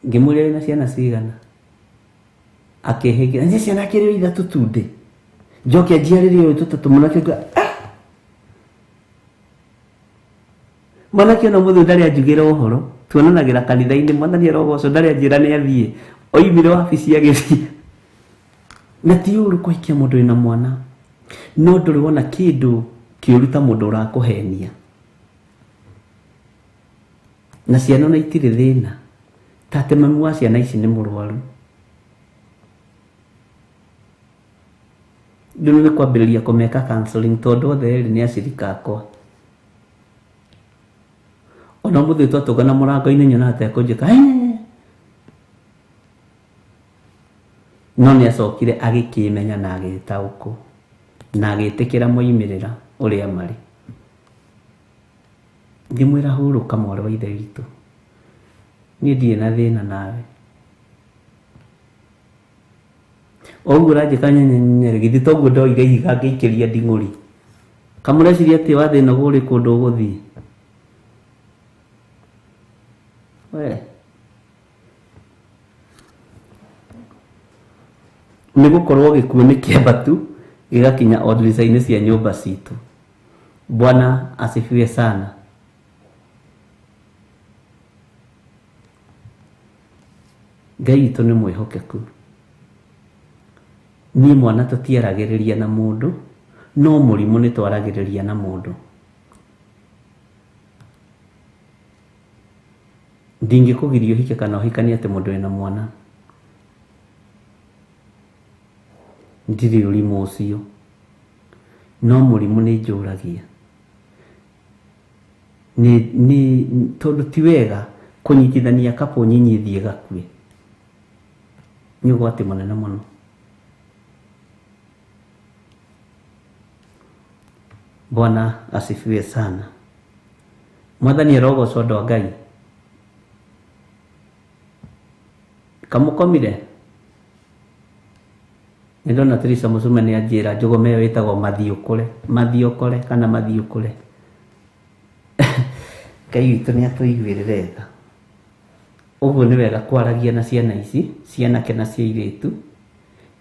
Ngĩmũria wĩna ciana cigana. Akĩhĩngĩra, nĩ ciana akĩrĩ o ithatũ tu ndĩ. Njoke njiarĩrie ũyũ tũtatũ mwanake nga mwanake ona mũthĩ ndarĩ anjugĩra ũhoro tuonanagĩra kanitha-inĩ mwathani arogocwo ndarĩ anjĩra nĩ athiĩ oimire wabici agĩthiĩ na ti ũru kũhikia mũndũ wĩna mwana no ndũrĩ wona kĩndũ kĩũru ta mũndũ ũrakũhenia na ciana ona itirĩ thĩna ta atĩ mami wa ciana ici nĩ mũrwaru rĩu nĩ kwambĩrĩria kũmeka counseling tondũ othe erĩ nĩ acirika akwa ona mũthĩ twatũngana mũrango-inĩ nyonaga ta ekũnjĩka no nĩ acokire agĩkĩmenya na agĩtaũkwo na agĩtĩkĩra moimĩrĩra ũrĩa marĩ ngĩmwĩra hurũka mwarĩ wa ithe witũ niĩ ndirĩ na thĩna nawe o ũguo ũranjĩka nyenyenyere githĩ toguo ndoire ihiga ngĩikĩria nding'ũri kamũreciria atĩ wa thĩna ũrĩ kũndũ ũgũthiĩ we nĩ gũkorwo gĩkuũ nĩ kĩambatu gĩgakinya o ndirica-inĩ cia nyũmba citũ. Bwana asifiwe sana. Ngai witũ nĩ mwĩhokeku. Niĩ mwana tũtiaragĩrĩria na mũndũ no mũrimũ nĩ twaragĩrĩria na mũndũ. Ndingĩkũgiria ũhike kana ũhikanie atĩ mũndũ wĩna mwana ndirĩ ũrimũ ũcio no mũrimũ nĩ njũragia nĩ tondũ ti wega kũnyitithania couple nyinyi ithiĩ gakue nĩ ũgwati mũnene mũno. Bwana asifiwe sana. Mwathani arogocwo andũ a Ngai. Kamũkomire nĩ ndona Teresa Mũcume nĩ anjĩra njũgũma ĩyo ĩtagwo mathiũkũre mathiũkũre kana mathiũkũre. Ngai witũ nĩ atũiguĩrĩre tha. Ũguo nĩ wega kwaragia na ciana ici cianake na cia airĩtu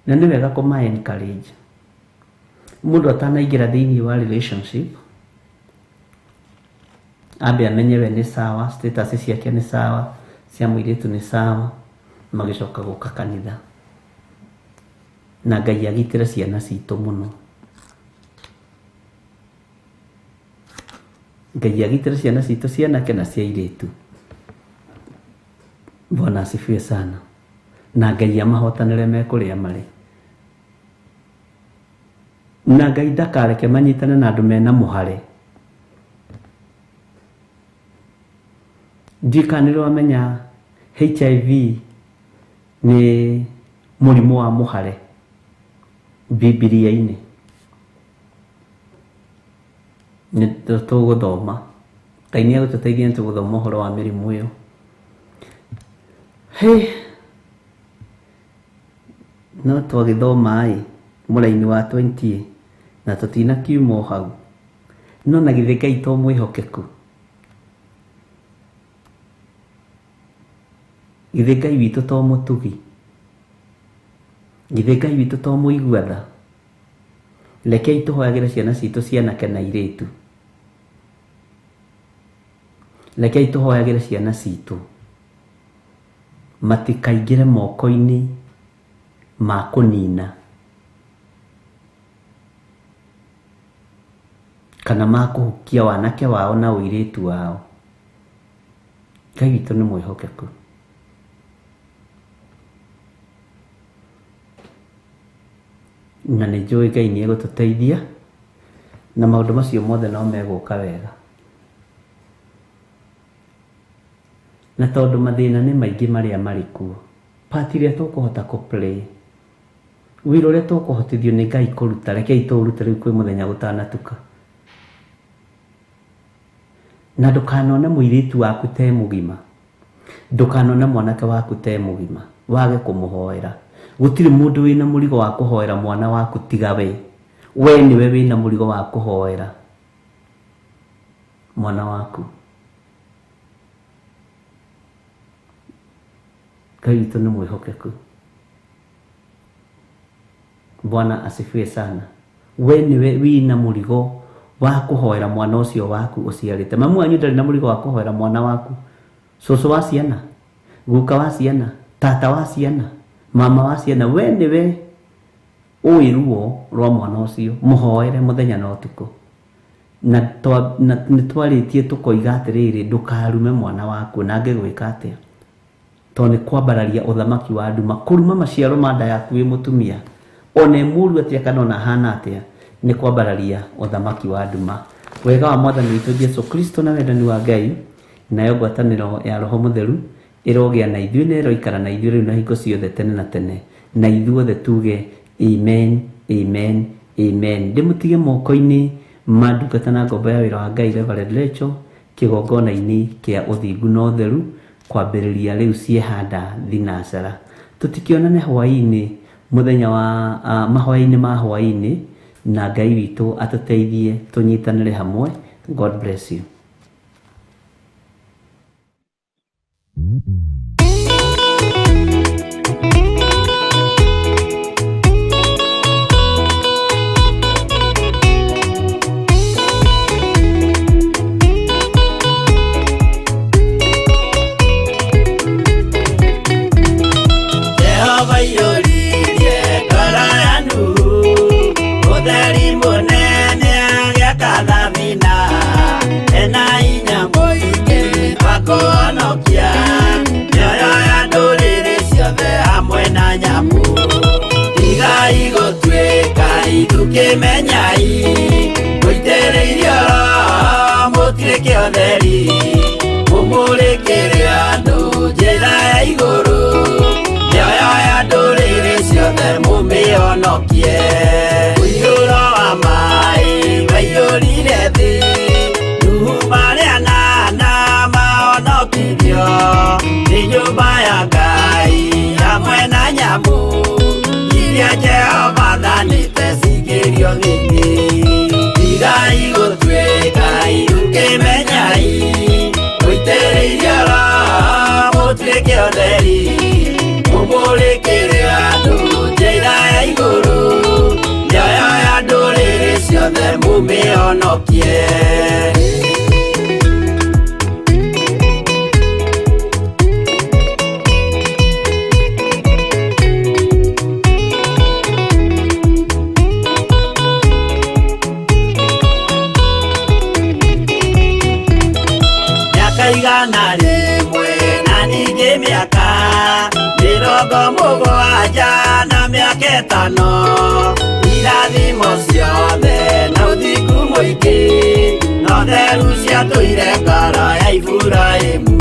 na nĩ wega kũma encourage mũndũ atanaingĩra thĩinĩ wa relationship ambe amenye we nĩ sawa, status ciake nĩ sawa, cia mũirĩtu nĩ sawa, magĩcoka gũka kanitha na Ngai agitĩre ciana citũ mũno. Ngai agitĩre ciana citũ cianake na cia airĩtu. Bwana asifiwe sana. Na Ngai amahotanĩre me kũrĩa marĩ na Ngai ndakareke manyitane na andũ mena mũhare. Ndiũĩ kana nĩ wamenya HIV nĩ mũrimũ wa mũhare Bibilia-inĩ nĩ tũgũthoma Ngai nĩ egũtũteithia nĩ tũgũthoma ũhoro wa mĩrimũ ĩyo. Hĩ no twagĩthoma ĩ mũraini wa 20 na tũtinakiuma o hau no na githĩ Ngai to mwĩhokeku githĩ Ngai witũ to mũtugi githĩ Ngai witũ to mũigua tha. Rekei tũhoyagĩre ciana citũ cianake na airĩtu. Rekei tũhoyagĩre ciana citũ matikaingĩre moko-inĩ ma kũnina kana ma kũhukia wanake wao na ũirĩtu wao. Ngai witũ nĩ mwĩhokeku. Na nĩ njũĩ Ngai nĩ egũtũteithia na maũndũ macio mothe no megũka wega. Na tondũ mathĩna nĩ maingĩ marĩa marĩ kuo part ĩrĩa tũkũhota kũ play wĩra ũrĩa tũkũhotithio nĩ Ngai kũruta rekei tũũrute rĩu kwĩ mũthenya gũtanatuka. Na ndũkanone mũirĩtu waku te mũgima ndũkanone mwanake waku te mũgima wage kũmũhoera. Gũtirĩ mũndũ wĩna mũrigo wa kũhoera mwana waku tiga we. We nĩwe wĩna mũrigo wa kũhoera mwana waku. Ngai witũ nĩ mwĩhokeku. Bwana asifiwe sana. We nĩwe wĩna mũrigo wa kũhoera mwana ũcio waku ũciarĩte. Mamu wanyu ndarĩ na mũrigo wa kũhoera mwana waku. Cũcũ wa ciana, guka wa ciana, tata wa ciana, mama wa ciana, we nĩwe ũĩ ruo rwa mwana ũcio, mũhoere mũthenya na ũtukũ. Na nĩ twarĩtie tũkoiga atĩrĩrĩ, ndũkarume mwana waku na angĩgwĩka atĩa, tondũ nĩ kwambararia ũthamaki wa nduma, kũruma maciaro ma nda yaku wĩ mũtumia, ona ĩ mũru atĩa kana ona ahana atĩa, nĩ kwambararia ũthamaki wa nduma. Wega wa Mwathani witũ Jesu Kristo na wendani wa Ngai nayo ngwatanĩro ya Roho Mũtheru ĩrogĩa na ithuĩ na ĩroikara na ithuĩ rĩu na hingo ciothe tene na tene, na ithuothe tuge amen, amen, amen. Ndĩmũtige moko-inĩ ma ndungata na ngombo ya wĩra wa Ngai Reverend Rachel kĩgongona-inĩ kĩa ũthingu na ũtheru kwambĩrĩria rĩu ciehanda thinacara. Tũtikĩonane hwaĩ-inĩ mũthenya wa mahoya-inĩ ma hwaĩ-inĩ, na Ngai witũ atũteithie tũnyitanĩre hamwe. God bless you. Jehova iyũririe ngoro ya Nuhu, ũtheri mũnene agĩaka thabina, ena hinya mũingĩ wa kũhonokia mĩoyo ya ndũrĩrĩ ciothe hamwe na nyamũ. Tigai gũtuĩka ithukĩmenyai, mũitĩrĩirio Roho mũtuĩke ũtheri, mũmũrĩkĩre andũ njĩra ya igũrũ, mĩoyo ya ndũrĩrĩ ciothe mũmĩhonokie. Ũiyũro wa maĩ waiyũrire thĩ, Nuhu marĩ anana mahonokirio nĩ nyũmba ya Ngai hamwe na nyamũ iria Jehova athanĩte cingĩrio thĩinĩ. Tigai gũtuĩka ithukĩmenyai, mũitĩrĩirio Roho mũtuĩke ũtheri, mũmũrĩkĩre andũ njĩra ya igũrũ, mĩoyo ya ndũrĩrĩ ciothe mũmĩhonokie. Mĩaka 100 na ningĩ mĩaka 70 na mĩaka 5, irathimo ciothe na ũthingu mũingĩ na ũtheru ciatũire ngoro ya Iburahĩmu.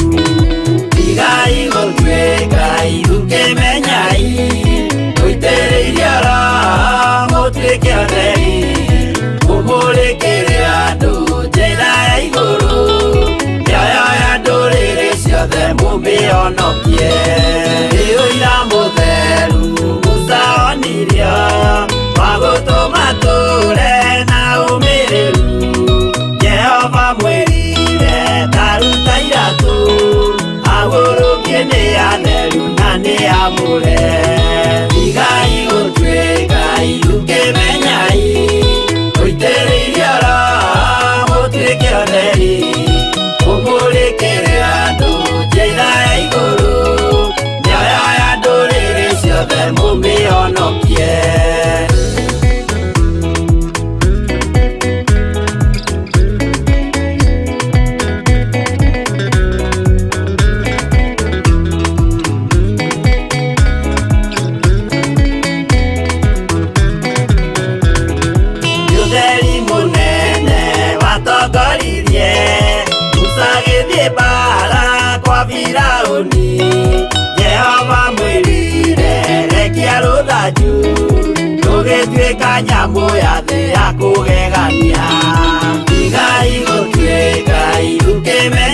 Tigai gũtuĩka ithukĩmenyai, mũitĩrĩirio Roho mũtuĩke ũtheri, mũmũrĩkĩre andũ njĩra ya igũrũ, mĩoyo ya ndũrĩrĩ ciothe mũmĩhonokie. Nĩ ũira mũtheru Musa onirio wa gũtũma tũre na ũmĩrĩru, Jehova mwĩrire ta ruta iratũ, agũrũkie nĩ atheru na nĩ amũre. Tigai gũtuĩka ithukĩmenyai, mũitĩrĩirio Roho mũtuĩke ũtheri, mũmũrĩkĩre andũ njĩra ya igũrũ, mĩoyo ya ndũrĩrĩ ciothe mũmĩhonokie. Ũtheri mũnene watongoririe Musa agĩthiĩ mbaara kwa Firaũni, Jehova mwĩrire rekia rũthanju rũgĩtuĩka nyamũ ya thĩ ya kũgegania. Tigai gũtuĩka ithukĩmenyai,